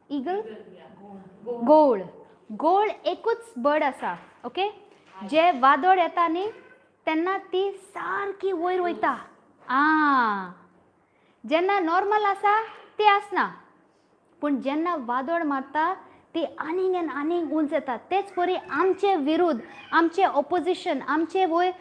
इगल, गोळ. गोळ एकूच बर्ड आसा, ओके, जे वादळ येता न्ही तेन्ना ती सारकी वयर वयता. आं, जेन्ना नॉर्मल आसा ती आसना, पूण जेन्ना वादळ मारता ती आनीक आनी आनीक उंच येता. तेच परी आमचे विरुद्ध, आमचे ऑपोजिशन, आमचे वयर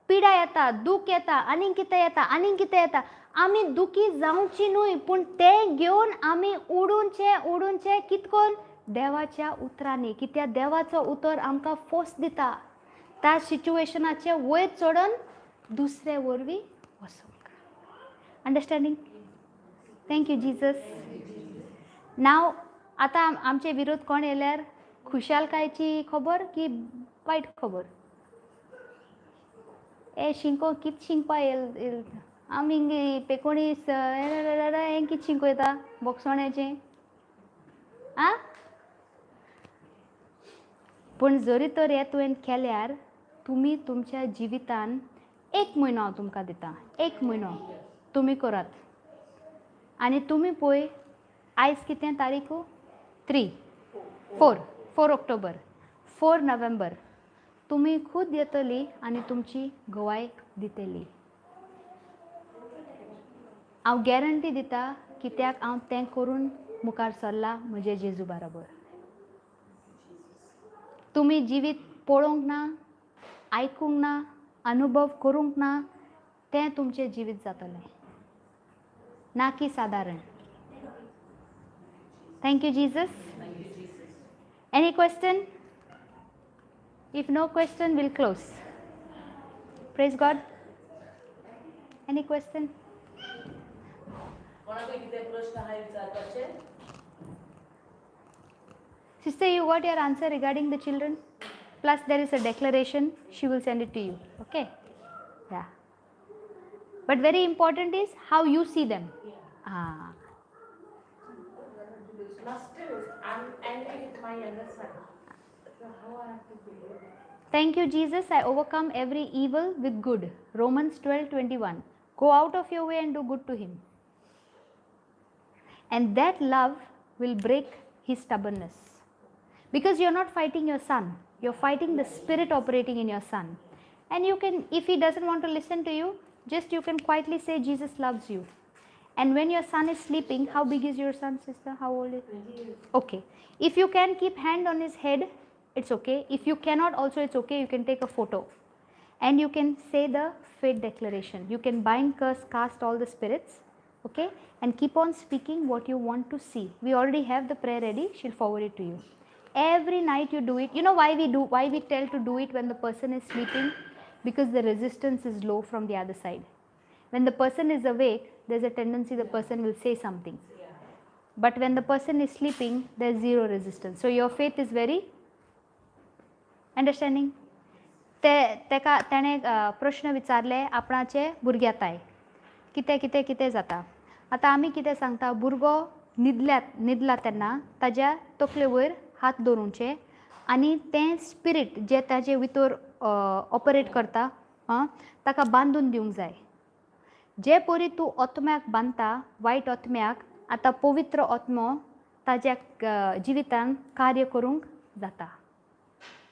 पिडा येता, दूख येता, आनीक कितें येता, आनीक कितें येता, आमी दुखी जावची न्हय, पूण तें घेवन आमी उडूनचें, उडूनचें कितकोन देवाच्या उतरांनी. कित्याक देवाचो उतर आमकां फोर्स दिता त्या सिच्युएशनाचे वयर चडोन दुसरे वरवीं वचूंक. Understanding? Thank you Jesus. Now आतां आमचे विरोध कोण येयल्यार खुशालकायची खबर की वायट खबर? ए शिंको कित शिंकपा येयल आमी हिंग पेकोणीस हें कित शिंकयता बोगसोण्याचें? आं, पूण जरी तर हें तुवें केल्यार तुमी तुमच्या जिवितान एक म्हयनो हांव तुमकां दिता, एक म्हयनो तुमी करात आनी तुमी पळय आयज कितें तारीख? 3 4 4 ऑक्टोबर, 4 नोव्हेंबर तुमी खूद येतली आनी तुमची गवाय दितली. हांव गॅरंटी दिता, कित्याक हांव तें करून मुखार सरला म्हजे जेजू बराबर. तुमी जिवीत पळोवंक ना, आयकूंक ना, अनुभव करूंक ना, तें तुमचें जिवीत जातलें, ना की सादारण. Thank you Jesus. Any question? If no question, we'll close. Praise God. Any question? कोणाकूय कितें प्रश्न आहा विचारपाचे? Sister, you got your answer regarding the children? Plus, there is a declaration, she will send it to you. Okay? Yeah. But very important is how you see them. Ah. Last is I'm angry with my younger son. So how I have to behave? Thank you, Jesus. I overcome every evil with good. Romans 12:21. Go out of your way and do good to him. And that love will break his stubbornness. Because you're not fighting your son, you're fighting the spirit operating in your son. And you can, if he doesn't want to listen to you, just you can quietly say, Jesus loves you. And when your son is sleeping, how big is your son, sister? How old is he? Okay. If you can keep hand on his head, it's okay. If you cannot also, it's okay. You can take a photo. And you can say the faith declaration. You can bind, curse, cast all the spirits. Okay. And keep on speaking what you want to see. We already have the prayer ready. She'll forward it to you. Every night you do it. You know why we do, why we tell to do it when the person is sleeping? Because the resistance is low from the other side. When the person is awake, there's a tendency the person will say something. But when the person is sleeping, there's zero resistance. So your faith is very Understanding? ते तेका तेणें प्रश्न विचारले आपणाचे भुरग्या ताय, कितें कितें कितें जाता. आतां आमी कितें सांगता, भुरगो न्हिदल्यात न्हिदला तेन्ना ताज्या तकले वयर हात दवरूचे आनी तें स्पिरीट जें ताजे भितर ऑपरेट करता आं, ताका बांदून दिवंक जाय. जे परी तूं ओत्म्याक बांदता, वायट ओत्म्याक, आतां पवित्र ओत्मो ताज्या जिवितान कार्य करूंक जाता.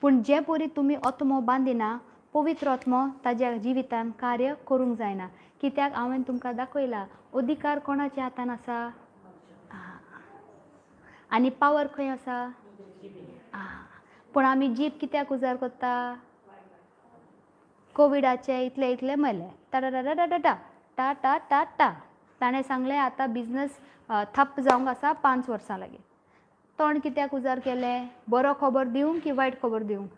पूण जे परी तुमी ओत्मो बांदिना, पवित्र आत्मो ताज्या जिवितान कार्य करूंक जायना. कित्याक हांवें तुमकां दाखयलां, अधिकार कोणाच्या हातान आसा आनी पावर खंय आसा. पूण आमी जीब कित्याक उजार करता? कोविडाचे इतले इतले मेले, टाटा टा टा टा टा. ताणें सांगलें आतां बिजनस ठप्प जावंक आसा 5 वर्सां लागीं. तोंड कित्याक उजार केलें? बरो खबर दिवंक की वायट खबर दिवंक?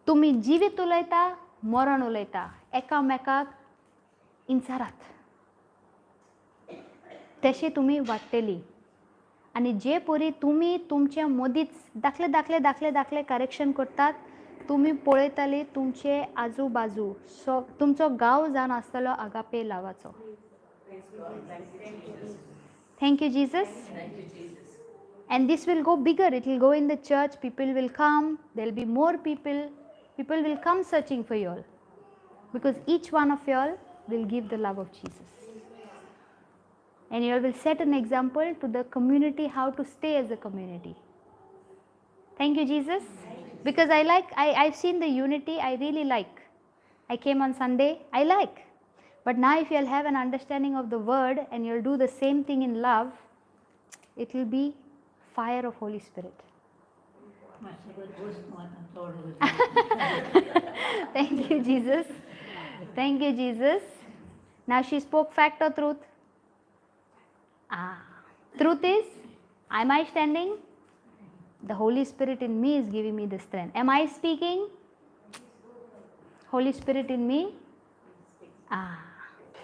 तुमी जिवीत उलयता, मरण उलयता, एकामेकाक इन्सारात, तशें तुमी वाडटली. आनी जे परी तुमी तुमच्या मदींच दाखले दाखले दाखले दाखले करेक्शन करतात, तुमी पळयताली तुमचे आजू बाजू सो तुमचो गांव जावन आसतलो agape लावाचो. Thank you Jesus. And this will go bigger. It will go in the church. People will come. There will be more people. People will come searching for you all, because each one of you all will give the love of Jesus. And you all will set an example to the community how to stay as a community. Thank you, Jesus. Because I've seen the unity, I really like. I came on Sunday, I like. But now if you all have an understanding of the word and you will do the same thing in love, it will be fire of Holy Spirit. Thank you, Jesus. Thank you, Jesus. Now she spoke fact or truth? Truth is, am I standing? The Holy Spirit in me is giving me the strength. Am I speaking? Holy Spirit in me?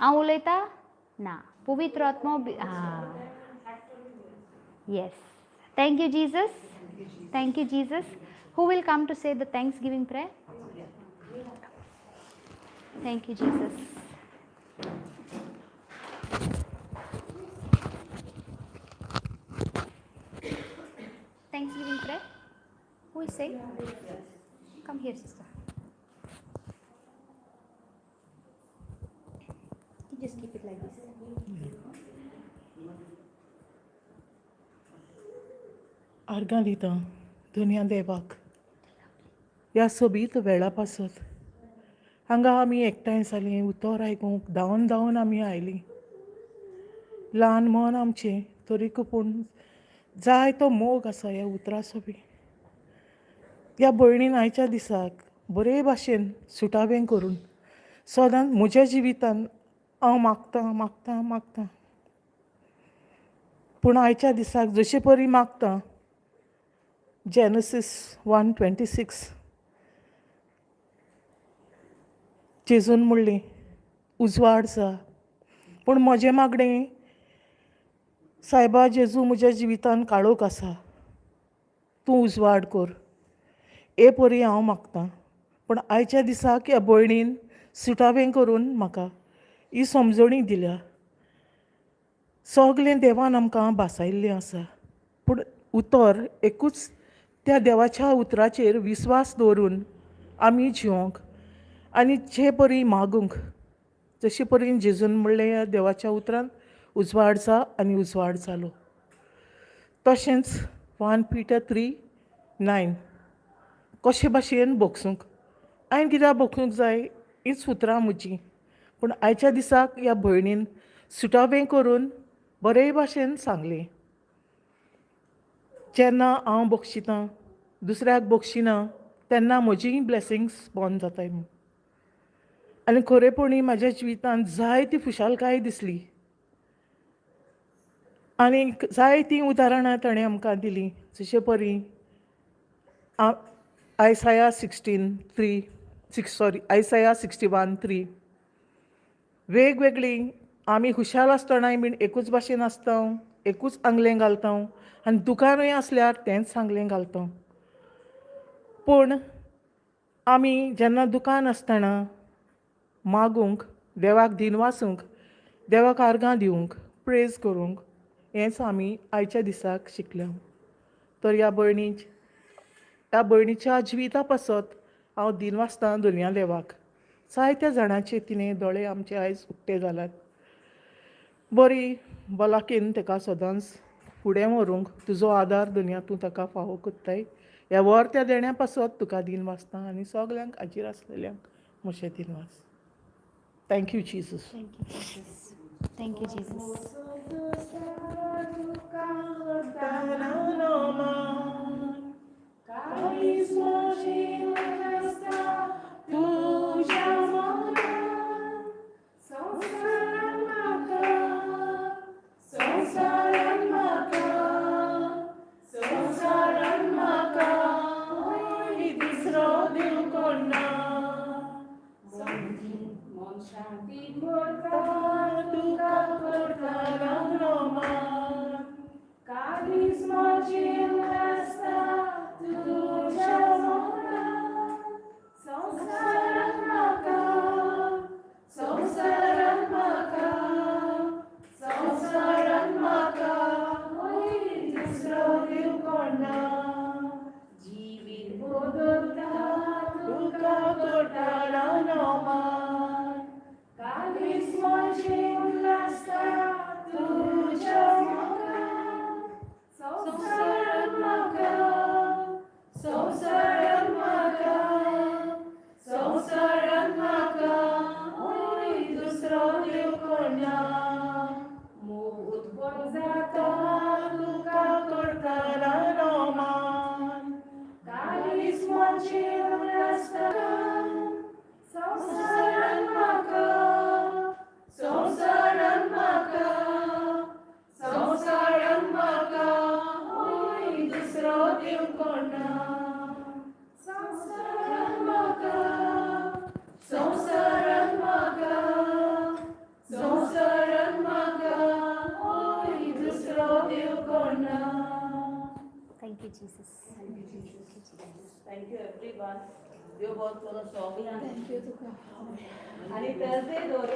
हांव उलयता ना, पवित्र आत्मो. Yes. Thank you Jesus. Thank you Jesus. Who will come to say the thanksgiving prayer? Thank you Jesus. Thanksgiving prayer. Who is saying? Come here, sister. You just keep it like this. आर्गां दिता दुनिया देवाक ह्या सोबीत वेळा पासत. हांगा आमी एकठांय जालीं, उतर आयकूंक धांवन धांवन आमी आयलीं. ल्हान मन आमचें तरीक पूण जाय तो मोग आसा ह्या उतराचो बी. ह्या भयणीन आयच्या दिसाक बरे भाशेन सुटावें करून सदांच म्हज्या जिवितान हांव मागतां मागतां मागतां, पूण आयच्या दिसाक जशे परी मागतां, जेनसीस 1:26 जेजून म्हणलें उजवाड जा. पूण म्हजें मागणें, सायबा जेजू म्हज्या जिवितान काळोख आसा, तूं उजवाड कर, हे परी हांव मागतां. पूण आयच्या दिसाक ह्या भयणीन सुटावें करून म्हाका ही समजणी दिल्या. सगलें देवान आमकां भासायिल्लें आसा, पूण उतर एकूच, त्या देवाच्या उतराचेर विस्वास दवरून आमी जिवोंक आनी जे परी मागूंक, जशे परी जेजून म्हणलें ह्या देवाच्या उतरान उजवाड जा आनी उजवाड जालो. तशेंच 1 Peter 3:9 कशे भाशेन भोगसूंक, हांवें कित्याक भोगसूंक जाय, हीच उतरां म्हजीं. पूण आयच्या दिसाक ह्या भयणीन सुटावें करून बरे भाशेन सांगलें. जेन्ना हांव बक्षितां दुसऱ्याक बक्षिना तेन्ना म्हजीय ब्लेसिंग्स बंद जाताय म्हूण. आनी खरेपणी म्हाज्या जिवितांत जायती खुशालकाय दिसली आनी जायतीं उदाहरणां ताणें आमकां दिलीं. जशे परी आयसाया 16:3 6 सॉरी आयसाया 61:3 वेगवेगळीं आमी खुशाल आसतनाय बीन एकूच भाशेन आसता, एकूच आंगलें घालता आनी दुकानूय आसल्यार तेंच आंगलें घालता. पूण आमी जेन्ना दुकान आसतना मागूंक देवाक दिनवासूंक, देवाक आर्गां दिवंक, प्रेज करूंक, हेंच आमी आयच्या दिसाक शिकल्या. तर ह्या भयणीच्या जिविता पासत हांव दिनवासतां धनया देवाक. जायत्या जाणांचे तिणें दोळे आमचे आयज उक्ते जाल्यात. बरी भलायकेन ताका सदांच फुडें व्हरूंक तुजो आदार धनया तूं ताका फावो कोत्ताय. ह्या वर त्या देण्या पासत तुका दिनवासता आनी सगल्यांक हाजीर आसलेल्यांक म्हजे दिनवास. Thank you Jesus. Thank you Jesus, thank you Jesus. काळीज म्हजें उल्हासता तुज्या मोगान. संवसारान म्हाका, संवसारान म्हाका, संवसारान म्हाका वयर दुसरो देव कोण ना. मन शांती भरता तुका करता मान. काळीज म्हजें उल्हासता तुज्या मोगान. संवसारान म्हाका, संवसारान म्हाका, संवसारान म्हाका वयर दुसरो देव कोण ना. जिवीत बदलता तुका करता मान. काळीज म्हजें उल्हासता तुज्या मोगान. संवसारान म्हाका, संवसारान म्हाका, संवसारान म्हाका वयर दुसरो देव कोण ना. मोग उत्पन्न जाता तुका करता मान. काळीज म्हजें उल्हासता. संवसारान म्हाका, संवसारान म्हाका, संवसारान म्हाका वयर दुसरो देव कोण ना. संवसारान म्हाका, संवसारान म्हाका, संवसारान म्हाका वयर दुसरो देव कोण ना. Thank you Jesus. Thank you everyone. देव बरो करूं सगल्यांक. Thank you तुका. आनी थर्सडे दवरया.